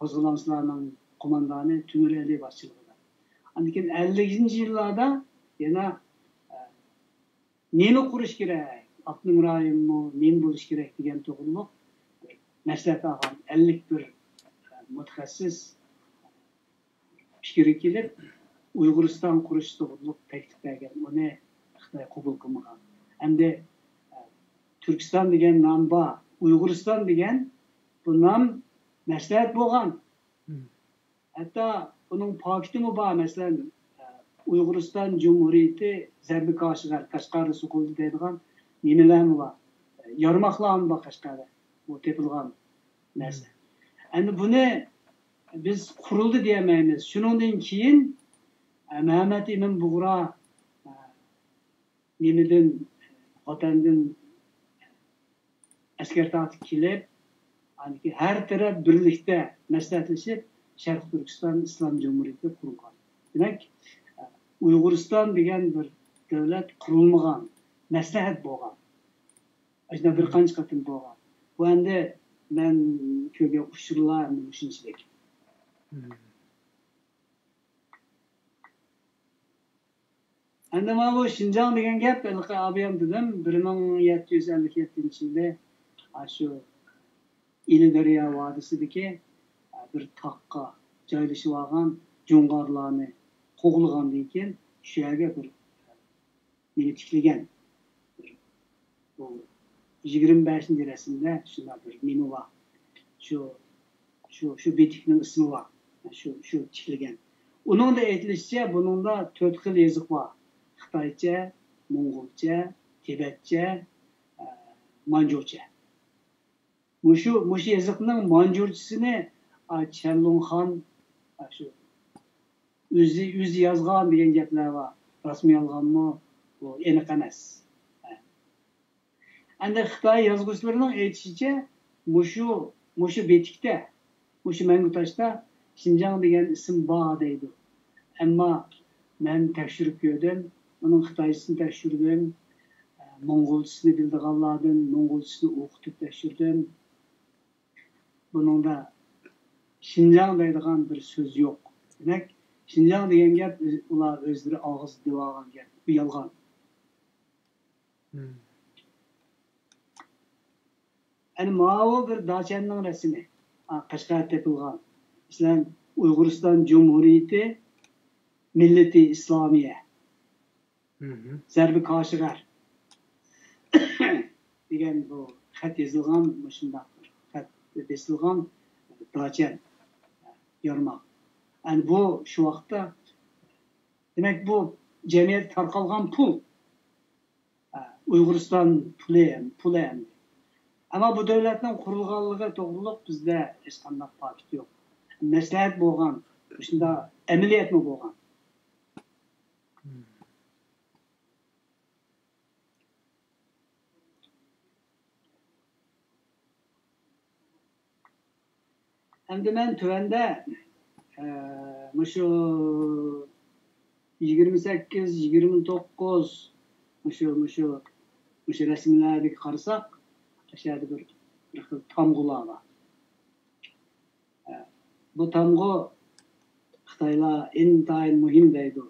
قوزغىلاڭچىلارنىڭ قوماندانى تۆمۈر ئەلى باشچىلىقىدا. ئاندىن كېيىن ئەللىكىنچى يىللاردا يەنە، ئە، نېمە قۇرۇش كېرەك؟ ئاپتونوم رايونمۇ نېمە بولۇش كېرەك دېگەن توغرۇلۇق مەسلىھەت ئالغان ئەللىك بىر مۇتەخەسسىس پىكىرگە كېلىپ، ئۇيغۇرىستان قۇرۇش توغرۇلۇق تەكلىپ بەرگەن. ئۇنى خىتاي قوبۇل قىلمىغان. ئەمدى، ئە، تۈركىستان دېگەن نام بار، ئۇيغۇرىستان دېگەن بۇ نام مەسلىھەت بولغان. ھەتتا بۇنىڭ پاكىتىمۇ بار. مەسىلەن، ئۇيغۇرىستان جۇمھۇرىيىتى زەربى كاشغەر، كاشغەردە سوقۇلدى دەيدىغان نېمىلەرمۇ بار. يارماقلارمۇ بار قەشقەردە. بۇ تېپىلغان نەرسە. ئەمدى بۇنى بىز قۇرۇلدى دېيەلمەيمىز. شۇنىڭدىن كېيىن، ئە، مەمەت ئىمىن بۇغرا، ئە، نېمىدىن، ۋەتەندىن ئەسكەر تارتىپ كېلىپ، ئاندىن كېيىن ھەر تەرەپ بىرلىكتە مەسلىھەتلىشىپ، شەرقىي تۈركىستان ئىسلام جۇمھۇرىيىتى قۇرۇلغان. دېمەك، ئۇيغۇرىستان دېگەن بىر دۆلەت قۇرۇلمىغان، مەسلىھەت بولغان. ئاشۇنداق بىر قانچە قېتىم بولغان. بۇ ئەمدى مەن كۆرگەن ئۇچۇرلار ئەمدى مۇشۇنچىلىك. ئەمدى مانا بۇ شىنجاڭ دېگەن گەپ، ھېلىقى ئابىيام دېدىم، بىر مىڭ يەتتە يۈز ئەللىك يەتتىنچى يىلى ئاشۇ ئىلى دەريا ۋادىسىدىكى بىر تاغقا جايلىشىپ ئالغان جۇڭغارلارنى قوغلىغاندىن كېيىن، شۇ يەرگە بىر نېمە تىكلىگەن. بۇ يىگىرمە بەشىنچى رەسىمدە شۇنداق بىر نېمە بار. شۇ، شۇ، شۇ بېتىكنىڭ ئىسمى بار. شۇ، شۇ تىكلىگەن. ئۇنىڭدا ئېيتىلىشىچە، بۇنىڭدا تۆت خىل يېزىق بار. خىتايچە، موڭغۇلچە، تىبەتچە، ئە، مانجۇچە. مۇشۇ، مۇشۇ يېزىقنىڭ مانجۇچىسىنى، ئا، چيەنلۇڭخان، ئا، شۇ ئۆزى، ئۆزى يازغان دېگەن گەپلەر بار. راستمۇ يالغانمۇ؟ بۇ ئېنىق ئەمەس. ئەمدى خىتاي يازغۇچىلىرىنىڭ ئېيتىشىچە، مۇشۇ، مۇشۇ بېتىكتە، مۇشۇ مەڭگۈ تاشتا شىنجاڭ دېگەن ئىسىم بار دەيدۇ. ئەمما مەن تەكشۈرۈپ كۆردۈم، ئۇنىڭ خىتايچىسىنى تەكشۈردۈم، موڭغۇلچىسىنى بىلىدىغانلاردىن موڭغۇلچىسىنى ئوقۇتۇپ تەكشۈردۈم. بۇنىڭدا شىنجاڭ دەيدىغان بىر سۆز يوق. دېمەك، شىنجاڭ دېگەن گەپ ئۆز-، ئۇلار ئۆزلىرى ئاغزىدا دەۋالغان گەپ. بۇ يالغان. ئەنە ماۋۇ بىر داچەننىڭ رەسىمى. ئا، قەشقەردە تېپىلغان. مەسىلەن، ئۇيغۇرىستان جۇمھۇرىيىتى مىللىتى ئىسلامىيە. زەربى كاشىغەر دېگەن بۇ خەت يېزىلغان، مۇشۇنداق بىر خەت بېسىلغان داچەن يارماق. ئەنە بۇ شۇ ۋاقىتتا، دېمەك، بۇ جەمئىيەتتە تارقالغان پۇل. ئۇيغۇرىستان پۇلى، پۇلى ئەمدى. ئەمما بۇ دۆلەتنىڭ قۇرۇلغانلىقى توغرۇلۇق بىزدە ھېچقانداق پاكىت يوق. مەسلىھەت بولغان، شۇنداق ئەمەلىيەتمۇ بولغان. ئەمدى مەن تۆۋەندە، ئە، مۇشۇ يىگىرمە سەككىز، يىگىرمە توققۇز، مۇشۇ، مۇشۇ، مۇشۇ رەسىملەرگە قارىساق، ئاشۇ يەردە بىر، بىر خىل تامغىلار بار. بۇ تامغا خىتايلار ئىنتايىن مۇھىم دەيدۇ.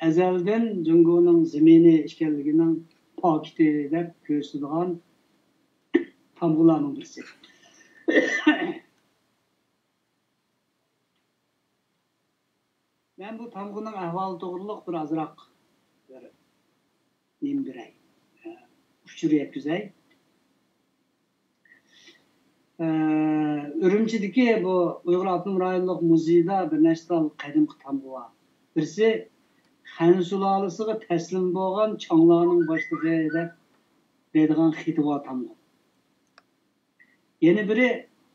ئەزەلدىن جۇڭگونىڭ زېمىنى ئىكەنلىكىنىڭ پاكىتى دەپ كۆرسىتىدىغان تامغىلارنىڭ بىرسى. مەن بۇ تامغىنىڭ ئەھۋالى توغرىلىق بىر ئازراق بىر نېمە بېرەي، ئۇچۇر يەتكۈزەي. ئە، ئۈرۈمچىدىكى بۇ ئۇيغۇر ئاپتونوم رايونلۇق مۇزېيدا بىر نەچچە تال قەدىمكى تامغا بار. بىرسى خەن سۇلالىسىغا تەسلىم بولغان چاڭلارنىڭ باشلىقى دەپ دەيدىغان خېتى بار تامغا. يەنە بىرى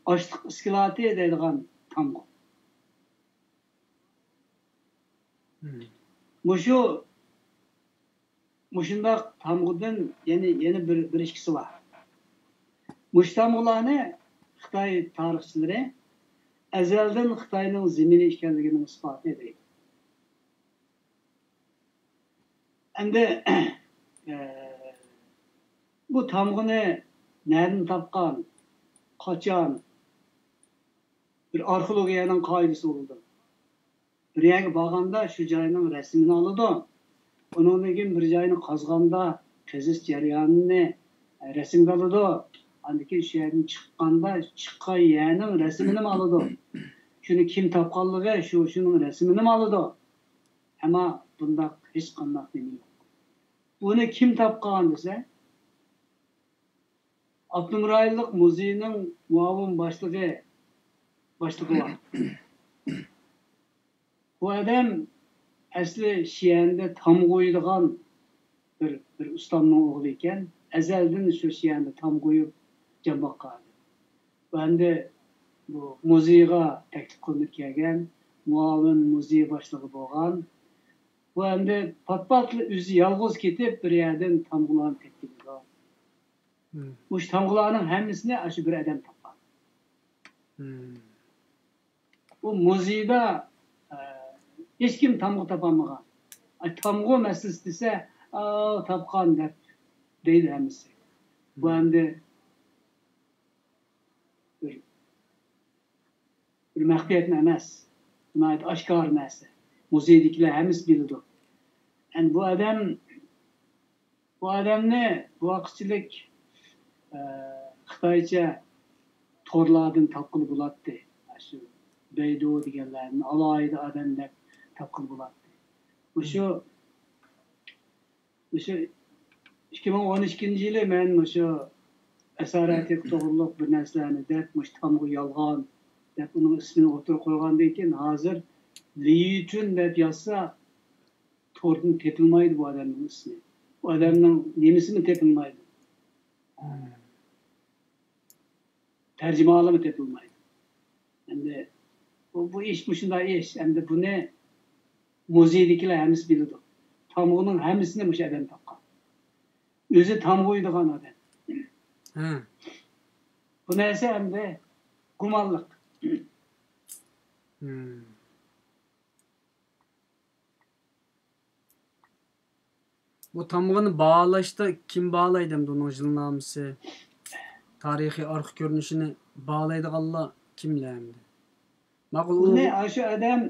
ئاشلىق ئىسكىلاتى دەيدىغان تامغا. مۇشۇ، مۇشۇنداق تامغىدىن يەنە، يەنە بىر، بىر ئىككىسى بار. مۇشۇ تامغىلارنى خىتاي تارىخچىلىرى ئەزەلدىن خىتاينىڭ زېمىنى ئىكەنلىكىنىڭ ئىسپاتى دەيدۇ. ئەمدى، ئە، بۇ تامغىنى نەدىن تاپقان، قاچان، بىر ئارخېئولوگىيەنىڭ قائىدىسى بولىدۇ. بىر يەرگە بارغاندا شۇ جاينىڭ رەسىمىنى ئالىدۇ. ئۇنىڭدىن كېيىن بىر جاينى قازغاندا قېزىش جەريانىنى، ئە، رەسىمگە ئالىدۇ. ئاندىن كېيىن شۇ يەردىن چىققاندا چىققان يەرنىڭ رەسىمىنىمۇ ئالىدۇ. شۇنى كىم تاپقانلىقى، شۇ، شۇنىڭ رەسىمىنىمۇ ئالىدۇ. ئەمما بۇنداق ھېچقانداق نېمە يوق. بۇنى كىم تاپقان دېسە، ئاپتونوم رايونلۇق مۇزېينىڭ مۇئاۋىن باشلىقى، باشلىقى بار. بۇ ئادەم ئەسلى شيەندە تامغا ئويىدىغان بىر، بىر ئۇستامنىڭ ئوغلى ئىكەن. ئەزەلدىن شۇ شيەندە تامغا ئويۇپ جان باققان ئادەم. بۇ ئەمدى بۇ مۇزېيغا تەكلىپ قىلىنىپ كەلگەن، مۇئاۋىن مۇزېي باشلىقى بولغان. بۇ ئەمدى پات-پاتلا ئۆزى يالغۇز كېتىپ بىر يەردىن تامغىلارنى تېپىپ كېلىدۇ. مۇشۇ تامغىلارنىڭ ھەممىسىنى ئاشۇ بىر ئادەم تاپقان. بۇ مۇزېيدا، ئە، ھېچكىم تامغا تاپالمىغان. ئاي، تامغا مەسىلىسى دېسە، ئاۋۇ تاپقان دەپ دەيدۇ ھەممىسى. بۇ ئەمدى بىر، بىر مەخپىيەتمۇ ئەمەس. ناھايىتى ئاشكارا نەرسە. مۇزېيدىكىلەر ھەممىسى بىلىدۇ. ئەمدى بۇ ئادەم بۇ ئادەمنى بۇ ۋاقىتچىلىك، ئە، خىتايچە تورلاردىن تاپقىلى بولاتتى. شۇ بەيدۇ دېگەنلەردىن ئالاھىدە ئادەم دەپ تاپقىلى بولاتتى. مۇشۇ، مۇشۇ ئىككى مىڭ ئون ئىككىنچى يىلى مەن مۇشۇ ئەسەر ئەتىقە توغرۇلۇق بىر نەرسىلەرنى دەپ، مۇشۇ تامغا يالغان دەپ ئۇنىڭ ئىسمىنى ئوتتۇرىغا قويغاندىن كېيىن، ھازىر لى يۈچۈن دەپ يازسا، توردىن تېپىلمايدۇ بۇ ئادەمنىڭ ئىسمى. بۇ ئادەمنىڭ نېمىسىمۇ تېپىلمايدۇ. تەرجىمىھالىمۇ تېپىلمايدۇ. ئەمدى بۇ، بۇ ئىش مۇشۇنداق ئىش. ئەمدى بۇنى مۇزېيدىكىلەر ھەممىسى بىلىدۇ. تامغىنىڭ ھەممىسىنى مۇشۇ ئادەم تاپقان. ئۆزى تامغا ئويىدىغان ئادەم. بۇ نەرسە ئەمدى گۇمانلىق. بۇ تامغىنى باھالاشتا كىم باھالايدۇ ئەمدى ئۇنىڭ يىلنامىسى، تارىخىي ئارقا كۆرۈنۈشىنى باھالايدىغانلار كىملەر ئەمدى؟ ماقۇل، ئۇ بۇنى ئاشۇ ئادەم،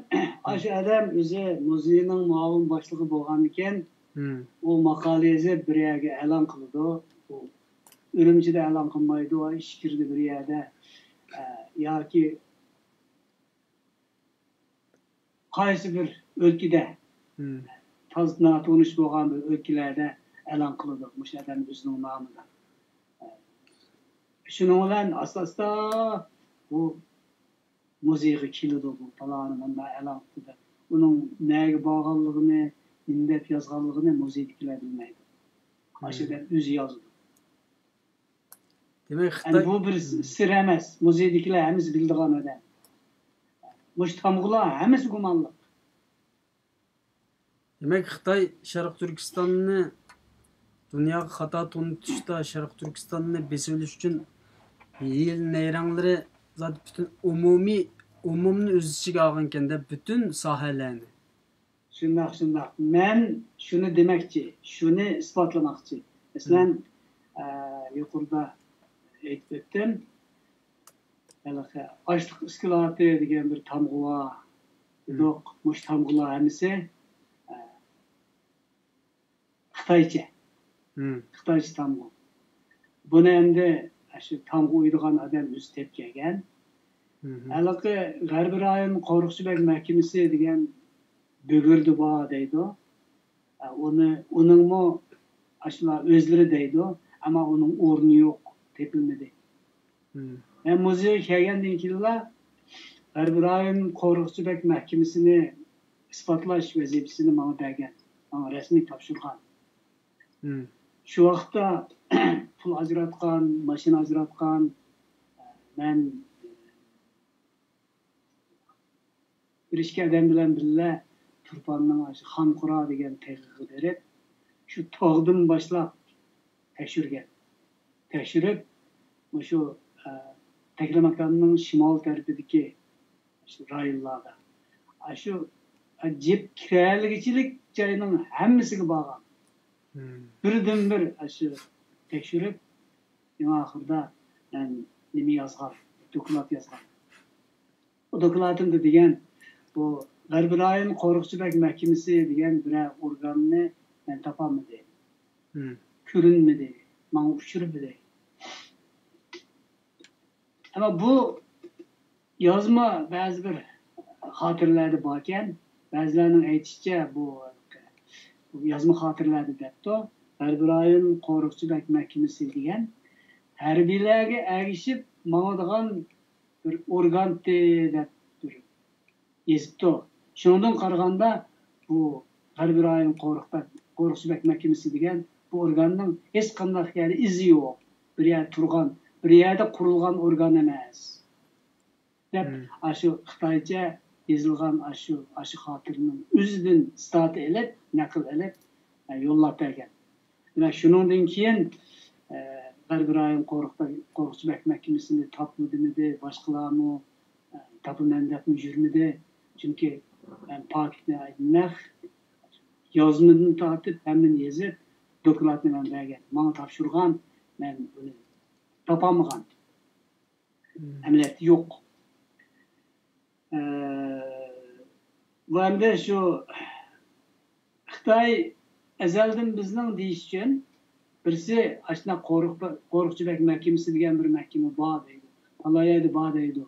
ئاشۇ ئادەم ئۆزى مۇزېينىڭ مۇئاۋىن باشلىقى بولغاندىكىن، ئۇ ماقالە يېزىپ بىر يەرگە ئېلان قىلىدۇ. ئۇ ئۈرۈمچىدە ئېلان قىلمايدۇ، ئىچكىرىدە بىر يەردە، ئە، ياكى قايسى بىر ئۆلكىدە، تازا ناتونۇش بولغان بىر ئۆلكىلەردە ئېلان قىلىدۇ، مۇشۇ ئادەم ئۆزىنىڭ نامىدا. شۇنىڭ بىلەن ئاستا-ئاستا بۇ مۇزېيغا كېلىدۇ، بۇ پالانى مۇنداق ئېلان قىلدى دەپ. ئۇنىڭ نەگە بارغانلىقىنى، نېمە دەپ يازغانلىقىنى مۇزېيدىكىلەر بىلمەيدۇ. ئاشۇ ئادەم ئۆزى يازىدۇ. دېمەك، يەنى خىتاي بۇ بىر سىر ئەمەس. مۇزېيدىكىلەر ھەممىسى بىلىدىغان ئادەم. مۇشۇ تامغىلار ھەممىسى گۇمانلىق. دېمەك، خىتاي شەرقىي تۈركىستاننى دۇنياغا خاتا تونۇتۇشتا، شەرقىي تۈركىستاننى بېسىۋېلىش ئۈچۈن ھىيلە نەيرەڭلىرى زادى پۈتۈن ئومۇمىي، ئومۇمنى ئۆز ئىچىگە ئالغانكەن دەپ، پۈتۈن ساھەلەرنى. شۇنداق، شۇنداق. مەن شۇنى دېمەكچى، شۇنى ئىسپاتلىماقچى. مەسىلەن، ئە، يۇقىرىدا ئېيتىپ ئۆتتۈم. ھېلىقى ئاشلىق ئىسكىلاتى دېگەن بىر تامغا بار دېدۇق. مۇشۇ تامغىلار ھەممىسى، ئە، خىتايچە. خىتايچە تامغا. بۇنى ئەمدى شۇ تامغا ئويىدىغان ئادەم ئۆزى تېپىپ كەلگەن. ھېلىقى غەربىي رايون قورۇقچى بەگ مەھكىمىسى دېگەن بۈگۈردە بار دەيدۇ. ئە، ئۇنى، ئۇنىڭمۇ ئاشۇلار ئۆزلىرى دەيدۇ، ئەمما ئۇنىڭ ئورنى يوق، تېپىلمىدى. مەن مۇزېيغا كەلگەندىن كېيىنلا غەربىي رايون قورۇقچى بەگ مەھكىمىسىنى ئىسپاتلاش ۋەزىپىسىنى ماڭا بەرگەن، ماڭا رەسمىي تاپشۇرغان. شۇ ۋاقىتتا پۇل ئاجراتقان، ماشىنا ئاجراتقان، مەن بىر ئىككى ئادەم بىلەن بىللە تۇرپاننىڭ ئاشۇ خانقۇرا دېگەن تېغىغا بېرىپ، شۇ تاغدىن باشلاپ تەكشۈرگەن. تەكشۈرۈپ، مۇشۇ، ئە، تەكلىماكاننىڭ شىمال تەرىپىدىكى شۇ رايونلاردا، ئاشۇ، ئە، جىپ كىرەلىگۈچىلىك جاينىڭ ھەممىسىگە بارغان. بىردىنبىر ئاشۇ تەكشۈرۈپ، ئەڭ ئاخىرىدا مەن نېمە يازغان، دوكلات يازغان. ئۇ دوكلاتىمدا دېگەن، بۇ غەربىي رايون قورۇقچى بەگ مەھكىمىسى دېگەن بىرەر ئورگاننى مەن تاپالمىدىم. كۆرۈنمىدى، ماڭا ئۇچرىمىدى. ئەمما بۇ يازما بەزى بىر خاتىرىلەردە باركەن، بەزىلەرنىڭ ئېيتىشىچە، بۇ يازما خاتىرىلەردە دەپتۇ، غەربىي رايون قورۇقچى بەگ مەھكىمىسى دېگەن ھەربىيلەرگە ئەگىشىپ ماڭىدىغان بىر ئورگانتى دەپ بىر يېزىپتۇ. شۇنىڭدىن قارىغاندا، بۇ غەربىي رايون قورۇق بەگ، قورۇقچى بەگ مەھكىمىسى دېگەن بۇ ئورگاننىڭ ھېچقانداق يەردە ئىزى يوق. بىر يەردە تۇرغان، بىر يەردە قۇرۇلغان ئورگان ئەمەس. دەپ، ئاشۇ خىتايچە يېزىلغان ئاشۇ، ئاشۇ خاتىرىنىڭ ئۆزىدىن سىتاتا ئېلىپ، نەقىل ئېلىپ، ئە، يوللاپ بەرگەن. دېمەك، شۇنىڭدىن كېيىن، ئە، غەربىي رايون قورۇق-، قورۇقچى بەگ مەھكىمىسىنى تاپمىدىمىدى، باشقىلارمۇ، ئە، تاپىمەن دەپمۇ يۈرمىدى. چۈنكى مەن پاكىتنى نەق يازمىدىن تارتىپ ھەممىنى يېزىپ، دوكلاتنى مەن بەرگەن. ماڭا تاپشۇرغان، مەن بۇنى تاپالمىغان. ئەمەلىيەتتە يوق. ئە، بۇ ئەمدى شۇ خىتاي ئەزەلدىن بىزنىڭ دېيىش ئۈچۈن بىرسى ئاشۇنداق قورۇق-، قورۇقچى بەگ مەھكىمىسى دېگەن بىر مەھكىمە بار دەيدۇ. پالان يەردە بار دەيدۇ.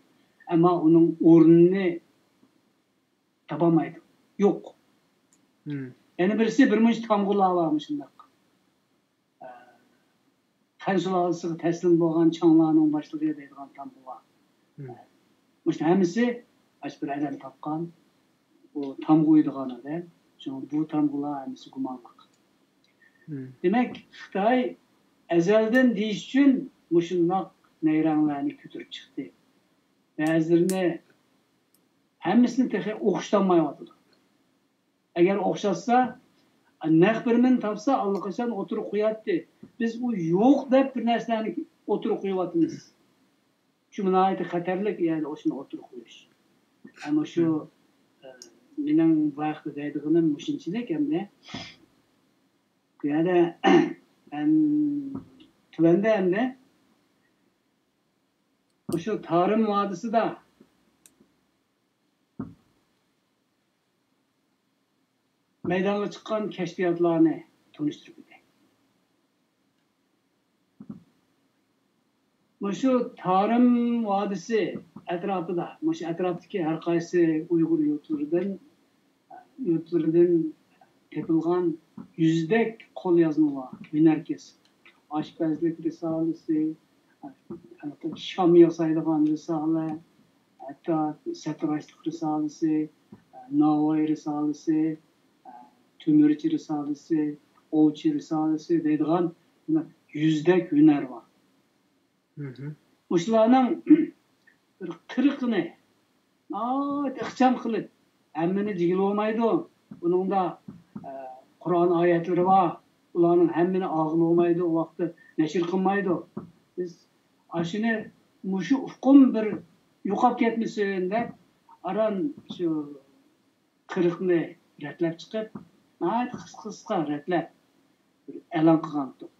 ئەمما ئۇنىڭ ئورنىنى تاپالمايدۇ. يوق. يەنە بىرسى بىر مۇنچە تامغىلار بار مۇشۇنداق. ئە، خەن سۇلالىسىغا تەسلىم بولغان چاڭلارنىڭ باشلىقى دەيدىغان تامغىلار. مۇشۇ ھەممىسى ئاشۇ بىر ئادەم تاپقان. بۇ تامغا ئويىدىغان ئادەم. شۇڭا بۇ تامغىلار ھەممىسى گۇمانلىق. دېمەك، خىتاي ئەزەلدىن دېيىش ئۈچۈن مۇشۇنداق نەيرەڭلەرنى كۆتۈرۈپ چىقتى. بەزىلىرىنى ھەممىسىنى تېخى ئوخشىتالمايۋاتىدۇ. ئەگەر ئوخشاتسا، نەق بىرىنى تاپسا، ئاللىقاچان ئوتتۇرىغا قوياتتى. بىز ئۇ يوق دەپ بىر نەرسىلەرنى ئوتتۇرىغا قويۇۋاتىمىز. شۇ ناھايىتى خەتەرلىك، يەنى ئاشۇنى ئوتتۇرىغا قويۇش. ئەمما شۇ، ئە، مېنىڭ بۇ ھەقتە دەيدىغىنىم مۇشۇنچىلىك ئەمدى. بۇ يەردە، ئەم، تۆۋەندە ئەمدى مۇشۇ تارىم ۋادىسىدا مەيدانغا چىققان كەشپىياتلارنى تونۇشتۇرۇپ ئۆتەي. مۇشۇ تارىم ۋادىسى ئەتراپىدا، مۇشۇ ئەتراپتىكى ھەر قايسى ئۇيغۇر يۇرتلىرىدىن، يۇرتلىرىدىن تېپىلغان يۈزدەك قوليازما بار، ھۈنەر كەسىپ. ئاشپەزلىك رىسالىسى، شام ياسايدىغان رىسالە، ھەتتا ساتىراشلىق رىسالىسى، ناۋاي رىسالىسى، تۆمۈرچى رىسالىسى، ئوۋچى رىسالىسى دەيدىغان يۈزدەك ھۈنەر بار. مۇشۇلارنىڭ بىر قىرىقىنى ناھايىتى ئىخچام قىلىپ، ھەممىنى دېگىلى بولمايدۇ. بۇنىڭدا، ئە، قۇرئان ئايەتلىرى بار. ئۇلارنىڭ ھەممىنى ئالغىلى بولمايدۇ، ئۇ ۋاقىتتا نەشر قىلمايدۇ. بىز ئاشۇنى، مۇشۇ ئۇقۇم بىر يوقاپ كەتمىسۇن دەپ، ئاران شۇ قىرىقنى رەتلەپ چىقىپ، ناھايىتى قىسقا، قىسقا رەتلەپ بىر ئېلان قىلغانتۇق.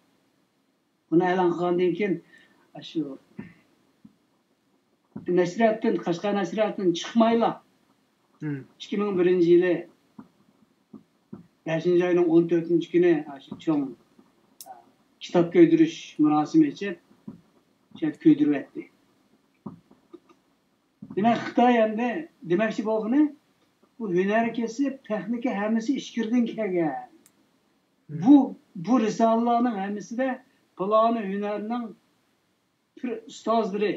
بۇنى ئېلان قىلغاندىن كېيىن، شۇ نەشرىياتتىن، قەشقەر نەشرىياتىدىن چىقمايلا، مم. ئىككى مىڭ بىرىنچى يىلى بەشىنچى ئاينىڭ ئون تۆتىنچى كۈنى شۇ چوڭ، ئە، كىتاب كۆيدۈرۈش مۇراسىمى ئېچىپ، شۇ يەردە كۆيدۈرۈۋەتتى. دېمەك، خىتاي ئەمدى دېمەكچى بولغىنى، بۇ ھۈنەر كەسىپ، تېخنىكا ھەممىسى ئىچكىرىدىن كەلگەن. بۇ، بۇ رىسالىلەرنىڭ ھەممىسىدە پالانى ھۈنەرنىڭ پىر ئۇستازلىرى،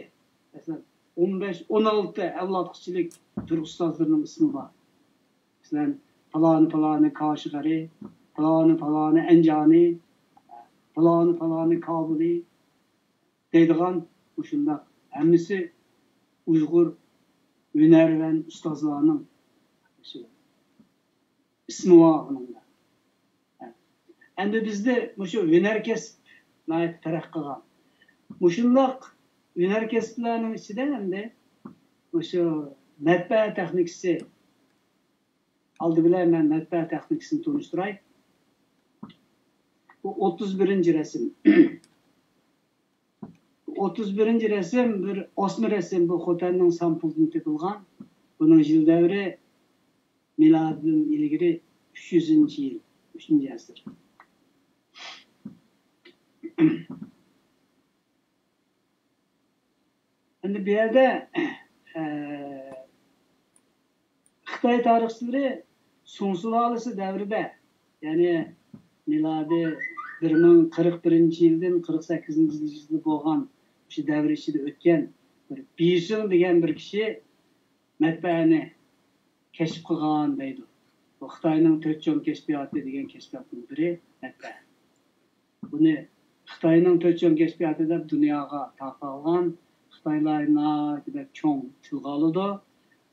مەسىلەن، ئون بەش، ئون ئالتە ئەۋلادقا چىلىك تۈرك ئۇستازلىرىنىڭ ئىسمى بار. مەسىلەن، پالانى، پالانى كاشغەرى، پالانى، پالانى ئەنجانى، پالانى، پالانى كابۇلى دەيدىغان مۇشۇنداق ھەممىسى ئۇيغۇر ھۈنەرۋەن ئۇستازلارنىڭ ئىسمى بار بۇنىڭدا. ئەمدى بىزدە مۇشۇ ھۈنەر كەسىپ ناھايىتى تەرەققىي قىلغان. مۇشۇنداق ھۈنەر كەسىپلەرنىڭ ئىچىدە ئەمدى مۇشۇ مەتبەئە تېخنىكىسى، ئالدى بىلەن مەن مەتبەئە تېخنىكىسىنى تونۇشتۇراي. بۇ ئوتتۇز بىرىنچى رەسىم. ئوتتۇز بىرىنچى رەسىم بىر ئاسما رەسىم، بۇ خوتەننىڭ سامپۇلدىن تېپىلغان. بۇنىڭ يىل دەۋرى مىلادىدىن ئىلگىرى ئۈچ يۈزىنچى يىل، ئۈچىنچى ئەسىر. ئەمدى بۇ يەردە، ئە، خىتاي تارىخچىلىرى سۇڭ سۇلالىسى دەۋرىدە، يەنى مىلادىي بىر مىڭ قىرىق بىرىنچى يىلدىن قىرىق سەككىزىنچى يىلغىچە بولغان شۇ دەۋر ئىچىدە ئۆتكەن بىر بىسىڭ دېگەن بىر كىشى مەتبەئەنى كەشىپ قىلغان دەيدۇ. بۇ خىتاينىڭ تۆت چوڭ كەشپىياتى دېگەن كەشپىياتنىڭ بىرى مەتبەئە. بۇنى خىتاينىڭ تۆت چوڭ كەشپىياتى دەپ دۇنياغا تارقالغان، خىتايلار ناھايىتى بەك چوڭ تىلغا ئالىدۇ.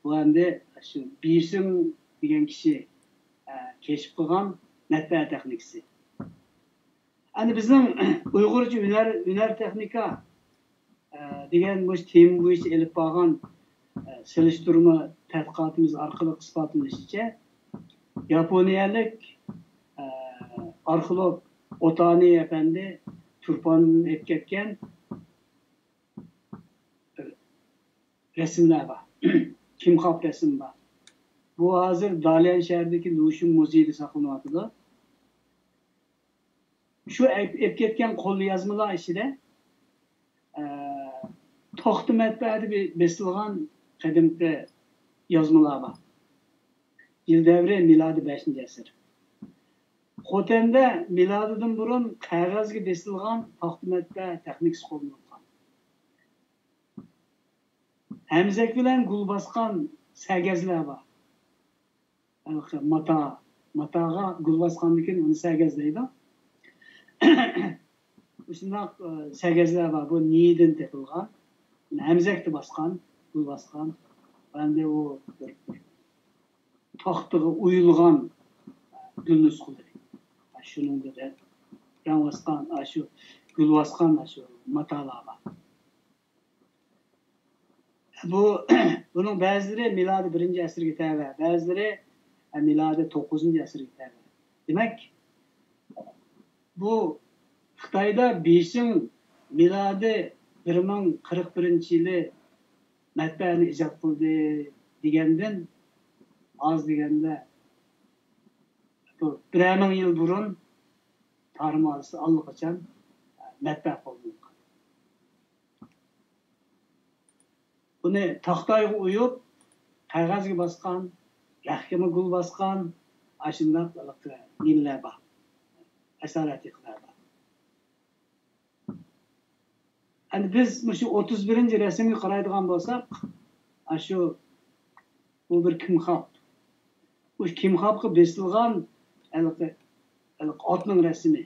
بۇ ئەمدى شۇ بىسىڭ دېگەن كىشى، ئە، كەشىپ قىلغان مەتبەئە تېخنىكىسى. ئەمدى بىزنىڭ ئۇيغۇرچە ھۈنەر، ھۈنەر تېخنىكا، ئە، دېگەن مۇشۇ تېما بويىچە ئېلىپ بارغان، ئە، سېلىشتۇرما تەتقىقاتىمىز ئارقىلىق ئىسپاتلىنىشىچە، ياپونىيەلىك، ئە، ئارخېئولوگ ئوتانى ئەپەندى تۇرپاندىن ئېلىپ كەتكەن رەسىملەر بار. كىمخاب رەسىم بار. بۇ ھازىر داليەن شەھىرىدىكى لۇشۈن مۇزېيىدا ساقلىنىۋاتىدۇ. شۇ ئەپ-، ئېلىپ كەتكەن قوليازمىلار ئىچىدە، ئە، توختى مەتبەئەدە بې-، بېسىلغان قەدىمكى يازمىلار بار. يىل دەۋرى مىلادىي بەشىنچى ئەسىر. خوتەندە مىلادىدىن بۇرۇن قەغەزگە بېسىلغان تاختا مەتبەئە تېخنىكىسى قوللىنىلغان. ھەمزەك بىلەن گۈل باسقان سەگەزلەر بار. ھېلىقى ماتا، ماتاغا گۈل باسقاندىن كېيىن ئۇنى سەگەز دەيدۇ. مۇشۇنداق، ئە، سەگەزلەر بار. بۇ نىيىدىن تېپىلغان. ھەمزەكتە باسقان، گۈل باسقان. ئەمدى ئۇ بىر، بىر تاختىغا ئويۇلغان گۈل نۇسخىلىرى. شۇنىڭدا رەڭ باسقان، شۇ گۈل باسقان، شۇ ماتالار بار. بۇ، بۇنىڭ بەزىلىرى مىلادىي بىرىنچى ئەسىرگە تەۋە، بەزىلىرى مىلادىي توققۇزىنچى ئەسىرگە تەۋە. دېمەك، بۇ خىتايدا بېيشىڭ مىلادىي بىر مىڭ قىرىق بىرىنچى يىلى مەتبەئەنى ئىجاد قىلدى دېگەندىن ئاز دېگەندە بۇ بىرەر مىڭ يىل بۇرۇن تارىم ئالسا ئاللىقاچان مەتبەئە قوللىنىلغان. بۇنى تاختايغا ئويۇپ، قەغەزگە باسقان، رەختكىمۇ گۈل باسقان، ئاشۇنداق نېمىلەر بار. ئەسەر ئەتىقىلەر بار. ئەمدى بىز مۇشۇ ئوتتۇز بىرىنچى رەسىمگە قارايدىغان بولساق، ئاشۇ، بۇ بىر كىمخاب. بۇ كىمخابقا بېسىلغان ھېلىقى، ھېلىقى ئاتنىڭ رەسىمى.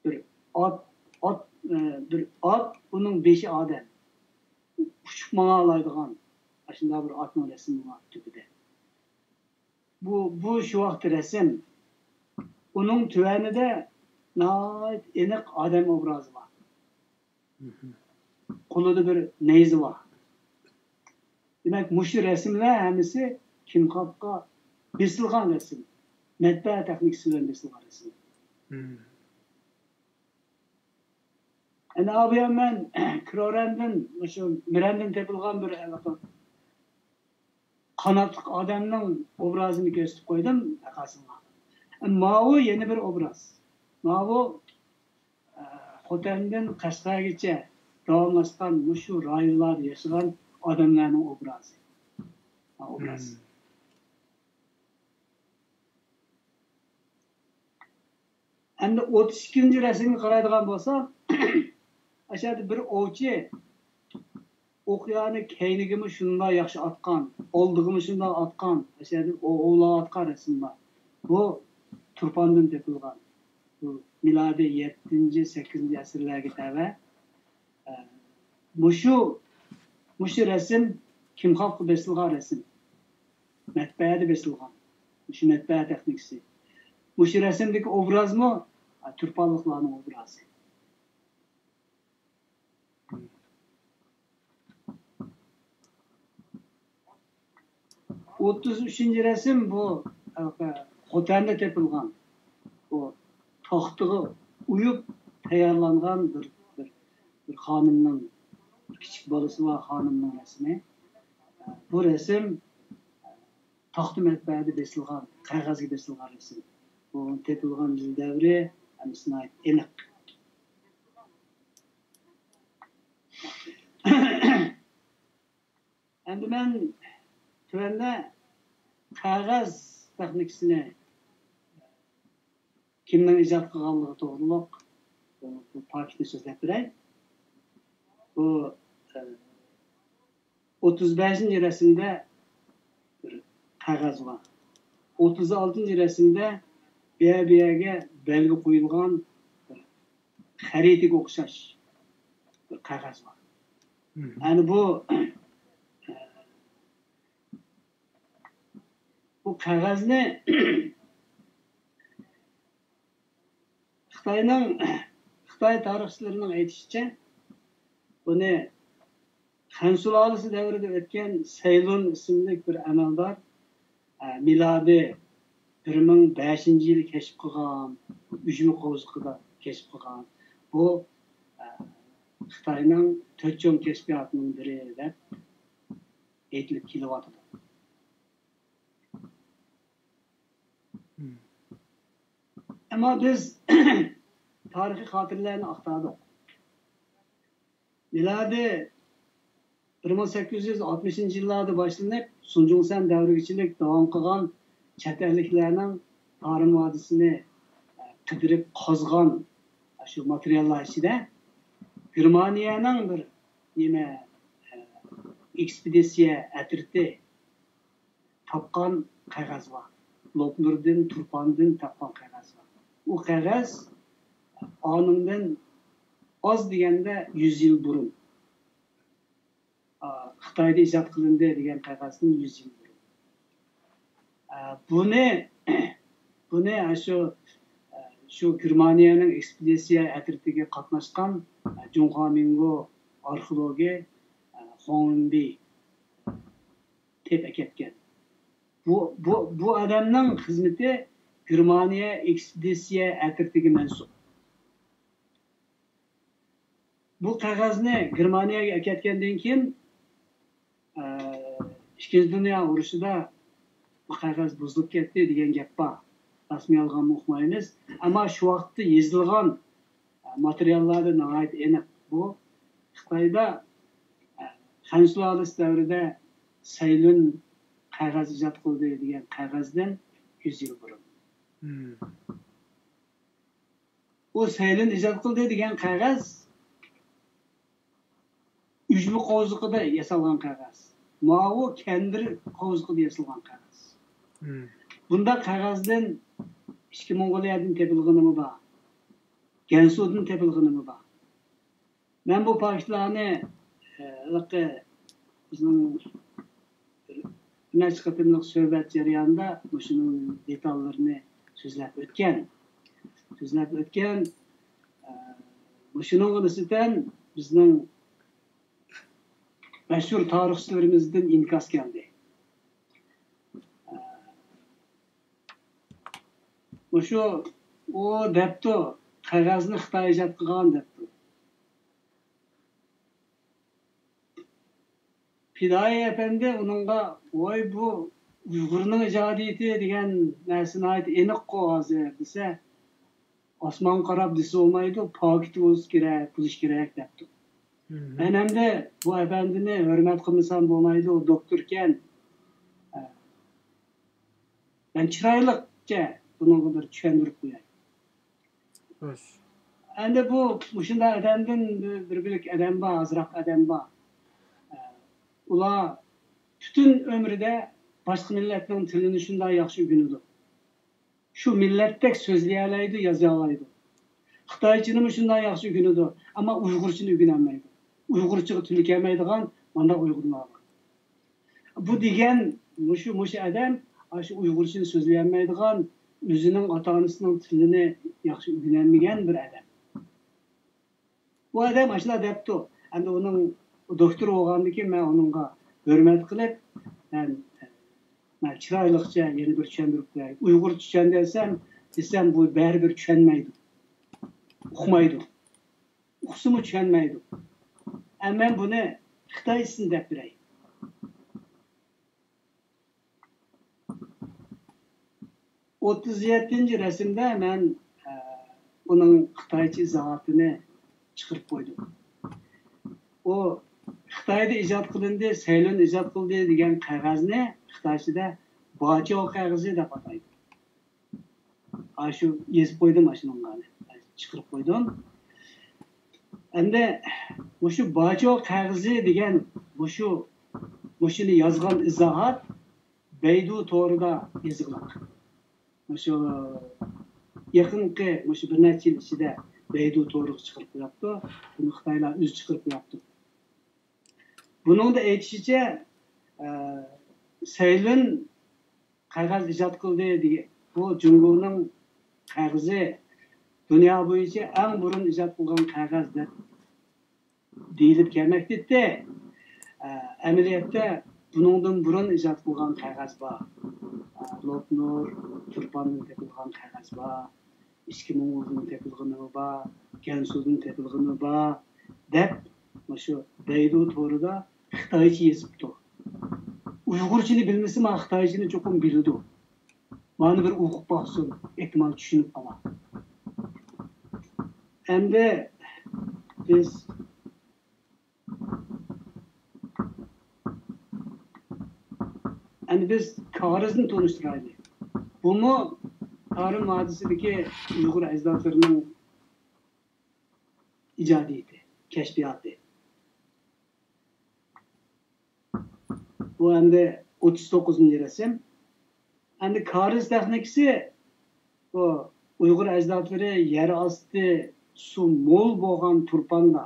بىر ئات، ئات بىر ئات، ئۇنىڭ بېشى ئادەم. ئۇچۇپ ماڭالايدىغان ئاشۇنداق بىر ئاتنىڭ رەسىمى بار تۈپىدە. بۇ، بۇ شۇ ۋاقىتتا رەسىم. ئۇنىڭ تۆۋەنىدە ناھايىتى ئېنىق ئادەم ئوبرازى بار. قولىدا بىر نەيزە بار. دېمەك، مۇشۇ رەسىملەر ھەممىسى كىمخابقا بېسىلغان رەسىم. مەتبەئە تېخنىكىسى بىلەن بېسىلغان رەسىم. ئەنە ئابۇيان مەن كرورەندىن، مۇشۇ مىرەندىن تېپىلغان بىر ھېلىقى قاناتلىق ئادەمنىڭ ئوبرازىنى كۆرسىتىپ قويدۇم ئاقاسىڭغا. ماۋۇ يەنە بىر ئوبراز. ماۋۇ، ئە، خوتەندىن قەشقەرگىچە داۋاملاشقان مۇشۇ رايونلاردا ياشىغان ئادەملەرنىڭ ئوبرازى. ھا، ئوبراز. ئەمدى ئوتتۇز ئىككىنچى رەسىمگە قارايدىغان بولساق، ئاشۇ يەردە بىر ئوۋچى ئوقيانى كەينىگىمۇ شۇنداق ياخشى ئاتقان، ئالدىغىمۇ شۇنداق ئاتقان، ئاشۇ يەردە ئوۋلاۋاتقان رەسىم بار. بۇ تۇرپاندىن تېپىلغان. بۇ مىلادىي يەتتىنچى، سەككىزىنچى ئەسىرلەرگە تەۋە. مۇشۇ، مۇشۇ رەسىم كىمخابقا بېسىلغان رەسىم. مەتبەئەدە بېسىلغان. مۇشۇ مەتبەئە تېخنىكىسى. مۇشۇ رەسىمدىكى ئوبرازمۇ، ئا، تۇرپانلىقلارنىڭ ئوبرازى. ئوتتۇز ئۈچىنچى رەسىم بۇ، ھېلىقى خوتەندە تېپىلغان، بۇ تاختىغا ئويۇپ تەييارلانغان بىر، بىر، بىر خانىمنىڭ، كىچىك بالىسى بار خانىمنىڭ رەسىمى. بۇ رەسىم تاختا مەتبەئەدە بېسىلغان، قەغەزگە بېسىلغان رەسىم. بۇ تېپىلغان يىل دەۋرى ھەممىسى ناھايىتى ئېنىق. ئەمدى مەن تۆۋەندە قەغەز تېخنىكىسىنى كىمنىڭ ئىجاد قىلغانلىقى توغرۇلۇق بۇ پاكىتنى سۆزلەپ بېرەي. بۇ، ئە، ئوتتۇز بەشىنچى رەسىمدە بىر قەغەز بار. ئوتتۇز ئالتىنچى رەسىمدە بۇ يەر، بۇ يەرگە بەلگە قويۇلغان بىر خەرىتىگە ئوخشاش بىر قەغەز بار. مم. يەنى بۇ، بۇ قەغەزنى خىتاينىڭ، خىتاي تارىخچىلىرىنىڭ ئېيتىشىچە، بۇنى خەن سۇلالىسى دەۋرىدە ئۆتكەن سەيلۇن ئىسىملىك بىر ئەمەلدار، ئە، مىلادىي بىر مىڭ بەشىنچى يىلى كەشىپ قىلغان، ئۈجمە قوۋزىقىدا كەشىپ قىلغان. بۇ، ئە، خىتاينىڭ تۆت چوڭ كەشپىياتىنىڭ بىرى دەپ ئېيتىلىپ كېلىۋاتىدۇ. مم. ئەمما بىز تارىخىي خاتىرىلەرنى ئاختۇردۇق. مىلادىي بىر مىڭ سەككىز يۈز ئاتمىشىنچى يىللاردا باشلىنىپ، سۇن جۇڭسەن دەۋرىگىچىلىك داۋام قىلغان چەت ئەللىكلەرنىڭ تارىم ۋادىسىنى، ئە، قىدىرىپ قازغان شۇ ماتېرىياللار ئىچىدە گېرمانىيەنىڭ بىر نېمە، ئە، ئېكسپېدىتسىيە ئەترىتى تاپقان قەغەز بار. لوپنۇردىن، تۇرپاندىن تاپقان قەغەز بار. ئۇ قەغەز ئانىڭدىن ئاز دېگەندە يۈز يىل بۇرۇن، ئا، خىتايدا ئىجاد قىلىندى دېگەن قەغەزدىن يۈز يىل بۇرۇن. ئا، بۇنى، بۇنى شۇ، شۇ گېرمانىيەنىڭ ئېكسپېدىتسىيە ئەترىتىگە قاتناشقان، ئا، جۇڭخۇا مىڭگو ئارخېئولوگى، ئا، خۇاڭ ۋېنبى تېپىپ ئەكەتكەن. بۇ، بۇ، بۇ ئادەمنىڭ خىزمىتى گېرمانىيە ئېكسپېدىتسىيە ئەترىتىگە مەنسۇپ. بۇ قەغەزنى گېرمانىيەگە ئەكەتكەندىن كېيىن، ئە، ئىككىنچى دۇنيا ئۇرۇشىدا بۇ قەغەز بۇزۇلۇپ كەتتى دېگەن گەپ بار. راستمۇ يالغانمۇ ئۇقمايمىز. ئەمما شۇ ۋاقىتتا يېزىلغان ماتېرىياللاردا ناھايىتى ئېنىق. بۇ خىتايدا، ئە، خەن سۇلالىسى دەۋرىدە سەيلۇن قەغەز ئىجاد قىلدى دېگەن قەغەزدىن يۈز يىل بۇرۇن. مم. ئۇ سەيلۇن ئىجاد قىلدى دېگەن قەغەز ئۈجمە قوۋزىقىدا ياسالغان قەغەز. ماۋۇ كەندىر قوۋزىقىدا ياسالغان قەغەز. مم. بۇنداق قەغەزدىن ئىچكى موڭغۇلىيەدىن تېپىلغىنىمۇ بار. گەنسۇدىن تېپىلغىنىمۇ بار. مەن بۇ پاكىتلارنى، ئە، ھېلىقى بىزنىڭ بىر نەچچە قېتىملىق سۆھبەت جەريانىدا مۇشۇنىڭ دېتاللىرىنى سۆزلەپ ئۆتكەن. سۆزلەپ ئۆتكەن. ئە، مۇشۇنىڭغا نىسبەتەن بىزنىڭ مەشھۇر تارىخچىلىرىمىزدىن ئىنكاس كەلدى. ئە، مۇشۇ ئۇ دەپتۇ، قەغەزنى خىتاي ئىجاد قىلغان دەپتۇ. پىدائىي ئەپەندى ئۇنىڭغا، ۋاي، بۇ ئۇيغۇرنىڭ ئىجادىيىتى دېگەن نەرسە ناھايىتى ئېنىققۇ ھازىر دېسە، ئاسمانغا قاراپ دېسە بولمايدۇ، پاكىتى بولسا كېرەك، بولۇشى كېرەك دەپتۇ. مەن ئەمدى بۇ ئەپەندىنى ھۆرمەت قىلمىسام بولمايدۇ، ئۇ دوكتوركەن. مەن چىرايلىقچە بۇنىڭغا بىر چۈشەندۈرۈپ قوياي. خوش. ئەمدى بۇ مۇشۇنداق ئادەمدىن بىر بۆلەك ئادەم بار، ئازراق ئادەم بار. ئۇلار پۈتۈن ئۆمرىدە باشقا مىللەتنىڭ تىلىنى شۇنداق ياخشى ئۆگىنىدۇ. شۇ مىللەتتەك سۆزلىيەلەيدۇ، يازالايدۇ. خىتايچىنىمۇ شۇنداق ياخشى ئۆگىنىدۇ، ئەمما ئۇيغۇرچىنى ئۆگىنەلمەيدۇ. ئۇيغۇرچىغا تىلى كەلمەيدىغان مانداق ئۇيغۇرلار بار. بۇ دېگەن مۇشۇ، مۇشۇ ئادەم ئاشۇ ئۇيغۇرچىنى سۆزلىيەلمەيدىغان، ئۆزىنىڭ ئاتا-ئانىسىنىڭ تىلىنى ياخشى ئۆگىنەلمىگەن بىر ئادەم. بۇ ئادەم ئاشۇنداق دەپتۇ. ئەمدى ئۇنىڭ دوكتور بولغاندىن كېيىن مەن ئۇنىڭغا ھۆرمەت قىلىپ، مەن، مەن چىرايلىقچە يەنە بىر چۈشەندۈرۈپ قوياي. ئۇيغۇرچە چۈشەندۈرسەم، دېسەم، بۇ بەرىبىر چۈشەنمەيدۇ. ئۇقمايدۇ. ئۇقسىمۇ چۈشەنمەيدۇ. ئە، مەن بۇنى خىتايچىسىنى دەپ بېرەي. ئوتتۇز يەتتىنچى رەسىمدە مەن، ئە، ئۇنىڭ خىتايچە ئىزاھاتىنى چىقىرىپ قويدۇم. ئۇ خىتايدا ئىجاد قىلىندى، سەيلۇن ئىجاد قىلدى دېگەن قەغەزنى خىتايچىدا باچياۋ قەغىزى دەپ ئاتايدۇ. ئاشۇ يېزىپ قويدۇم، ئاشۇنىڭغا چىقىرىپ قويدۇم. ئەمدى مۇشۇ باچياۋ قەغىزى دېگەن مۇشۇ، مۇشۇنى يازغان ئىزاھات بەيدۇ تورىدا يېزىقلىق. مۇشۇ يېقىنقى، مۇشۇ بىر نەچچە يىل ئىچىدە بەيدۇ تورىغا چىقىرىپ قويۇپتۇ. بۇنى خىتايلار ئۆزى چىقىرىپ قويۇپتۇ. بۇنىڭدا ئېيتىشىچە، ئە، سەيلۇن قەغەز ئىجاد قىلدى دېگەن، بۇ جۇڭگونىڭ قەغىزى، دۇنيا بويىچە ئەڭ بۇرۇن ئىجاد قىلغان قەغەز دەپ دېيىلىپ كەلمەكتە ئىدى. ئە، ئەمەلىيەتتە بۇنىڭدىن بۇرۇن ئىجاد قىلغان قەغەز بار. ئە، لوپنۇر، تۇرپاندىن تېپىلغان قەغەز بار. ئىچكى موڭغۇلدىن تېپىلغىنىمۇ بار، گەنسۇدىن تېپىلغىنىمۇ بار، دەپ مۇشۇ بەيدۇ تورىدا خىتايچە يېزىپتۇ. ئۇيغۇرچىنى بىلمىسىمۇ، خىتايچىنى چوقۇم بىلىدۇ. مانا بىر ئوقۇپ باقسۇن، ئېھتىمال چۈشىنىپ قالار. ئەمدى بىز ئەمدى بىز كارىزنى تونۇشتۇرايلى. بۇمۇ تارىم ۋادىسىدىكى ئۇيغۇر ئەجدادلىرىنىڭ ئىجادىيىتى، كەشپىياتى. بۇ ئەمدى ئوتتۇز توققۇزىنچى رەسىم. ئەمدى كارىز تېخنىكىسى، بۇ ئۇيغۇر ئەجدادلىرى يەر ئاستى سۇ مول بولغان تۇرپاندا،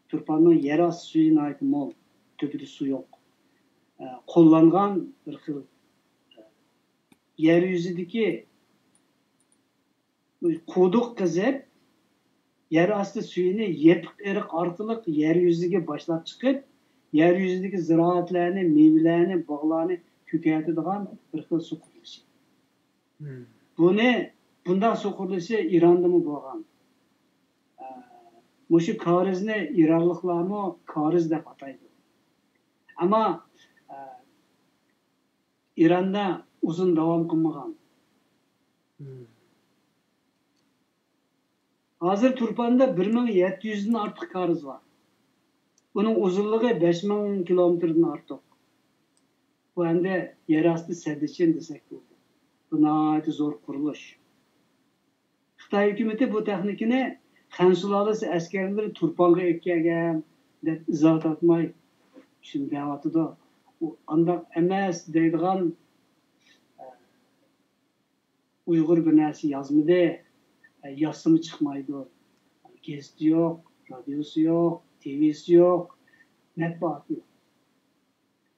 تۇرپاننىڭ يەر ئاستى سۈيى ناھايىتى مول، تۈپىدە سۇ يوق، ئە، قوللانغان بىر خىل، ئە، يەر يۈزىدىكى قۇدۇق قېزىپ، يەر ئاستى سۈيىنى يېپىق ئېرىق ئارقىلىق يەر يۈزىگە باشلاپ چىقىپ، يەر يۈزىدىكى زىرائەتلەرنى، مېۋىلەرنى، باغلارنى كۆپەيتىدىغان بىر خىل سۇ قۇرۇلۇشى. بۇنى، بۇنداق سۇ قۇرۇلۇشى ئىراندىمۇ بولغان. ئە، مۇشۇ كارىزنى ئىرانلىقلارمۇ كارىز دەپ ئاتايدۇ. ئەمما، ئە، ئىراندا ئۇزۇن داۋام قىلمىغان. ھازىر تۇرپاندا بىر مىڭ يەتتە يۈزدىن ئارتۇق كارىز بار. ئۇنىڭ ئۇزۇنلۇقى بەش مىڭ كىلومېتىردىن ئارتۇق. بۇ ئەمدى يەر ئاستى سەددىچىن دېسەك بولىدۇ. بۇ ناھايىتى زور قۇرۇلۇش. خىتاي ھۆكۈمىتى بۇ تېخنىكىنى خەن سۇلالىسى ئەسكەرلىرى تۇرپانغا ئېلىپ كەلگەن دەپ ئىزاھ تاپماي شۇنى دەۋاتىدۇ. ئۇ ئانداق ئەمەس دەيدىغان، ئۇيغۇر بىر نەرسە يازمىدى، يازسىمۇ چىقمايدۇ، گېزىتى يوق، رادىيوسى يوق، تىۋىسى يوق، مەتبۇئاتى يوق.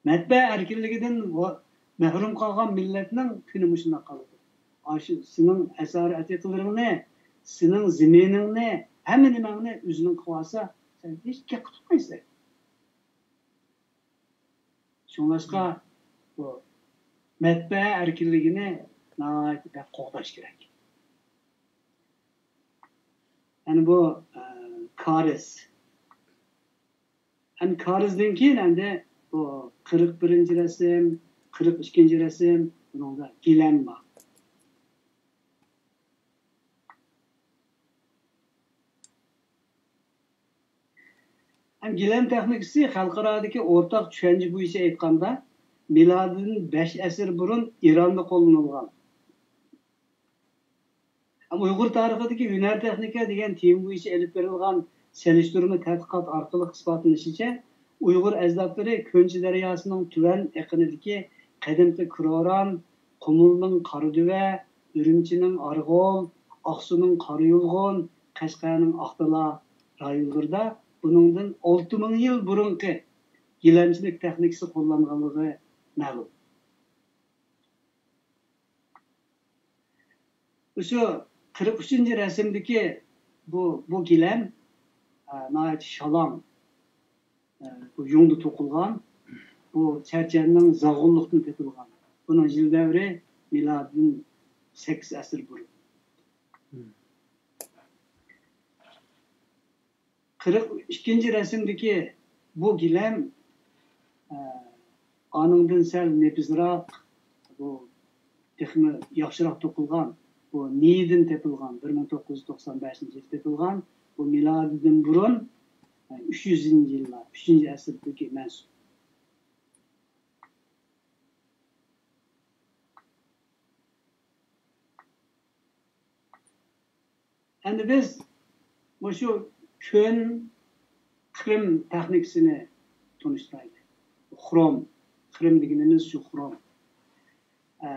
مەتبەئە ئەركىنلىكىدىن ۋا-، مەھرۇم قالغان مىللەتنىڭ كۈنى مۇشۇنداق قالىدۇ. ئاشۇ سېنىڭ ئەسەر ئەتىقىلىرىڭنى، سېنىڭ زېمىنىڭنى، ھەممە نېمەڭنى ئۆزىنىڭ قىلىۋالسا، سەن ھېچ گەپ قىلمايسەن. شۇڭلاشقا بۇ مەتبەئە ئەركىنلىكىنى ناھايىتى بەك قوغداش كېرەك. يەنى بۇ، ئە، كارىز. ئەمدى كارىزدىن كېيىن ئەمدى بۇ قىرىق بىرىنچى رەسىم، قىرىق ئىككىنچى رەسىم، بۇنىڭدا گىلەم بار. ھەم گىلەم تېخنىكىسى خەلقئارادىكى ئورتاق چۈشەنچە بويىچە ئېيتقاندا، مىلادىدىن بەش ئەسىر بۇرۇن ئىراندا قوللىنىلغان. ھەم ئۇيغۇر تارىخىدىكى ھۈنەر تېخنىكا دېگەن تېما بويىچە ئېلىپ بېرىلغان سېلىشتۇرما تەتقىقات ئارقىلىق ئىسپاتلىنىشىچە، ئۇيغۇر ئەجدادلىرى كۆنچى دەرياسىنىڭ تۆۋەن ئېقىنىدىكى قەدىمكى كروران، قۇمۇلنىڭ قارادۆۋە، ئۈرۈمچىنىڭ ئارغول، ئاقسۇنىڭ قارا يۇلغۇن، قەشقەرنىڭ ئاقدىلا رايونلىرىدا بۇنىڭدىن ئالتە مىڭ يىل بۇرۇنقى گىلەمچىلىك تېخنىكىسى قوللانغانلىقى مەلۇم. مۇشۇ قىرىق ئۈچىنچى رەسىمدىكى بۇ، بۇ گىلەم، ئە، ناھايىتى شالاڭ، ئە، بۇ يۇڭدا توقۇلغان، بۇ چەرچەننىڭ زاغۇنلۇقتىن تېپىلغان. بۇنىڭ يىل دەۋرى مىلادىدىن سەككىز ئەسىر بۇرۇن. قىرىق ئىككىنچى رەسىمدىكى بۇ گىلەم، ئە، ئانىڭدىن سەل نېپىزراق، بۇ تېخىمۇ ياخشىراق توقۇلغان، بۇ نىيىدىن تېپىلغان، بىر مىڭ توققۇز يۈز توقسان بەشىنچى يىلى تېپىلغان، بۇ مىلادىدىن بۇرۇن، ئە، ئۈچ يۈزىنچى يىللار، ئۈچىنچى ئەسىردىكى مەنسۇپ. ئەمدى بىز مۇشۇ كۆن قىرىم تېخنىكىسىنى تونۇشتۇرايلى. خروم، قىرىم دېگىنىمىز شۇ خروم. ئە،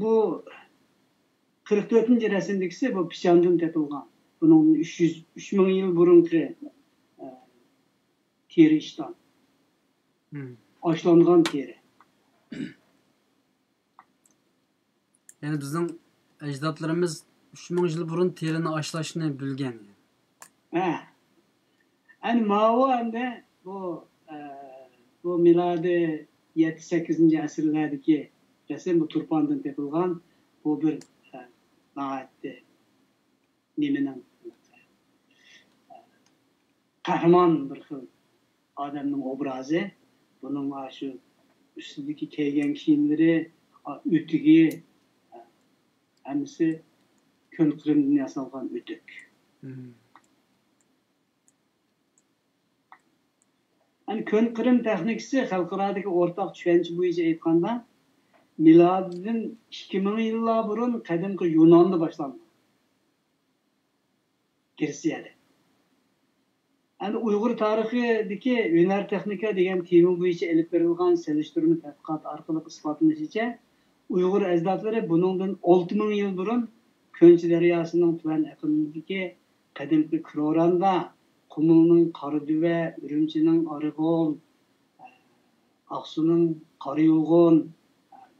بۇ قىرىق تۆتىنچى رەسىمدىكىسى بۇ پىچاندىن تېپىلغان. بۇنىڭدىن ئۈچ يۈز، ئۈچ مىڭ يىل بۇرۇنقى، ئە، تېرە ئىشتان. مم. ئاشلانغان تېرە. يەنى بىزنىڭ ئەجدادلىرىمىز ئۈچ مىڭ يىل بۇرۇن تېرىنى ئاشلاشنى بىلگەن. ھە. ئەنە ماۋۇ ئەمدى بۇ، ئە، بۇ مىلادىي يەتتە، سەككىزىنچى ئەسىرلەردىكى رەسىم، بۇ تۇرپاندىن تېپىلغان. بۇ بىر، ئە، ناھايىتى نېمىنىڭ، قەھرىمان بىر خىل ئادەمنىڭ ئوبرازى. بۇنىڭ ئاشۇ ئۈستىدىكى كىيگەن كىيىملىرى، ئۆتۈكى، ھەممىسى كۆن قىرىمدىن ياسالغان ئۆتۈك. مم. يەنى كۆن قىرىم تېخنىكىسى خەلقئارادىكى ئورتاق چۈشەنچە بويىچە ئېيتقاندا، مىلادىدىن ئىككى مىڭ يىللار بۇرۇن قەدىمكى يۇناندا باشلانغان. گرېتسىيەدە. ئەمدى ئۇيغۇر تارىخىدىكى ھۈنەر تېخنىكا دېگەن تېما بويىچە ئېلىپ بېرىلغان سېلىشتۇرما تەتقىقات ئارقىلىق ئىسپاتلىنىشىچە، ئۇيغۇر ئەجدادلىرى بۇنىڭدىن ئالتە مىڭ يىل بۇرۇن كۆنچى دەرياسىنىڭ تۆۋەن ئېقىنىدىكى قەدىمكى كروراندا، قۇمۇلنىڭ قارادۆۋە، ئۈرۈمچىنىڭ ئارغول، ئاقسۇنىڭ قارا يۇلغۇن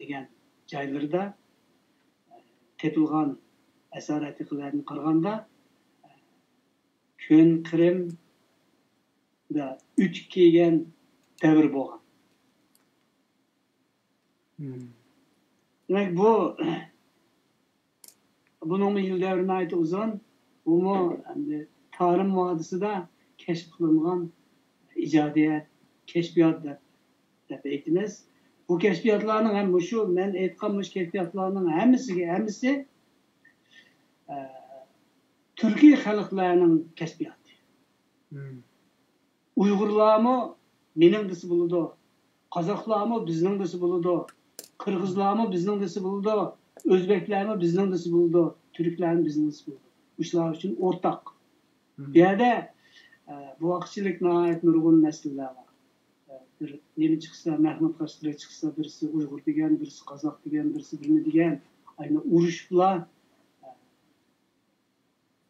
دېگەن جايلىرىدا تېپىلغان ئەسەر ئەتىقىلەردىن قارىغاندا، كۆن قىرىمدا ئۆتۈك كىيگەن دەۋر بولغان. مم. دېمەك، بۇ، بۇنىڭمۇ يىل دەۋرى ناھايىتى ئۇزۇن. بۇمۇ ئەمدى تارىم ۋادىسىدا كەشىپ قىلىنغان ئىجادىيەت، كەشپىيات دەپ، دەپ ئېيتىمىز. بۇ كەشپىياتلارنىڭ ھەم مۇشۇ مەن ئېيتقان مۇشۇ كەشپىياتلارنىڭ ھەممىسىگە، ھەممىسى، ئە، تۈركىي خەلقلەرنىڭ كەشپىياتى. مم. ئۇيغۇرلارمۇ مېنىڭ دېسە بولىدۇ، قازاقلارمۇ بىزنىڭ دېسە بولىدۇ، قىرغىزلارمۇ بىزنىڭ دېسە بولىدۇ، ئۆزبەكلەرمۇ بىزنىڭ دېسە بولىدۇ، تۈركلەرمۇ بىزنىڭ دېسە بولىدۇ. مۇشۇلار ئۈچۈن ئورتاق. مم. بۇ يەردە، ئە، بۇ ۋاقىتچىلىك ناھايىتى نۇرغۇن مەسىلىلەر بار. ئە، بىر نېمە چىقسا، مەھمۇد قەشقىرى چىقسا، بىرسى ئۇيغۇر دېگەن، بىرسى قازاق دېگەن، بىرسى بىرنى دېگەن، ئاينى ئۇرۇشۇپلا، ئە،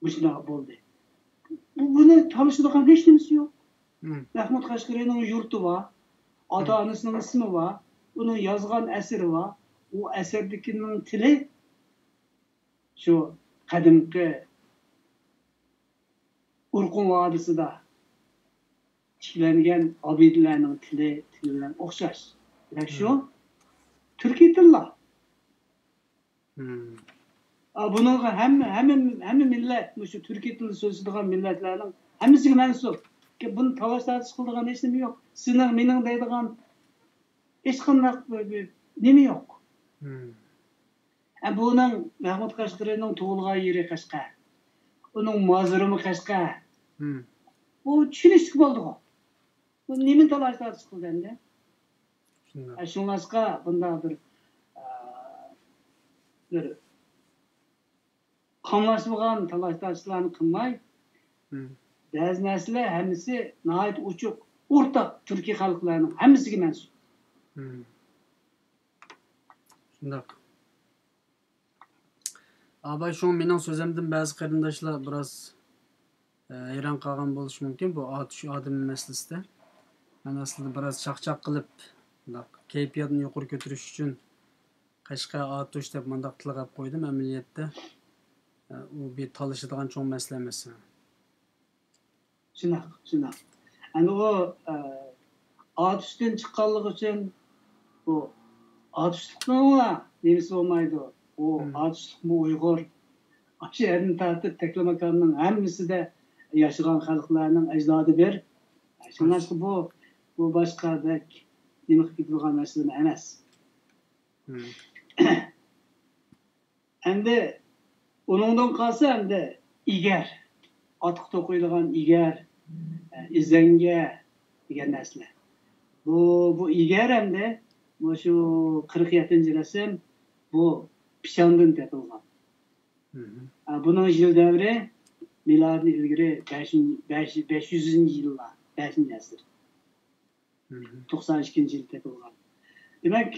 مۇشۇنداق بولدى. بۇ، بۇنى تالىشىدىغان ھېچ نېمىسى يوق. مەھمۇد قەشقىرىنىڭ يۇرتى بار، ئاتا-ئانىسىنىڭ ئىسمى بار، ئۇنىڭ يازغان ئەسىرى بار. ئۇ ئەسەردىكىنىڭ تىلى شۇ قەدىمكى ئورخۇن ۋادىسىدا تىكلەنگەن ئابىدىلەرنىڭ تىلى، تىلى بىلەن ئوخشاش. دېمەك، شۇ تۈركىي تىللار. ئا، بۇنىڭغا ھەممە، ھەممە، ھەممە مىللەت، مۇشۇ تۈركىي تىلدا سۆزلىشىدىغان مىللەتلەرنىڭ ھەممىسىگە مەنسۇپ. بۇنى تالاش-تارتىش قىلىدىغان ھېچ نېمە يوق. سېنىڭ، مېنىڭ دەيدىغان ھېچقانداق بىر، بىر نېمە يوق. ھە، بۇنىڭ مەھمۇد قەشقىرىنىڭ تۇغۇلغان يېرى قەشقەر. ئۇنىڭ مازىرىمۇ قەشقەر. بۇ چۈشىنىشلىك بولدىغۇ. بۇ نېمىنى تالاش-تارتىش قىلدى ئەمدى؟ شۇنداق. ئە، شۇڭلاشقا بۇنداق بىر، ئە، بىر قاملاشمىغان تالاش-تارتىشلارنى قىلماي، بەزى نەرسىلەر ھەممىسى ناھايىتى ئوچۇق، ئورتاق تۈركىي خەلقلەرنىڭ ھەممىسىگە مەنسۇپ. شۇنداق. ئاباي، شۇڭا مېنىڭ سۆزۈمدىن بەزى قېرىنداشلار بىراز، ئە، ھەيران قالغان بولۇشى مۇمكىن بۇ ئاتۇش ئادىمى مەسىلىسىدە. مەن ئەسلىدە بىراز چاقچاق قىلىپ، مۇنداق كەيپىياتنى يۇقىرى كۆتۈرۈش ئۈچۈن قەشقەر ئاتۇش دەپ مۇنداق تىلغا ئېلىپ قويدۇم. ئەمەلىيەتتە، ئە، ئۇ بىر تالىشىدىغان چوڭ مەسىلە ئەمەس. شۇنداق، شۇنداق. ئەمدى ئۇ، ئە، ئاتۇشتىن چىققانلىقى ئۈچۈن بۇ ئاتۇشلۇقنىڭلا نېمىسى بولمايدۇ. ئۇ ئاتۇشلۇقمۇ ئۇيغۇر. ئاشۇ يەردىن تارتىپ تەكلىماكاننىڭ ھەممىسىدە ياشىغان خەلقلەرنىڭ ئەجدادى بىر. شۇڭلاشقا بۇ، بۇ باشقا بەك نېمە قىلىپ كېتىدىغان مەسىلە ئەمەس. ئەمدى ئۇنىڭدىن قالسا ئەمدى ئېگەر، ئاتقا توقۇيدىغان ئېگەر، ئىزەڭگە دېگەن نەرسىلەر. بۇ، بۇ ئېگەر ئەمدى مۇشۇ قىرىق يەتتىنچى رەسىم، بۇ پىشاندىن تېپىلغان. بۇنىڭ يىل دەۋرى مىلادىي ئىلگىرى بەشىنچى، بەش، بەش يۈزىنچى يىللار، بەشىنچى ئەسىر. توقسان ئىككىنچى يىل تېپىلغان. دېمەك،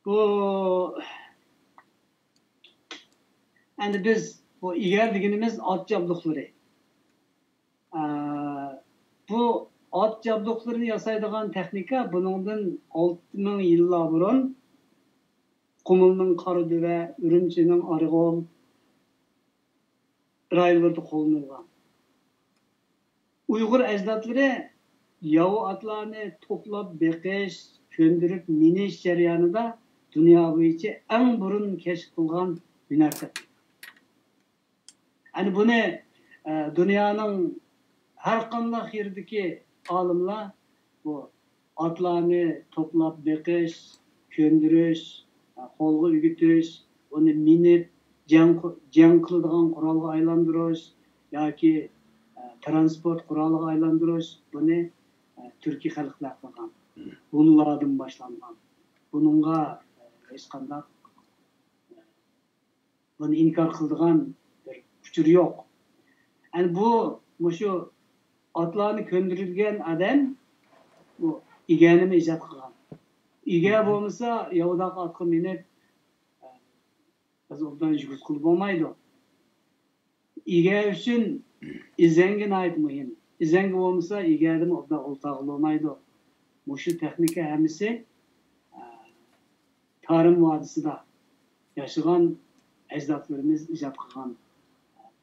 بۇ، ئەمدى بىز بۇ ئېگەر دېگىنىمىز ئات جابدۇقلىرى. ئە، بۇ ئات جابدۇقلىرىنى ياسايدىغان تېخنىكا بۇنىڭدىن ئالتە مىڭ يىللار بۇرۇن قۇمۇلنىڭ قارادۆۋە، ئۈرۈمچىنىڭ ئارىغول رايونلىرىدا قوللىنىلغان. ئۇيغۇر ئەجدادلىرى ياۋا ئاتلارنى توپلاپ بېقىش، كۆندۈرۈپ مىنىش جەريانىدا دۇنيا بويىچە ئەڭ بۇرۇن كەشىپ قىلغان ھۈنەر تېخنىكا. يەنى بۇنى، ئە، دۇنيانىڭ ھەر قانداق يېرىدىكى ئالىملار بۇ ئاتلارنى توپلاپ بېقىش، كۆندۈرۈش، قولغا ئۆگىتىش، ئۇنى مىنىپ، جەڭ، جەڭ قىلىدىغان قورالغا ئايلاندۇرۇش ياكى، ئە، تىرانسپورت قورالىغا ئايلاندۇرۇش، بۇنى، ئە، تۈركىي خەلقلەر قىلغان. ھونلاردىن باشلانغان. بۇنىڭغا، ئە، ھېچقانداق، ئە، بۇنى ئىنكار قىلىدىغان بىر ئۇچۇر يوق. يەنى بۇ، مۇشۇ ئاتلارنى كۆندۈرگەن ئادەم بۇ ئىگەرنىمۇ ئىجاد قىلغان. ئىگەر بولمىسا، ياۋىداق ئاتقا مىنىپ، بىز ئوبدان يۈگۈرتكىلى بولمايدۇ. ئىگە ئۈچۈن ئىزەڭگە ناھايىتى مۇھىم. ئىزەڭگە بولمىسا، ئىگەدىمۇ ئوبدان ئولتۇرغىلى بولمايدۇ. مۇشۇ تېخنىكا ھەممىسى، ئە، تارىم ۋادىسىدا ياشىغان ئەجدادلىرىمىز ئىجاد قىلغان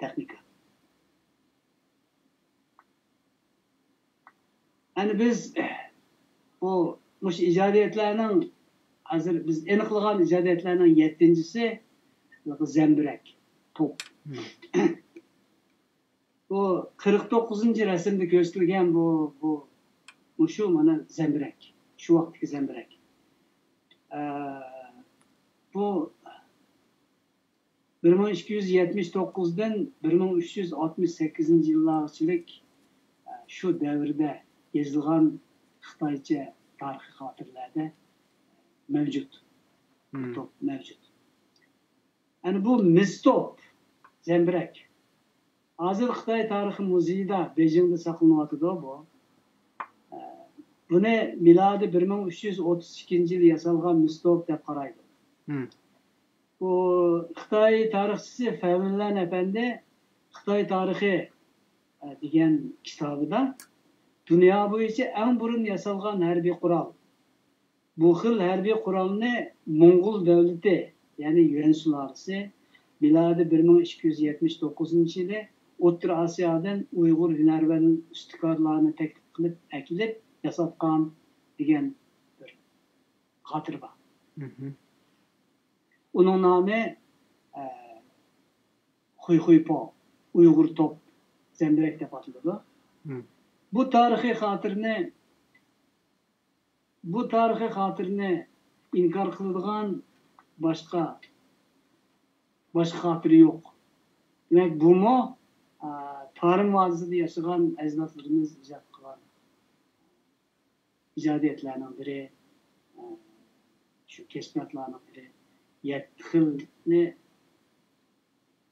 تېخنىكا. يەنى بىز بۇ، مۇشۇ ئىجادىيەتلەرنىڭ، ھازىر بىز ئېنىقلىغان ئىجادىيەتلەرنىڭ يەتتىنچىسى زەمبىرەك، توپ. بۇ قىرىق توققۇزىنچى رەسىمدە كۆرسىتىلگەن بۇ، بۇ، مۇشۇ مانا زەمبىرەك. شۇ ۋاقىتتىكى زەمبىرەك. ئە، بۇ بىر مىڭ ئىككى يۈز يەتمىش توققۇزدىن بىر مىڭ ئۈچ يۈز ئاتمىش سەككىزىنچى يىللارغىچىلىك، ئە، شۇ دەۋردە يېزىلغان خىتايچە تارىخىي خاتىرىلەردە مەۋجۇت. توپ مەۋجۇت. يەنى بۇ مىس توپ، زەمبىرەك. ھازىر خىتاي تارىخى مۇزېيىدا، بېيجىڭدا ساقلىنىۋاتىدۇ بۇ. ئە، بۇنى مىلادىي بىر مىڭ ئۈچ يۈز ئوتتۇز ئىككىنچى يىلى ياسالغان مىس توپ دەپ قارايدۇ. بۇ خىتاي تارىخچىسى فەۋنلەن ئەپەندى خىتاي تارىخى، ئە، دېگەن كىتابىدا دۇنيا بويىچە ئەڭ بۇرۇن ياسالغان ھەربىي قورال، بۇ خىل ھەربىي قورالنى موڭغۇل دۆلىتى، يەنى يۈەن سۇلالىسى، مىلادىي بىر مىڭ ئىككى يۈز يەتمىش توققۇزىنچى يىلى ئوتتۇرا ئاسىيادىن ئۇيغۇر ھۈنەرۋەن ئۇستىكارلارنى تەكلىپ قىلىپ ئەكېلىپ ياساتقان دېگەن بىر خاتىرە بار. ئۇنىڭ نامى، ئە، خۇيخۇيپو، ئۇيغۇر توپ، زەمبىرەك دەپ ئاتىلىدۇ. بۇ تارىخىي خاتىرىنى، بۇ تارىخىي خاتىرىنى ئىنكار قىلىدىغان باشقا، باشقا خاتىرە يوق. دېمەك، بۇمۇ، ئا، تارىم ۋادىسىدا ياشىغان ئەجدادلىرىمىز ئىجاد قىلغان ئىجادىيەتلەرنىڭ بىرى، ئا، شۇ كەشپىياتلارنىڭ بىرى، يەتتە خىلنى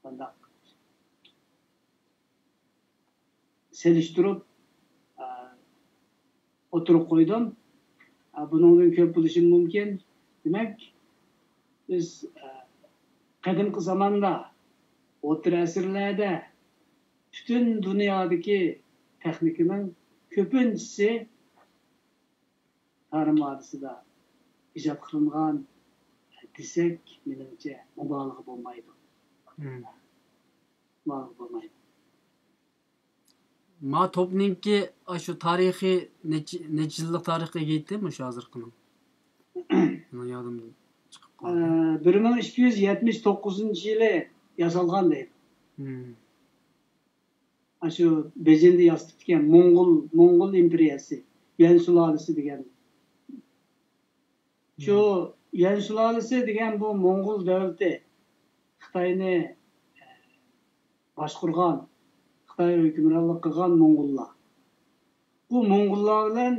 قانداق سېلىشتۇرۇپ، ئا، ئوتتۇرىغا قويدۇم. ئا، بۇنىڭدىن كۆپ بولۇشى مۇمكىن. دېمەك، بىز، ئا، قەدىمكى زاماندا، ئوتتۇرا ئەسىرلەردە پۈتۈن دۇنيادىكى تېخنىكىنىڭ كۆپىنچىسى تارىم ۋادىسىدا ئىجاد قىلىنغان دېسەك، مېنىڭچە، مۇبالىغە بولمايدۇ. مۇبالىغە بولمايدۇ. ما توپنىڭكى ئاشۇ تارىخى نەچچە، نەچچە يىللىق تارىخقا ئىگە ئىدى مۇشۇ ھازىرقىنىڭ؟ مېنىڭ يادىمدىن چىقىپ قالدى. بىر مىڭ ئىككى يۈز يەتمىش توققۇزىنچى يىلى ياسالغان دەيدۇ. ئاشۇ بېيجىڭدا ياسىتىپتىكەن، موڭغۇل، موڭغۇل ئىمپېرىيەسى، يۈەن سۇلالىسى دېگەن. شۇ يۈەن سۇلالىسى دېگەن بۇ موڭغۇل دۆلىتى، خىتاينى باشقۇرغان، خىتاي ھۆكۈمرانلىق قىلغان موڭغۇللار. بۇ موڭغۇللار بىلەن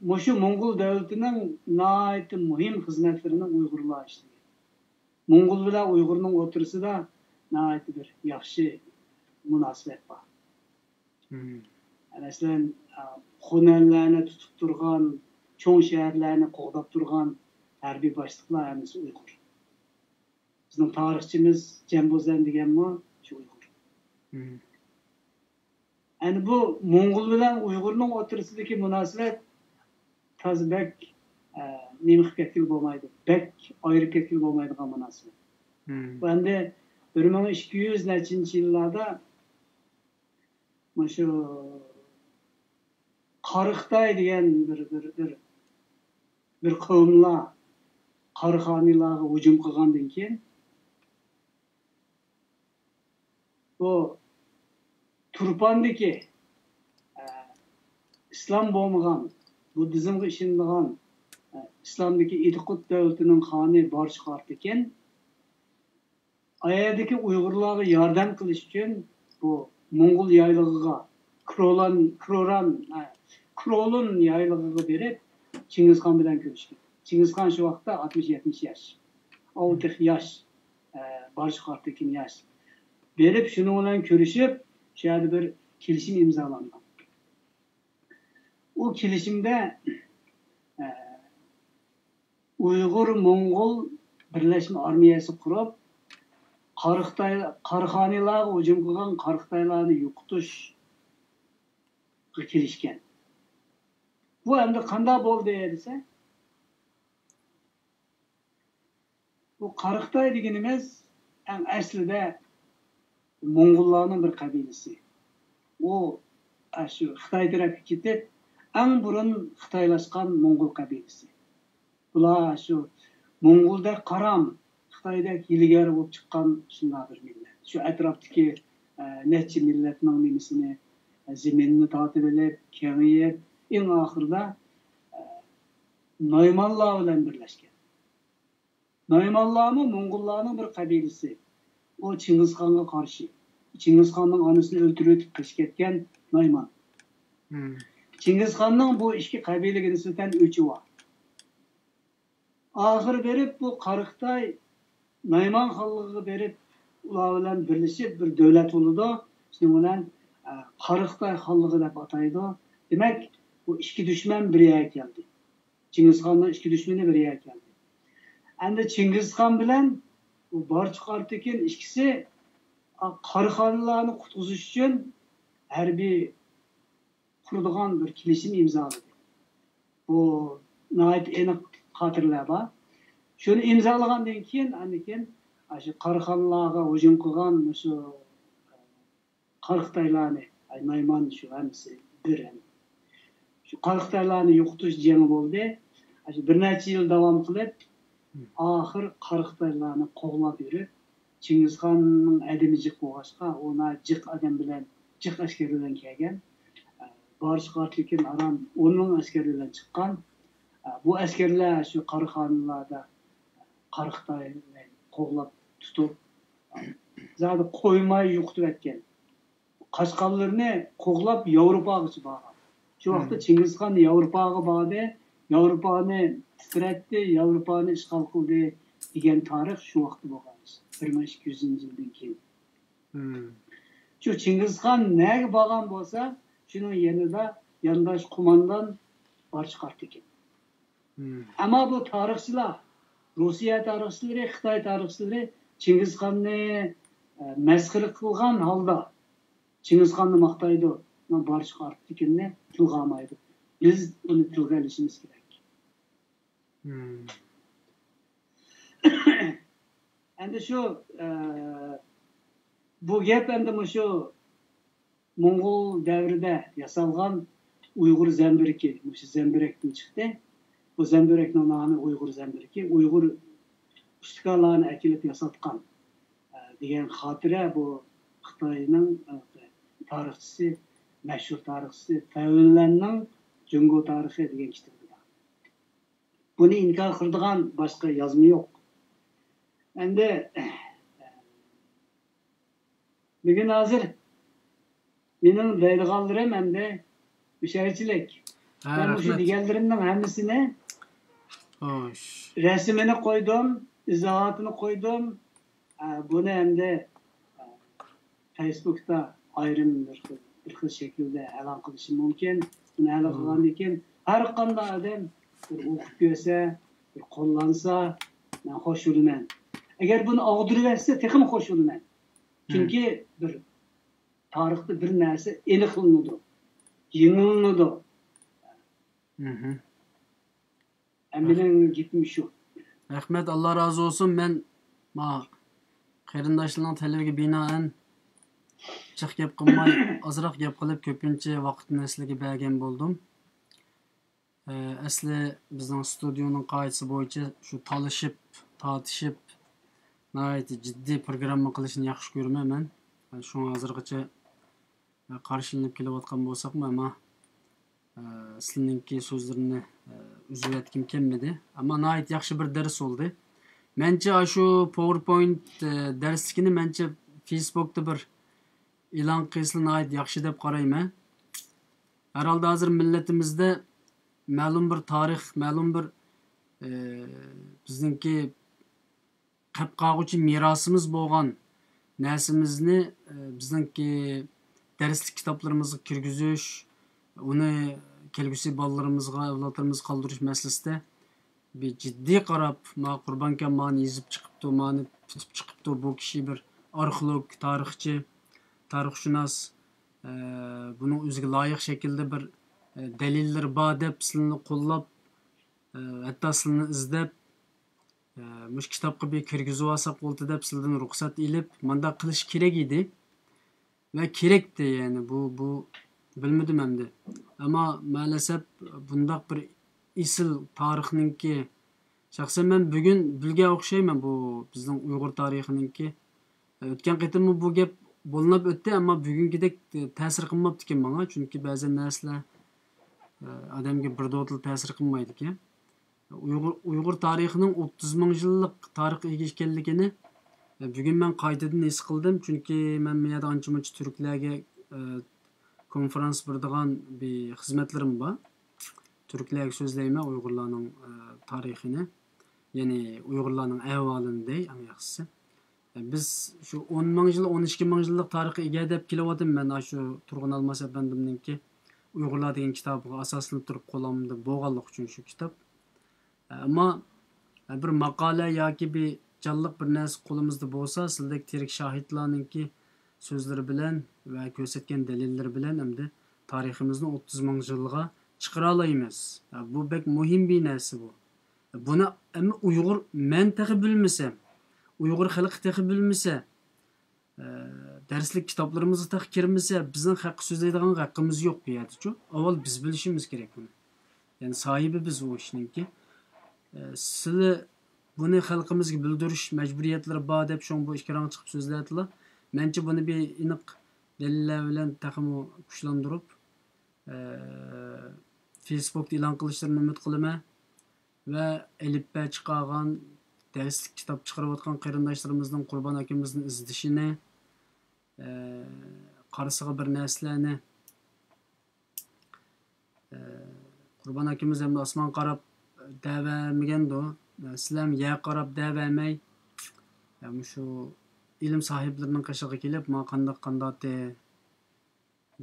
مۇشۇ موڭغۇل دۆلىتىنىڭ ناھايىتى مۇھىم خىزمەتلىرىنى ئۇيغۇرلار ئىشلىگەن. موڭغۇل بىلەن ئۇيغۇرنىڭ ئوتتۇرىسىدا ناھايىتى بىر ياخشى مۇناسىۋەت بار. مەسىلەن، خۇنەنلەرنى تۇتۇپ تۇرغان، چوڭ شەھەرلەرنى قوغداپ تۇرغان ھەربىي باشلىقلار ھەممىسى ئۇيغۇر. بىزنىڭ تارىخچىمىز جەنبوزەن دېگەنمۇ شۇ ئۇيغۇر. ئەنە بۇ موڭغۇل بىلەن ئۇيغۇرنىڭ ئوتتۇرىسىدىكى مۇناسىۋەت تازا بەك، ئە، نېمە قىلىپ كەتكىلى بولمايدۇ، بەك ئايرىپ كەتكىلى بولمايدىغان مۇناسىۋەت. بۇ ئەمدى بىر مىڭ ئىككى يۈز نەچچىنچى يىللاردا مۇشۇ قارىخىتاي دېگەن بىر، بىر، بىر، بىر قەۋملەر قاراخانىيلارغا ھۇجۇم قىلغاندىن كېيىن، بۇ تۇرپاندىكى، ئە، ئىسلام بولمىغان، بۇددىزمغا ئىشىنىدىغان، ئە، ئىسلامدىكى ئىدىقۇت دۆلىتىنىڭ خانى بارشۇق ئارتىكىن ئايەردىكى ئۇيغۇرلارغا ياردەم قىلىش ئۈچۈن بۇ موڭغۇل يايلىقىغا، كرولان، كروران، ئە، كرولۇن يايلىقىغا بېرىپ، چىڭگىزخان بىلەن كۆرۈشكەن. چىڭگىزخان شۇ ۋاقىتتا ئاتمىش يەتمىش ياش. ئاۋۇ تېخى ياش، ئە، بارشۇق ئارتىكىن ياش. بېرىپ، شۇنىڭ بىلەن كۆرۈشۈپ، شۇ يەردە بىر كېلىشىم ئىمزالانغان. ئۇ كېلىشىمدە، ئە، ئۇيغۇر موڭغۇل بىرلەشمە ئارمىيەسى قۇرۇپ، قارىخىتاي، قاراخانىيلارغا ھۇجۇم قىلغان قاراخىتايلارنى يوقىتىشقا كېلىشكەن. بۇ ئەمدى قانداق بولدى دېسە، بۇ قاراخىتاي دېگىنىمىز ئەڭ ئەسلىدە موڭغۇللارنىڭ بىر قەبىلىسى. ئۇ ئاشۇ خىتاي تەرەپكە كېتىپ، ئەڭ بۇرۇن خىتايلاشقان موڭغۇل قەبىلىسى. بۇلار شۇ موڭغۇلدەك قارام، خىتايدەك ھىيلىگەر بولۇپ چىققان شۇنداق بىر مىللەت. شۇ ئەتراپتىكى، ئە، نەچچە مىللەتنىڭ نېمىسىنى، ئە، زېمىنىنى تارتىۋېلىپ، كېڭىيىپ، ئەڭ ئاخىرىدا، ئە، نايمانلار بىلەن بىرلەشكەن. نايمانلارمۇ موڭغۇللارنىڭ بىر قەبىلىسى. ئۇ چىڭگىزخانغا قارشى. چىڭگىزخاننىڭ ئانىسىنى ئۆلتۈرۈۋېتىپ قېچىپ كەتكەن نايمان. چىڭگىزخاننىڭ بۇ ئىككى قەبىلىگە نىسبەتەن ئۆچى بار. ئاخىرى بېرىپ بۇ قاراخىتاي نايمان خانلىقىغا بېرىپ، ئۇلار بىلەن بىرلىشىپ بىر دۆلەت بولىدۇ. شۇنىڭ بىلەن، ئە، قاراخىتاي خانلىقى دەپ ئاتايدۇ. دېمەك، بۇ ئىككى دۈشمەن بىر يەرگە كەلدى. چىڭگىزخاننىڭ ئىككى دۈشمىنى بىر يەرگە كەلدى. ئەمدى چىڭگىزخان بىلەن بۇ بارچۇق ئارتېكىن ئىككىسى، ئا، قاراخانلارنى قۇتقۇزۇش ئۈچۈن ھەربىي قۇرىدىغان بىر كېلىشىم ئىمزالىدى. بۇ ناھايىتى ئېنىق خاتىرىلەر بار. شۇنى ئىمزالىغاندىن كېيىن، ئاندىن كېيىن ئاشۇ قاراخانلارغا ھۇجۇم قىلغان مۇشۇ قاراخىتايلارنى، ئاي، نايمان شۇ ھەممىسى بىر ھەم. شۇ قاراخىتايلارنى يوقىتىش جېڭى بولدى. شۇ بىر نەچچە يىل داۋام قىلىپ، ئاخىر قاراخىتايلارنى قوغلاپ يۈرۈپ، چىڭگىزخاننىڭ ئادىمى جىق بولغاچقا، ئۇ ناھايىتى جىق ئادەم بىلەن، جىق ئەسكەر بىلەن كەلگەن. بارچۇق ئارتېكىن ئاران ئون مىڭ ئەسكەر بىلەن چىققان. بۇ ئەسكەرلەر شۇ قاراخانلاردا قاراخىتاينى قوغلاپ تۇتۇپ، زادى قويماي يوقىتىۋەتكەن. قاچقانلىرىنى قوغلاپ ياۋروپاغىچە بارغان. شۇ ۋاقىتتا چىڭگىزخان ياۋروپاغا باردى، ياۋروپانى تىترەتتى، ياۋروپانى ئىشغال قىلدى دېگەن تارىخ شۇ ۋاقىتتا بولغان ئىش. بىر مىڭ ئىككى يۈزىنچى يىلدىن كېيىن. شۇ چىڭگىزخان نەگە بارغان بولسا، شۇنىڭ يېنىدا يانداش قوماندان بارچۇق ئارتېكىن. ئەمما بۇ تارىخچىلار، روسىيە تارىخچىلىرى، خىتاي تارىخچىلىرى چىڭگىزخاننى، ئە، مەسخىرە قىلغان ھالدا چىڭگىزخاننى ماختايدۇ، بارچۇق ئارتېكىننى تىلغا ئالمايدۇ. بىز ئۇنى تىلغا ئېلىشىمىز كېرەك. ئەمدى شۇ، ئە، بۇ گەپ ئەمدى مۇشۇ موڭغۇل دەۋرىدە ياسالغان ئۇيغۇر زەمبىرىكى، مۇشۇ زەمبىرەكتىن چىقتى. بۇ زەمبىرەكنىڭ نامى ئۇيغۇر زەمبىرىكى. ئۇيغۇر ئۇستىكارلارنى ئەكېلىپ ياساتقان، ئە، دېگەن خاتىرە بۇ خىتاينىڭ، ئە، تارىخچىسى، مەشھۇر تارىخچىسى فەۋنلەننىڭ جۇڭگو تارىخى دېگەن كىتابىدا. بۇنى ئىنكار قىلىدىغان باشقا يازما يوق. ئەمدى بۈگۈن ھازىر مېنىڭ دەيدىغانلىرىم ئەمدى مۇشۇنچىلىك. ھە، مەن مۇشۇ رەھمەت. دېگەنلىرىمنىڭ ھەممىسىنى خوش. رەسىمىنى قويدۇم، ئىزاھاتىنى قويدۇم. ئە، بۇنى ئەمدى، ئە، فەيسبۇكتا ئايرىم بىر خىل، بىر خىل شەكىلدە ئېلان قىلىشى مۇمكىن. بۇنى ئېلان قىلغاندىن كېيىن ھەر قانداق ئادەم بىر ئوقۇپ كۆرسە، بىر قوللانسا، مەن خوش بولىمەن. ئەگەر بۇنى ئاغدۇرۇۋەتسە، تېخىمۇ خوش بولىمەن. چۈنكى بىر تارىختا بىر نەرسە ئېنىقلىنىدۇ، يېڭىلىنىدۇ. ھە، مېنىڭ گېپىم شۇ. رەھمەت، ئاللا رازى بولسۇن. مەن ما قېرىنداشلارنىڭ تەلىپىگە بىنائەن جىق گەپ قىلماي، ئازراق گەپ قىلىپ، كۆپىنچە ۋاقىتنى سىلەرگە بەرگەن بولدۇم. ئە، ئەسلى بىزنىڭ ستۇدىيونىڭ قائىدىسى بويىچە شۇ تالىشىپ، تارتىشىپ، ناھايىتى جىددىي پروگرامما قىلىشنى ياخشى كۆرىمەن مەن. شۇڭا ھازىرغىچە قارشىلىنىپ كېلىۋاتقان بولساقمۇ، ئەمما، ئە، سىلىنىڭكى سۆزلىرىنى، ئە، ئۈزۈۋەتكۈم كەلمىدى. ئەمما ناھايىتى ياخشى بىر دەرس بولدى. مەنچە ئاشۇ پاۋېرپوينت، ئە، دەرسلىكىنى مەنچە فېيسبوكتا بىر ئېلان قىلسىلا ناھايىتى ياخشى دەپ قارايمەن. ھەر ھالدا ھازىر مىللىتىمىزدە مەلۇم بىر تارىخ، مەلۇم بىر، ئە، بىزنىڭكى قەپ قالغۇچى مىراسىمىز بولغان نەرسىمىزنى، ئە، بىزنىڭكى دەرسلىك كىتابلىرىمىزغا كىرگۈزۈش، ئۇنى كەلگۈسى بالىلىرىمىزغا، ئەۋلادلىرىمىزغا قالدۇرۇش مەسىلىسىدە بىر جىددىي قاراپ، ما قۇربانكام مانى يېزىپ چىقىپتۇ، مانى پۈتۈپ چىقىپتۇ، بۇ كىشى بىر ئارخېئولوگ، تارىخچى، تارىخشۇناس، ئە، بۇنىڭ ئۆزىگە لايىق شەكىلدە بىر، ئە، دەلىللىرى بار دەپ سىلىنى قوللاپ، ئە، ھەتتا سىلىنى ئىزدەپ، ئە، مۇشۇ كىتابقا بىر كىرگۈزۈۋالساق بولدى دەپ سىلىدىن رۇخسەت ئېلىپ، مانداق قىلىش كېرەك ئىدى. ۋە كېرەكتى، يەنى بۇ، بۇ بىلمىدىم ئەمدى. ئەمما مەلەسەپ بۇنداق بىر ئېسىل تارىخنىڭكى، شەخسەن مەن بۈگۈن بىلگەن ئوخشايمەن بۇ بىزنىڭ ئۇيغۇر تارىخىنىڭكى. ئۆتكەن قېتىممۇ بۇ گەپ بولۇنۇپ ئۆتتى، ئەمما بۈگۈنكىدەك تەسىر قىلماپتىكەن ماڭا، چۈنكى بەزەن نەرسىلەر، ئادەمگە بىردوتىلا تەسىر قىلمايدىكەن. ئۇيغۇر، ئۇيغۇر تارىخىنىڭ ئوتتۇز مىڭ يىللىق تارىخقا ئىگە ئىكەنلىكىنى، ئە، بۈگۈن مەن قايتىدىن ھېس قىلدىم، چۈنكى مەن بۇ يەردە ئانچە-مۇنچە تۈركلەرگە، ئە، كونفرانس بېرىدىغان بىر خىزمەتلىرىم بار. تۈركلەرگە سۆزلەيمەن ئۇيغۇرلارنىڭ، ئە، تارىخىنى، يەنى ئۇيغۇرلارنىڭ ئەھۋالىنى دەي، ئەڭ ياخشىسى. بىز شۇ ئون مىڭ يىل، ئون ئىككى مىڭ يىللىق تارىخقا ئىگە دەپ كېلىۋاتىمەن، مەن ئاشۇ تۇرغۇن ئالماس ئەپەندىمنىڭكى ئۇيغۇرلار دېگەن كىتابىغا ئاساسلىنىپ تۇرۇپ قولۇمدا بولغانلىقى ئۈچۈن شۇ كىتاب. ئەمما بىر ماقالە ياكى بىر جانلىق بىر نەرسە قولىمىزدا بولسا، سىلدەك تىرىك شاھىتلارنىڭكى سۆزلىرى بىلەن ۋە كۆرسەتكەن دەلىللىرى بىلەن ئەمدى تارىخىمىزنى ئوتتۇز مىڭ يىلغا چىقىرالايمىز. بۇ بەك مۇھىم بىر نەرسە بۇ. بۇنى ئەمما ئۇيغۇر، مەن تېخى بىلمىسەم، ئۇيغۇر خەلقى تېخى بىلمىسە، ئە، دەرسلىك كىتابلىرىمىزغا تېخى كىرمىسە، بىزنىڭ ھەققى سۆزلەيدىغان ھەققىمىز يوق بۇ يەردىچۇ. ئاۋۋال بىز بىلىشىمىز كېرەك بۇنى. يەنى ساھىبى بىز ئۇ ئىشنىڭكى. ئە، سىلى بۇنى خەلقىمىزگە بىلدۈرۈش مەجبۇرىيەتلىرى بار دەپ، شۇڭا بۇ ئىككى راڭ چىقىپ سۆزلەيتىلا. مەنچە بۇنى بىر ئېنىق دەلىللەر بىلەن تېخىمۇ كۈچلەندۈرۈپ، ئە، فېيسبۇكتا ئېلان قىلىشلىرىنى ئۈمىد قىلىمەن. ۋە ئەلىپبە چىقارغان، دەرسلىك كىتاب چىقىرىۋاتقان قېرىنداشلىرىمىزنىڭ قۇربان ئاكىمىزنى ئىزدىشىنى، ئە، قارىسىغا بىر نەرسىلەرنى، ئە، قۇربان ئاكىمىز ئەمدى ئاسمانغا قاراپ دەۋەرمىگەندۇ، سىلەرمۇ يەرگە قاراپ دەۋەرمەي، ئە، مۇشۇ ئىلىم ساھىبلىرىنىڭ قېشىغا كېلىپ، ماڭا قانداق قانداقتى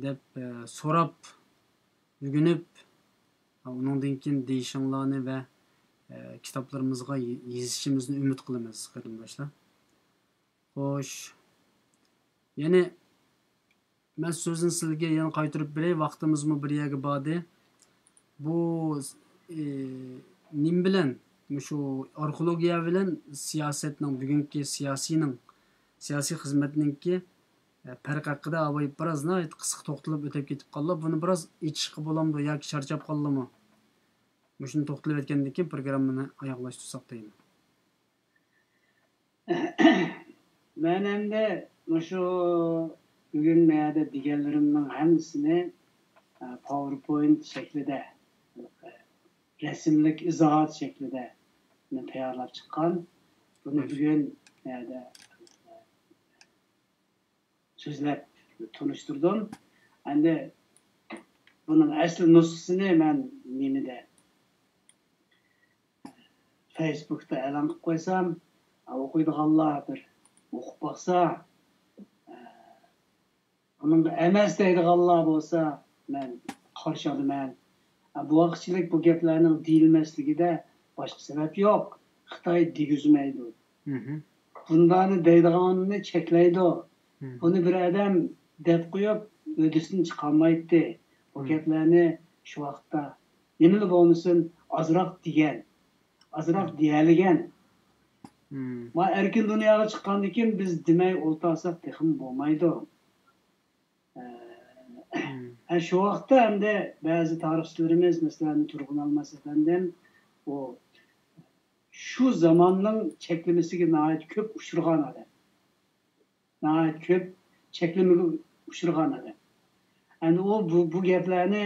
دەپ، ئە، سوراپ ئۆگىنىپ، ئۇنىڭدىن كېيىن دېيىشىڭلارنى ۋە، ئە، كىتابلىرىمىزغا يېزىشىمىزنى ئۈمىد قىلىمىز، قېرىنداشلار. خوش. يەنى مەن سۆزنى سىلىگە يەنە قايتۇرۇپ بېرەي، ۋاقتىمىزمۇ بىر يەرگە باردى. بۇ، ئى، نېمە بىلەن، مۇشۇ ئارخېئولوگىيە بىلەن سىياسەتنىڭ، بۈگۈنكى سىياسىينىڭ، سىياسىي خىزمەتنىڭكى، ئە، پەرقى ھەققىدە ئاۋاي بىراز ناھايىتى قىسقا توختىلىپ ئۆتۈپ كېتىپ قالدى. بۇنى بىراز ئېچىشقا بولامدۇ ياكى چارچاپ قالدىمۇ؟ مۇشۇنى توختىلىپ ئۆتكەندىن كېيىن پروگراممىنى ئاياغلاشتۇرساق دەيمەن. مەن ئەمدى مۇشۇ بۈگۈن مەيەردە دېگەنلىرىمنىڭ ھەممىسىنى، ئە، پاۋېرپوينت شەكلىدە، رەسىملىك ئىزاھات شەكلىدە مەن تەييارلاپ چىققان. بۇنى بۈگۈن مەيەردە سۆزلەپ تونۇشتۇردۇم. ئەمدى بۇنىڭ ئەسلى نۇسخىسىنى مەن نېمىدە، فەيسبۇكتا ئېلان قىلىپ قويسام، ئوقۇيدىغانلار بىر ئوقۇپ باقسا، ئە، بۇنىڭدا ئەمەس دەيدىغانلار بولسا، مەن قارشى ئالىمەن. ئە، بۇ ۋاقىتچىلىك بۇ گەپلەرنىڭ دېيىلمەسلىكىدە باشقا سەۋەب يوق. خىتاي دېگۈزمەيدۇ. بۇنداقنى دەيدىغاننى چەكلەيدۇ. بۇنى بىر ئادەم دەپ قويۇپ، ھۆددىسىدىن چىقارمايتتى. بۇ گەپلەرنى شۇ ۋاقىتتا نېمىلا بولمىسۇن، ئازراق دېگەن، ئازراق دېيەلىگەن. ما ئەركىن دۇنياغا چىققاندىن كېيىن بىز دېمەي ئولتۇرساق تېخىمۇ بولمايدۇ. ھە، شۇ ۋاقىتتا ئەمدى بەزى تارىخچىلىرىمىز، مەسىلەن، تۇرغۇن ئالماس ئەپەندىم، ئۇ شۇ زاماننىڭ چەكلىمىسىگە ناھايىتى كۆپ ئۇچرىغان ئادەم. ناھايىتى كۆپ چەكلىمىگە ئۇچرىغان ئادەم. ئەمدى ئۇ بۇ، بۇ گەپلەرنى،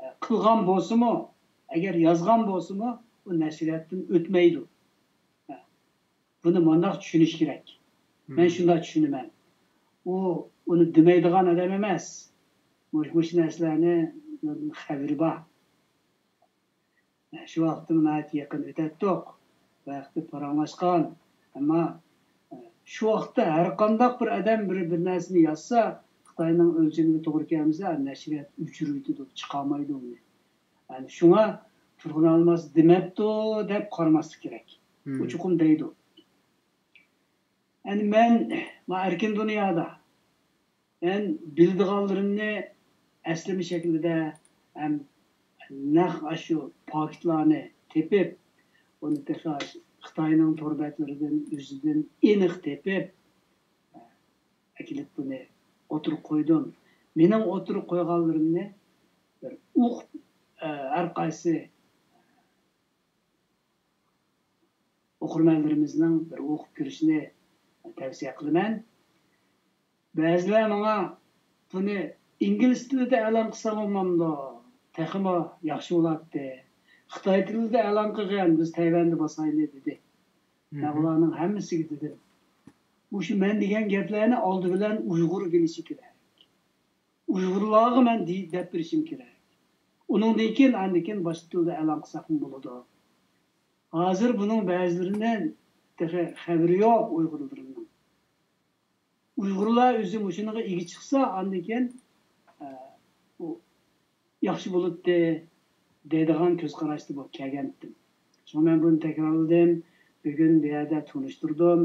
ئە، قىلغان بولسىمۇ، ئەگەر يازغان بولسىمۇ، ئۇ نەشرىياتتىن ئۆتمەيدۇ. بۇنى مۇنداق چۈشىنىش كېرەك. مەن شۇنداق چۈشىنىمەن. ئۇ ئۇنى دېمەيدىغان ئادەم ئەمەس. مۇش-، مۇشۇ نەرسىلەرنى خەۋىرى بار. شۇ ۋاقىتتا ناھايىتى يېقىن ئۆتەتتۇق. ۋاقتى پاراڭلاشقان. ئەمما شۇ ۋاقىتتا ھەر قانداق بىر ئادەم بىر، بىر نەرسىنى يازسا، خىتاينىڭ ئۆلچىمىگە توغرا كەلمىسە، نەشرىيات ئۆچۈرۈۋېتىدۇ، چىقارمايدۇ ئۇنى. يەنى شۇڭا تۇرغۇن ئالماس دېمەپتۇ دەپ قارىماسلىق كېرەك. ئۇ چوقۇم دەيدۇ. يەنى مەن، ما ئەركىن دۇنيادا، مەن بىلىدىغانلىرىمنى ئەسلىمە شەكلىدە ھەم نەق ئاشۇ پاكىتلارنى تېپىپ، ئۇنى تېخى خىتاينىڭ تور بەتلىرىدىن ئۆزىدىن ئېنىق تېپىپ، ئەكېلىپ بۇنى ئوتتۇرىغا قويدۇم. مېنىڭ ئوتتۇرىغا قويغانلىرىمنى بىر ئوقۇپ، ئە، ھەر قايسى ئوقۇرمەنلىرىمىزنىڭ بىر ئوقۇپ كۆرۈشىنى تەۋسىيە قىلىمەن. بەزىلەر ماڭا، بۇنى ئىنگلىز تىلىدا ئېلان قىلساڭ بولمامدۇ؟ تېخىمۇ ياخشى بولاتتى. خىتاي تىلىدا ئېلان قىلغىن، بىز تەيۋەندە باسايلى، دېدى. مەن ئۇلارنىڭ ھەممىسىگە دېدىم، مۇشۇ مەن دېگەن گەپلەرنى ئالدى بىلەن ئۇيغۇر بىلىشى كېرەك. ئۇيغۇرلارغا مەن دەپ بېرىشىم كېرەك. ئۇنىڭدىن كېيىن، ئاندىن كېيىن باشقا تىلدا ئېلان قىلساقمۇ بولىدۇ. ھازىر بۇنىڭ بەزىلىرىنىڭ تېخى خەۋىرى يوق ئۇيغۇرلىرىنىڭ. ئۇيغۇرلار ئۆزى مۇشۇنىڭغا ئىگە چىقسا، ئاندىن كېيىن، ئە، ئۇ ياخشى بولاتتى دەيدىغان كۆز قاراشتا بولۇپ كەلگەنتىم. شۇڭا مەن بۇنى تەكرارلىدىم. بۈگۈن بۇ يەردە تونۇشتۇردۇم.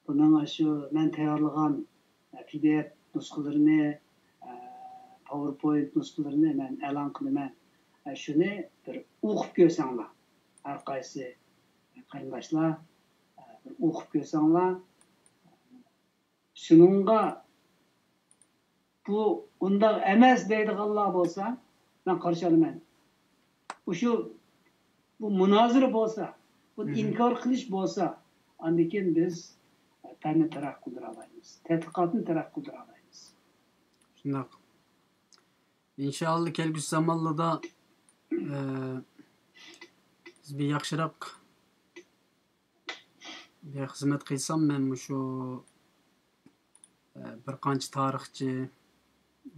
بۇنىڭ شۇ مەن تەييارلىغان، ئە، پى دى ئېف نۇسخىلىرىنى، ئە، پاۋېرپوينت نۇسخىلىرىنى مەن ئېلان قىلىمەن. ئە، شۇنى بىر ئوقۇپ كۆرسەڭلار، ھەر قايسى قېرىنداشلار، ئە، بىر ئوقۇپ كۆرسەڭلار، شۇنىڭغا بۇ ئۇنداق ئەمەس دەيدىغانلار بولسا، مەن قارشى ئالىمەن. ئۇشۇ، بۇ مۇنازىرە بولسا، بۇنى ئىنكار قىلىش بولسا، ئاندىن كېيىن بىز پەننى تەرەققىي قىلدۇرالايمىز، تەتقىقاتنى تەرەققىي قىلدۇرالايمىز. شۇنداق. ئىنشائاللا، كەلگۈسى زامانلاردا، ئە، بىز بىر ياخشىراق بىر خىزمەت قىلسام، مەن مۇشۇ، ئە، بىر قانچە تارىخچى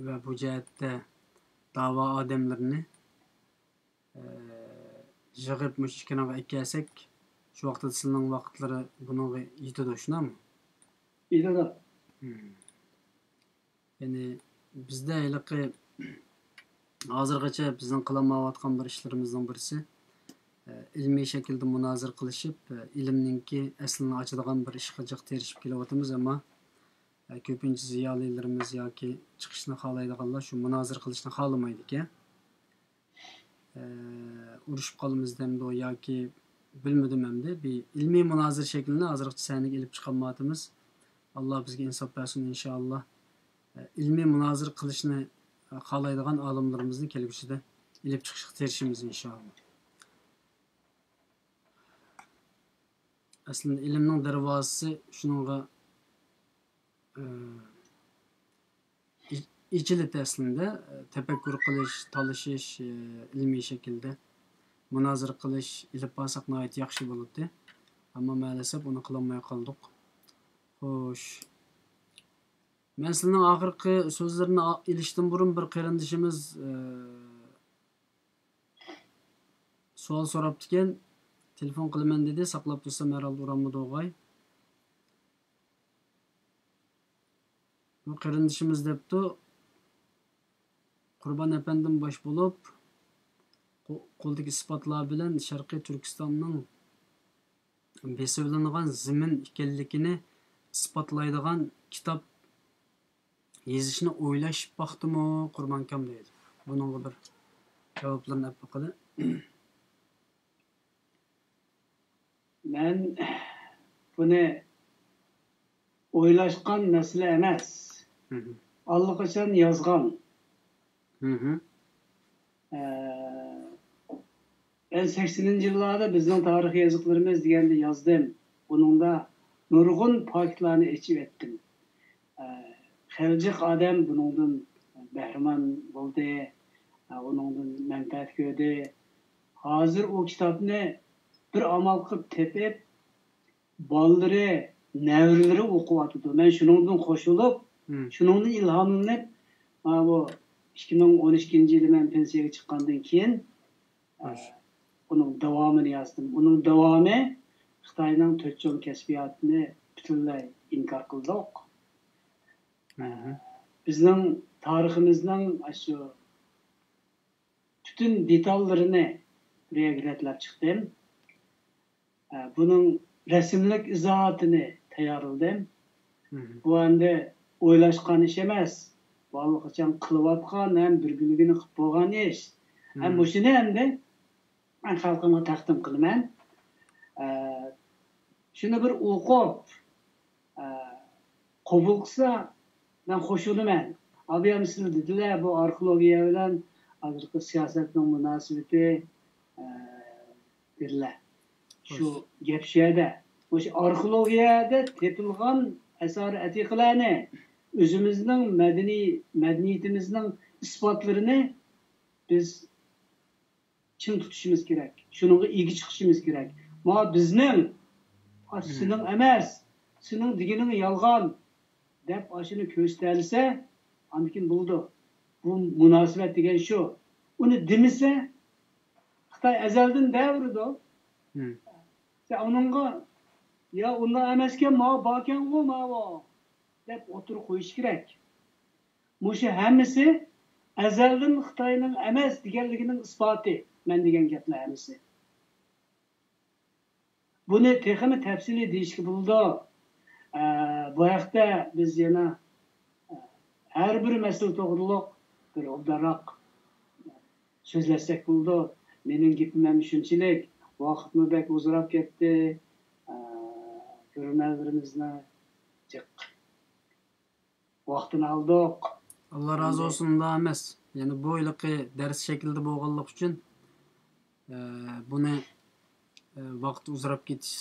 ۋە بۇ جەھەتتە داۋا ئادەملىرىنى، ئە، يىغىپ مۇشۇ ئىككىنىڭغا ئەكەلسەك، شۇ ۋاقىتتا سىلىنىڭ ۋاقىتلىرى بۇنىڭغا يېتىدۇ، شۇنداقمۇ؟ يېتىدۇ. يەنى بىزدە ھېلىقى ھازىرغىچە بىزنىڭ قىلالمايۋاتقان بىر ئىشلىرىمىزنىڭ بىرسى، ئىلمىي شەكىلدە مۇنازىرە قىلىشىپ، ئىلىمنىڭكى ئەسلىنى ئاچىدىغان بىر ئىشقا جىق تىرىشىپ كېلىۋاتىمىز، ئەمما كۆپىنچە زىيالىيلىرىمىز ياكى چىقىشنى خالايدىغانلار شۇ مۇنازىرە قىلىشنى خالىمايدىكەن. ئۇرۇشۇپ قالىمىز دەمدۇ ياكى بىلمىدىم ئەمدى. بىر ئىلمىي مۇنازىرە شەكلىنى ھازىرغىچە سەھنىگە ئېلىپ چىقالمايۋاتىمىز. ئاللا بىزگە ئىنساپ بەرسۇن، ئىنشائاللا. ئىلمىي مۇنازىرە قىلىشنى خالايدىغان ئالىملىرىمىزنى كەلگۈسىدە ئېلىپ چىقىشقا تىرىشىمىز، ئىنشائاللا. ئەسلىدە ئىلىمنىڭ دەرۋازىسى شۇنىڭغا ئېچىلىدۇ ئەسلىدە. تەپەككۇر قىلىش، تالىشىش، ئىلمىي شەكىلدە مۇنازىرە قىلىش ئېلىپ بارساق ناھايىتى ياخشى بولاتتى. ئەمما مەلەسەپ ئۇنى قىلالماي قالدۇق. خوش. مەن سىلىنىڭ ئاخىرقى سۆزلىرىنى ئېلىشتىن بۇرۇن بىر قېرىندىشىمىز سوئال سوراپتىكەن. تېلېفون قىلىمەن دېدى، ساقلاپ تۇرسام ھەرھالدا ئۇرالمىدىغاي. بۇ قېرىندىشىمىز دەپتۇ، قۇربان ئەپەندىم باش بولۇپ، قولدىكى ئىسپاتلار بىلەن شەرقىي تۈركىستاننىڭ بېسىۋېلىنغان زېمىن ئىكەنلىكىنى ئىسپاتلايدىغان كىتاب يېزىشنى ئويلاشىپ باقتىمۇ قۇربانكام دەيدۇ. بۇنىڭغا بىر جاۋابلىرىنى ئېلىپ باقىلى. مەن بۇنى ئويلاشقان مەسىلە ئەمەس. ئاللىقاچان يازغان. مەن سەكسىنىنچى يىللاردا بىزنىڭ تارىخىي يېزىقلىرىمىز دېگەندە يازدىم. بۇنىڭدا نۇرغۇن پاكىتلارنى ئېچىپ ئۆتتۈم. خېلى جىق ئادەم بۇنىڭدىن بەھرىمەن بولدى، ئۇنىڭدىن مەنپەئەت كۆردى. ھازىر ئۇ كىتابنى بىر ئامال قىلىپ تېپىپ، بالىلىرى، نەۋرىلىرى ئوقۇۋاتىدۇ. مەن شۇنىڭدىن قوشۇلۇپ، شۇنىڭدىن ئىلھاملىنىپ، مانا بۇ ئىككى مىڭ ئون ئىككىنچى يىلى مەن پېنسىيەگە چىققاندىن كېيىن، ئۇنىڭ داۋامىنى يازدىم. ئۇنىڭ داۋامى خىتاينىڭ تۆت چوڭ كەسپىياتىنى پۈتۈنلەي ئىنكار قىلدۇق. بىزنىڭ تارىخىمىزنىڭ ئاشۇ پۈتۈن دېتاللىرىنى بىر يەرگە رەتلەپ چىقتىم. بۇنىڭ رەسىملىك ئىزاھاتىنى تەييارلىدىم. بۇ ئەمدى ئويلاشقان ئىش ئەمەس. بۇ ئاللىقاچان قىلىۋاتقان ھەم بىر بۆلىكىنى قىلىپ بولغان ئىش. ھەم مۇشۇنى ئەمدى مەن خەلقىمگە تەقدىم قىلىمەن. شۇنى بىر ئوقۇپ، قوبۇل قىلسا، مەن قوشۇلىمەن. ئابىيام سىلەر دېدىلە، بۇ ئارخېئولوگىيە بىلەن ھازىرقى سىياسەتنىڭ مۇناسىۋىتى، دېدىلە. شۇ گەپ شۇ يەردە. مۇشۇ ئارخېئولوگىيەدە تېپىلغان ئاسارە ئەتىقىلەرنى، ئۆزىمىزنىڭ مەدەنىي، مەدەنىيىتىمىزنىڭ ئىسپاتلىرىنى بىز چىڭ تۇتۇشىمىز كېرەك. شۇنىڭغا ئىگە چىقىشىمىز كېرەك. مانا بىزنىڭ، سېنىڭ ئەمەس، سېنىڭ دېگىنىڭ يالغان، دەپ ئاشۇنى كۆرسىتەلىسە، ئاندىن كېيىن بولىدۇ. بۇ مۇناسىۋەت دېگەن شۇ. ئۇنى دېمىسە، خىتاي ئەزەلدىن دەۋېرىدۇ. سەن ئۇنىڭغا، يا ئۇنداق ئەمەسكەن، ماۋۇ باركەنغۇ، ماۋۇ، دەپ ئوتتۇرىغا قويۇش كېرەك. مۇشۇ ھەممىسى ئەزەلدىن خىتاينىڭ ئەمەس دېگەنلىكىنىڭ ئىسپاتى، مەن دېگەن گەپلەر ھەممىسى. بۇنى تېخىمۇ تەپسىلىي دېيىشكە بولىدۇ. ئە، بۇ ھەقتە بىز يەنە، ئە، ھەر بىر مەسىلە توغرۇلۇق بىر ئوبدانراق سۆزلەشسەك بولىدۇ. مېنىڭ گېپىم ھەم شۇنچىلىك. ۋاقىتمۇ بەك ئۇزىراپ كەتتى. ئە، كۆرۈرمەنلىرىمىزنى جىق ۋاقتىنى ئالدۇق. ئاللا رازى بولسۇن، ئۇنداق ئەمەس. يەنى بۇ ھېلىقى دەرس شەكلىدە بولغانلىقى ئۈچۈن، ئە، بۇنى، ئە، ۋاقىت ئۇزىراپ كېتىش،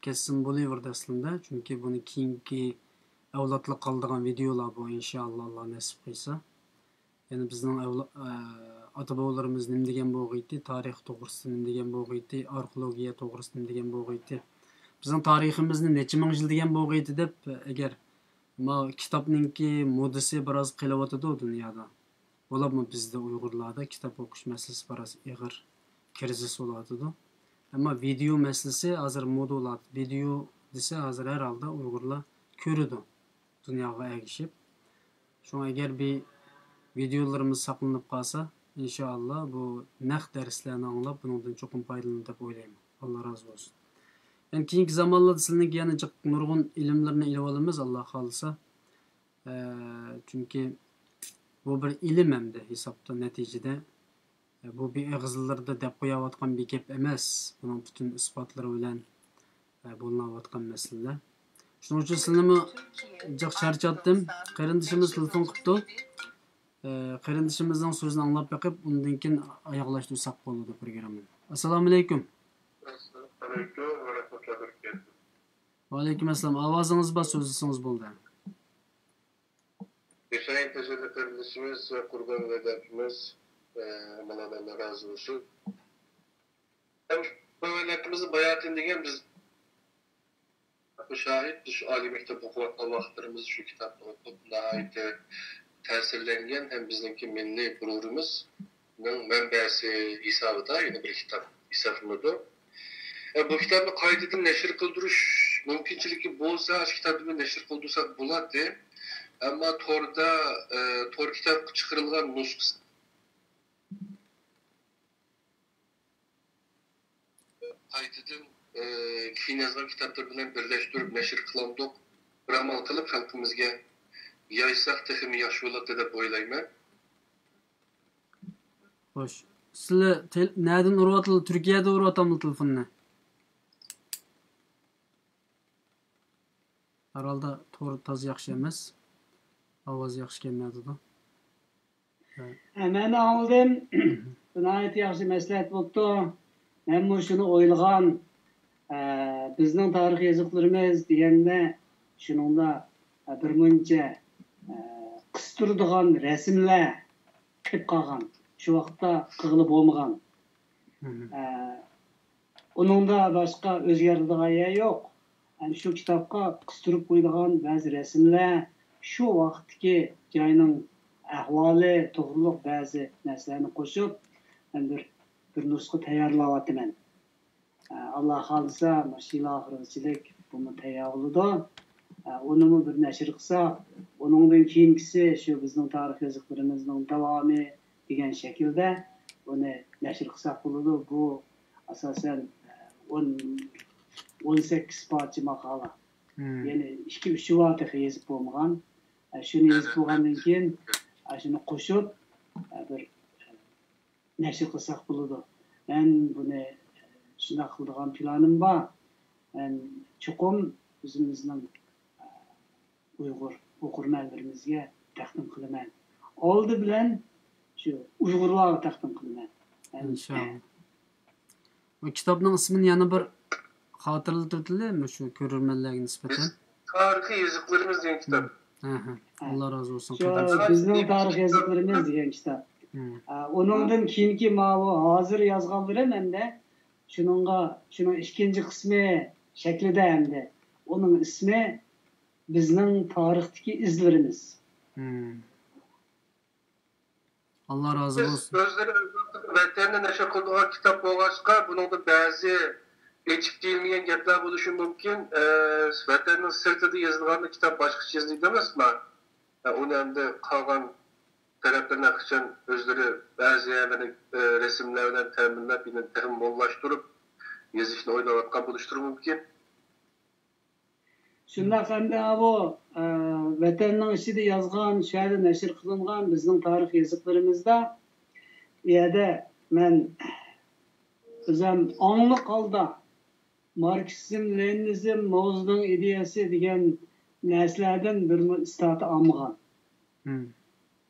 كەتسىمۇ بولۇۋېرىدۇ ئەسلىندە. چۈنكى بۇنى كېيىنكى ئەۋلادلىققا قالىدىغان ۋىدېئولار بۇ، ئىنشائاللا، ئاللا نەسىپ قىلسا. يەنى بىزنىڭ ئەۋلا-، ئە، ئاتا-بوۋىلىرىمىز نېمە دېگەن بولغىيتى، تارىخ توغرىسىدا نېمە دېگەن بولغىيتى، ئارخېئولوگىيە توغرىسىدا نېمە دېگەن بولغىيتى، بىزنىڭ تارىخىمىزنى نەچچە مىڭ يىل دېگەن بولغىيتى دەپ، ئەگەر ما كىتابنىڭكى مودىسى بىراز قېلىۋاتىدۇ دۇنيادا. بولۇپمۇ بىزدە ئۇيغۇرلاردا كىتاب ئوقۇش مەسىلىسى بىراز ئېغىر كىرىزىس بولۇۋاتىدۇ. ئەمما ۋىدېئو مەسىلىسى ھازىر مودا بولۇۋاتىدۇ. ۋىدېئو دېسە ھازىر ھەر ھالدا ئۇيغۇرلار كۆرىدۇ دۇنياغا ئەگىشىپ. شۇڭا ئەگەر بىر ۋىدېئولىرىمىز ساقلىنىپ قالسا، ئىنشائاللا بۇ نەق دەرسلەرنى ئاڭلاپ بۇنىڭدىن چوقۇم پايدىلىنىدۇ دەپ ئويلايمەن. ئاللا رازى بولسۇن. يەنى كېيىنكى زامانلاردا سىلىنىڭكى يەنە جىق نۇرغۇن ئىلىملىرىنى ئېلىۋالىمىز، ئاللا خالىسا. ئە، چۈنكى بۇ بىر ئىلىم ئەمدى ھېسابتا، نەتىجىدە. ئە، بۇ بىر ئېغىزلىرىدا دەپ قويۇۋاتقان بىر گەپ ئەمەس. بۇنىڭ پۈتۈن ئىسپاتلىرى بىلەن، ئە، بولۇنۇۋاتقان مەسىلىلەر. شۇنىڭ ئۈچۈن سىلىنىمۇ جىق چارچاتتىم. قېرىندىشىمىز تېلېفون قىپتۇ. ئە، قېرىندىشىمىزنىڭ سۆزىنى ئاڭلاپ بېقىپ، ئۇندىن كېيىن ئاياغلاشتۇرساق بولىدۇ پروگراممىنى. ئەسسالامۇئەلەيكۇم. ئەسسالامۇئەلەيكۇم ۋە رەھمەتۇللاھى ۋە بەرىكاتۇھ. ۋەئەلەيكۇم ئەسسالام. ئاۋازىڭىز بار، سۆزلىسىڭىز بولدى. ھۈسەيىن تەجەللى قېرىندىشىمىز ۋە قۇربان ۋەلى ئاكىمىز، ئە، ھەممىڭلاردىن ئاللا رازى بولسۇن. ھەم قۇربان ۋەلى ئاكىمىزنى باياتىن دېگەن بىز شاھىت، بىز شۇ ئالىي مەكتەپتە ئوقۇۋاتقان ۋاقىتلىرىمىزدا شۇ كىتابنى ئوقۇپ ناھايىتى تەسىرلەنگەن ھەم بىزنىڭكى مىللىي غۇرۇرىمىزنىڭ مەنبەسى ھېسابىدا يەنە بىر كىتاب ھېسابلىنىدۇ. ئە، بۇ كىتابنى قايتىدىن نەشر قىلدۇرۇش مۇمكىنچىلىكى بولسا، ئاشۇ كىتابنى بىر نەشر قىلدۇرساق بولاتتى. ئەمما توردا، ئە، تور كىتاب چىقىرىلغان نۇسخىسى قايتىدىن، ئە، كېيىن يازغان كىتابلىرى بىلەن بىرلەشتۈرۈپ نەشر قىلامدۇق. بىر ئامال قىلىپ خەلقىمىزگە يايساق تېخىمۇ ياخشى بولاتتى دەپ ئويلايمەن. خوش. سىلەر تېل-، نەدىن ئۇرۇۋاتىدۇ؟ تۈركىيەدە ئۇرۇۋاتامدۇ تېلېفوننى؟ ھەر ھالدا تور تازا ياخشى ئەمەس. ئاۋاز ياخشى كەلمەيۋاتىدۇ. ھە، مەن ئاڭلىدىم. بۇ ناھايىتى ياخشى مەسلىھەت بوپتۇ. مەنمۇ شۇنى ئويلىغان. ئە، بىزنىڭ تارىخ يېزىقلىرىمىز دېگەندە شۇنىڭدا، ئە، بىر مۇنچە، ئە، قىستۇرىدىغان رەسىملەر قېلىپ قالغان. شۇ ۋاقىتتا قىلغىلى بولمىغان. ئە، ئۇنىڭدا باشقا ئۆزگەرتىدىغان يەر يوق. ئەنە شۇ كىتابقا قىستۇرۇپ قويىدىغان بەزى رەسىملەر، شۇ ۋاقىتتىكى جاينىڭ ئەھۋالى توغرۇلۇق بەزى نەرسىلەرنى قوشۇپ، مەن بىر، بىر نۇسخا تەييارلاۋاتىمەن. ئە، ئاللا خالىسا، مۇشۇ يىل ئاخىرىغىچىلىك بۇمۇ تەييار بولىدۇ. ئە، ئۇنىمۇ بىر نەشر قىلساق، ئۇنىڭدىن كېيىنكىسى شۇ بىزنىڭ تارىخ يېزىقلىرىمىزنىڭ داۋامى دېگەن شەكىلدە ئۇنى نەشر قىلساق بولىدۇ. بۇ ئاساسەن، ئە، ئون، ئون سەككىز پارچە ماقالە. يەنى ئىككى، ئۈچى بار تېخى يېزىپ بولمىغان. ئە، شۇنى يېزىپ بولغاندىن كېيىن، ئە، شۇنى قوشۇپ، ئە، بىر نەشر قىلساق بولىدۇ. مەن بۇنى شۇنداق قىلىدىغان پىلانىم بار. مەن چوقۇم ئۆزىمىزنىڭ ئۇيغۇر ئوقۇرمەنلىرىمىزگە تەقدىم قىلىمەن. ئالدى بىلەن شۇ ئۇيغۇرلارغا تەقدىم قىلىمەن. مەن ئىنشاللا. بۇ كىتابنىڭ ئىسمىنى يەنە بىر خاتىرىلىتىۋېتىلى، مۇشۇ كۆرۈرمەنلەرگە نىسبەتەن. بىز تارىخىي يېزىقلىرىمىز دېگەن كىتاب. ھە، ھە. ئاللا رازى بولسۇن، شۇ قەدىرلىك. بىزنىڭ تارىخ يېزىقلىرىمىز دېگەن كىتاب. ئە، ئۇنىڭدىن كېيىنكى ماۋۇ ھازىر يازغانلىرىم ئەمدى شۇنىڭغا، شۇنىڭ ئىككىنچى قىسمى شەكلىدە ئەمدى. ئۇنىڭ ئىسمى بىزنىڭ تارىختىكى ئىزلىرىمىز. ئاللا رازى بولسۇن. ئۆزلىرى ۋەتەندە نەشر قىلىدىغان كىتاب بولغاچقا، بۇنىڭدا بەزى ئېچىپ دېيىلمىگەن گەپلەر بولۇشى مۇمكىن. ئە، ۋەتەننىڭ سىرتىدا يېزىلغاندا كىتاب باشقىچە يېزىلىدۇ ئەمەسما؟ ئە، ئۇنى ئەمدى قالغان تەرەپلىرىنى ئەخچان ئۆزلىرى بەزى يەرلىرىنى، ئە، رەسىملەر بىلەن تەمىنلەپ، يەنە تېخىمۇ موللاشتۇرۇپ، يېزىشنى ئويلاۋاتقان بولۇشلىرى مۇمكىن. شۇنداق ئەمدى ئاۋۇ، ئە، ۋەتەننىڭ ئىچىدە يازغان، شۇ يەردە نەشر قىلىنغان بىزنىڭ تارىخ يېزىقلىرىمىزدا، ئۇ يەردە مەن ئۆزۈم ئاڭلىق ھالدا ماركسىزم، لېنىنىزم، ماۋزېدۇڭ ئىدىيەسى دېگەن نەرسىلەردىن بىرمۇ ئىسلاھات ئالمىغان. مم.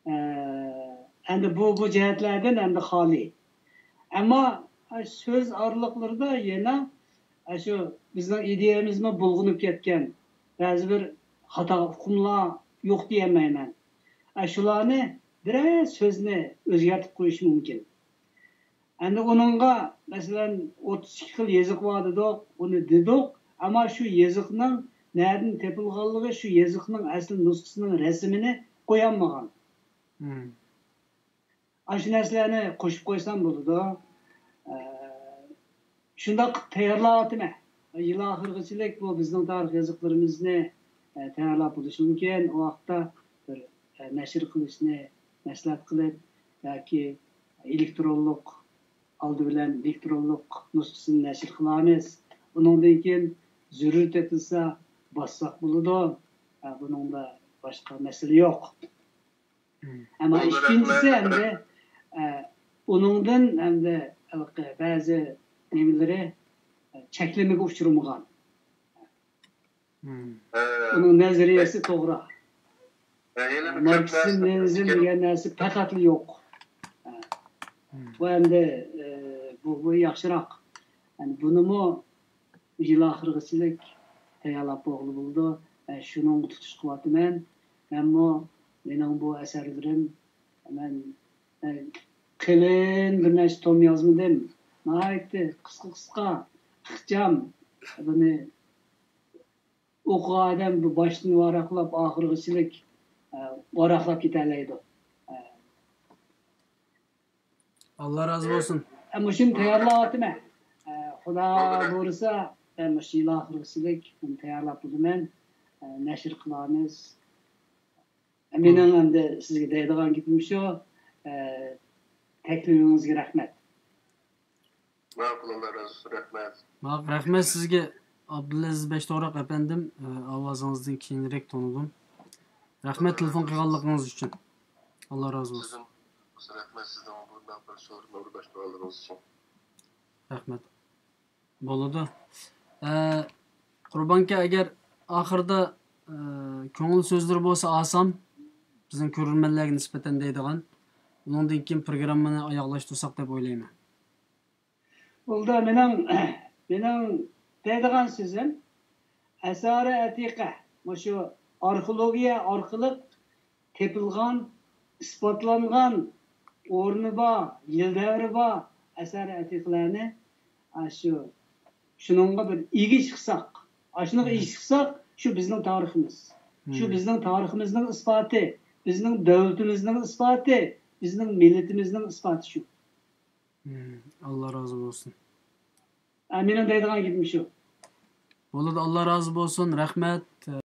ئە، ئەمدى بۇ، بۇ جەھەتلەردىن ئەمدى خالىي. ئەمما سۆز ئارىلىقلىرىدا يەنە شۇ بىزنىڭ ئىدىيەمىزمۇ بۇلغىنىپ كەتكەن بەزى بىر خاتا ئۇقۇملار يوق دېيەلمەيمەن. شۇلارنى بىرەر سۆزنى ئۆزگەرتىپ قويۇش مۇمكىن. ئەمدى ئۇنىڭغا، مەسىلەن، ئوتتۇز ئىككى خىل يېزىق بار دېدۇق، ئۇنى دېدۇق، ئەمما شۇ يېزىقنىڭ نەدىن تېپىلغانلىقى، شۇ يېزىقنىڭ ئەسلى نۇسخىسىنىڭ رەسىمىنى قويالمىغان. مم. ئاشۇ نەرسىلەرنى قوشۇپ قويسام بولىدۇ. ئە، شۇنداق قىلىپ تەييارلاۋاتىمەن. يىل ئاخىرىغىچىلىك بۇ بىزنىڭ تارىخ يېزىقلىرىمىزنى، ئە، تەييارلاپ بولۇشى مۇمكىن. ئۇ ۋاقىتتا بىر، ئە، نەشر قىلىشنى مەسلىھەت قىلىپ ياكى ئېلېكترونلۇق، ئالدى بىلەن ئېلېكترونلۇق نۇسخىسىنى نەشر قىلارمىز. ئۇنىڭدىن كېيىن زۆرۈر تېپىلسا باسساق بولىدۇ. ئە، بۇنىڭدا باشقا مەسىلە يوق. مم. ئەمما ئىككىنچىسى ئەمدى، ئە، ئۇنىڭدىن ئەمدى ھېلىقى بەزى نېمىلىرى، ئە، چەكلىمىگە ئۇچرىمىغان. مم. ئۇنىڭ نەزەرىيەسى توغرا. ماركسىزم، لېنىنىزم دېگەن نەرسە پەقەتلا يوق. مم. بۇ ئەمدى، ئە، بۇ، بۇ ياخشىراق. يەنى بۇنىمۇ يىل ئاخىرىغىچىلىك تەييارلاپ بولغىلى بولىدۇ. ئە، شۇنىڭغا تۇتۇش قىلىۋاتىمەن. مەنمۇ، مېنىڭ بۇ ئەسەرلىرىم، مەن، ئە، قېلىن بىر نەچچە توم يازمىدىم. ناھايىتى قىسقا قىسقا، ئىخچام. بۇنى ئوقۇغان ئادەم بۇ باشتىن ۋاراقلاپ، ئاخىرغىچىلىك، ئە، ۋاراقلاپ كېتەلەيدۇ. ئە، ئاللا رازى بولسۇن. ئە، مۇشۇنى تەييارلاۋاتىمەن. ئە، خۇدا بۇيرۇسا، مەن مۇشۇ يىل ئاخىرغىچىلىك بۇنى تەييارلاپ بولىمەن. ئە، نەشر قىلارمىز. ئە، مېنىڭ ئەمدى سىزگە دەيدىغان گېپىم شۇ. ئە، تەكلىپىڭىزگە رەھمەت. ماقۇل، ئاللا رازى بولسۇن، رەھمەت. ماق-، رەھمەت سىزگە، ئابدۇلئەزىز بەشتوغراق ئەپەندىم، ئە، ئاۋازىڭىزدىن كېيىنرەك تونۇدۇم. رەھمەت تېلېفون قىلغانلىقىڭىز ئۈچۈن. ئاللا رازى بولسۇن. سىزدىن رەھمەت، سىزنىڭ بۇنداق بىر سورۇننى ئورۇنلاشتۇرغانلىقىڭىز ئۈچۈن. رەھمەت. بولىدۇ. ئە، قۇربانكا، ئەگەر ئاخىرىدا، ئە، كۆڭۈل سۆزلىرى بولسا ئالسام، بىزنىڭ كۆرۈرمەنلەرگە نىسبەتەن دەيدىغان، ئۇنىڭدىن كېيىن پروگراممىنى ئاياغلاشتۇرساق دەپ ئويلايمەن. بولدى، مېنىڭ، مېنىڭ دەيدىغان سۆزۈم، ئاسارە ئەتىقە، مۇشۇ ئارخېئولوگىيە ئارقىلىق تېپىلغان، ئىسپاتلانغان ئورنى بار، يىل دەۋرى بار ئاسارە ئەتىقىلەرنى، ئاشۇ، شۇنىڭغا بىر ئىگە چىقساق، ئاشۇنىڭغا ئىگە چىقساق، شۇ بىزنىڭ تارىخىمىز. شۇ بىزنىڭ تارىخىمىزنىڭ ئىسپاتى، بىزنىڭ دۆلىتىمىزنىڭ ئىسپاتى، بىزنىڭ مىللىتىمىزنىڭ ئىسپاتى شۇ. مم، ئاللا رازى بولسۇن. ئە، مېنىڭ دەيدىغان گېپىم شۇ. بولىدۇ، ئاللا رازى بولسۇن، رەھمەت.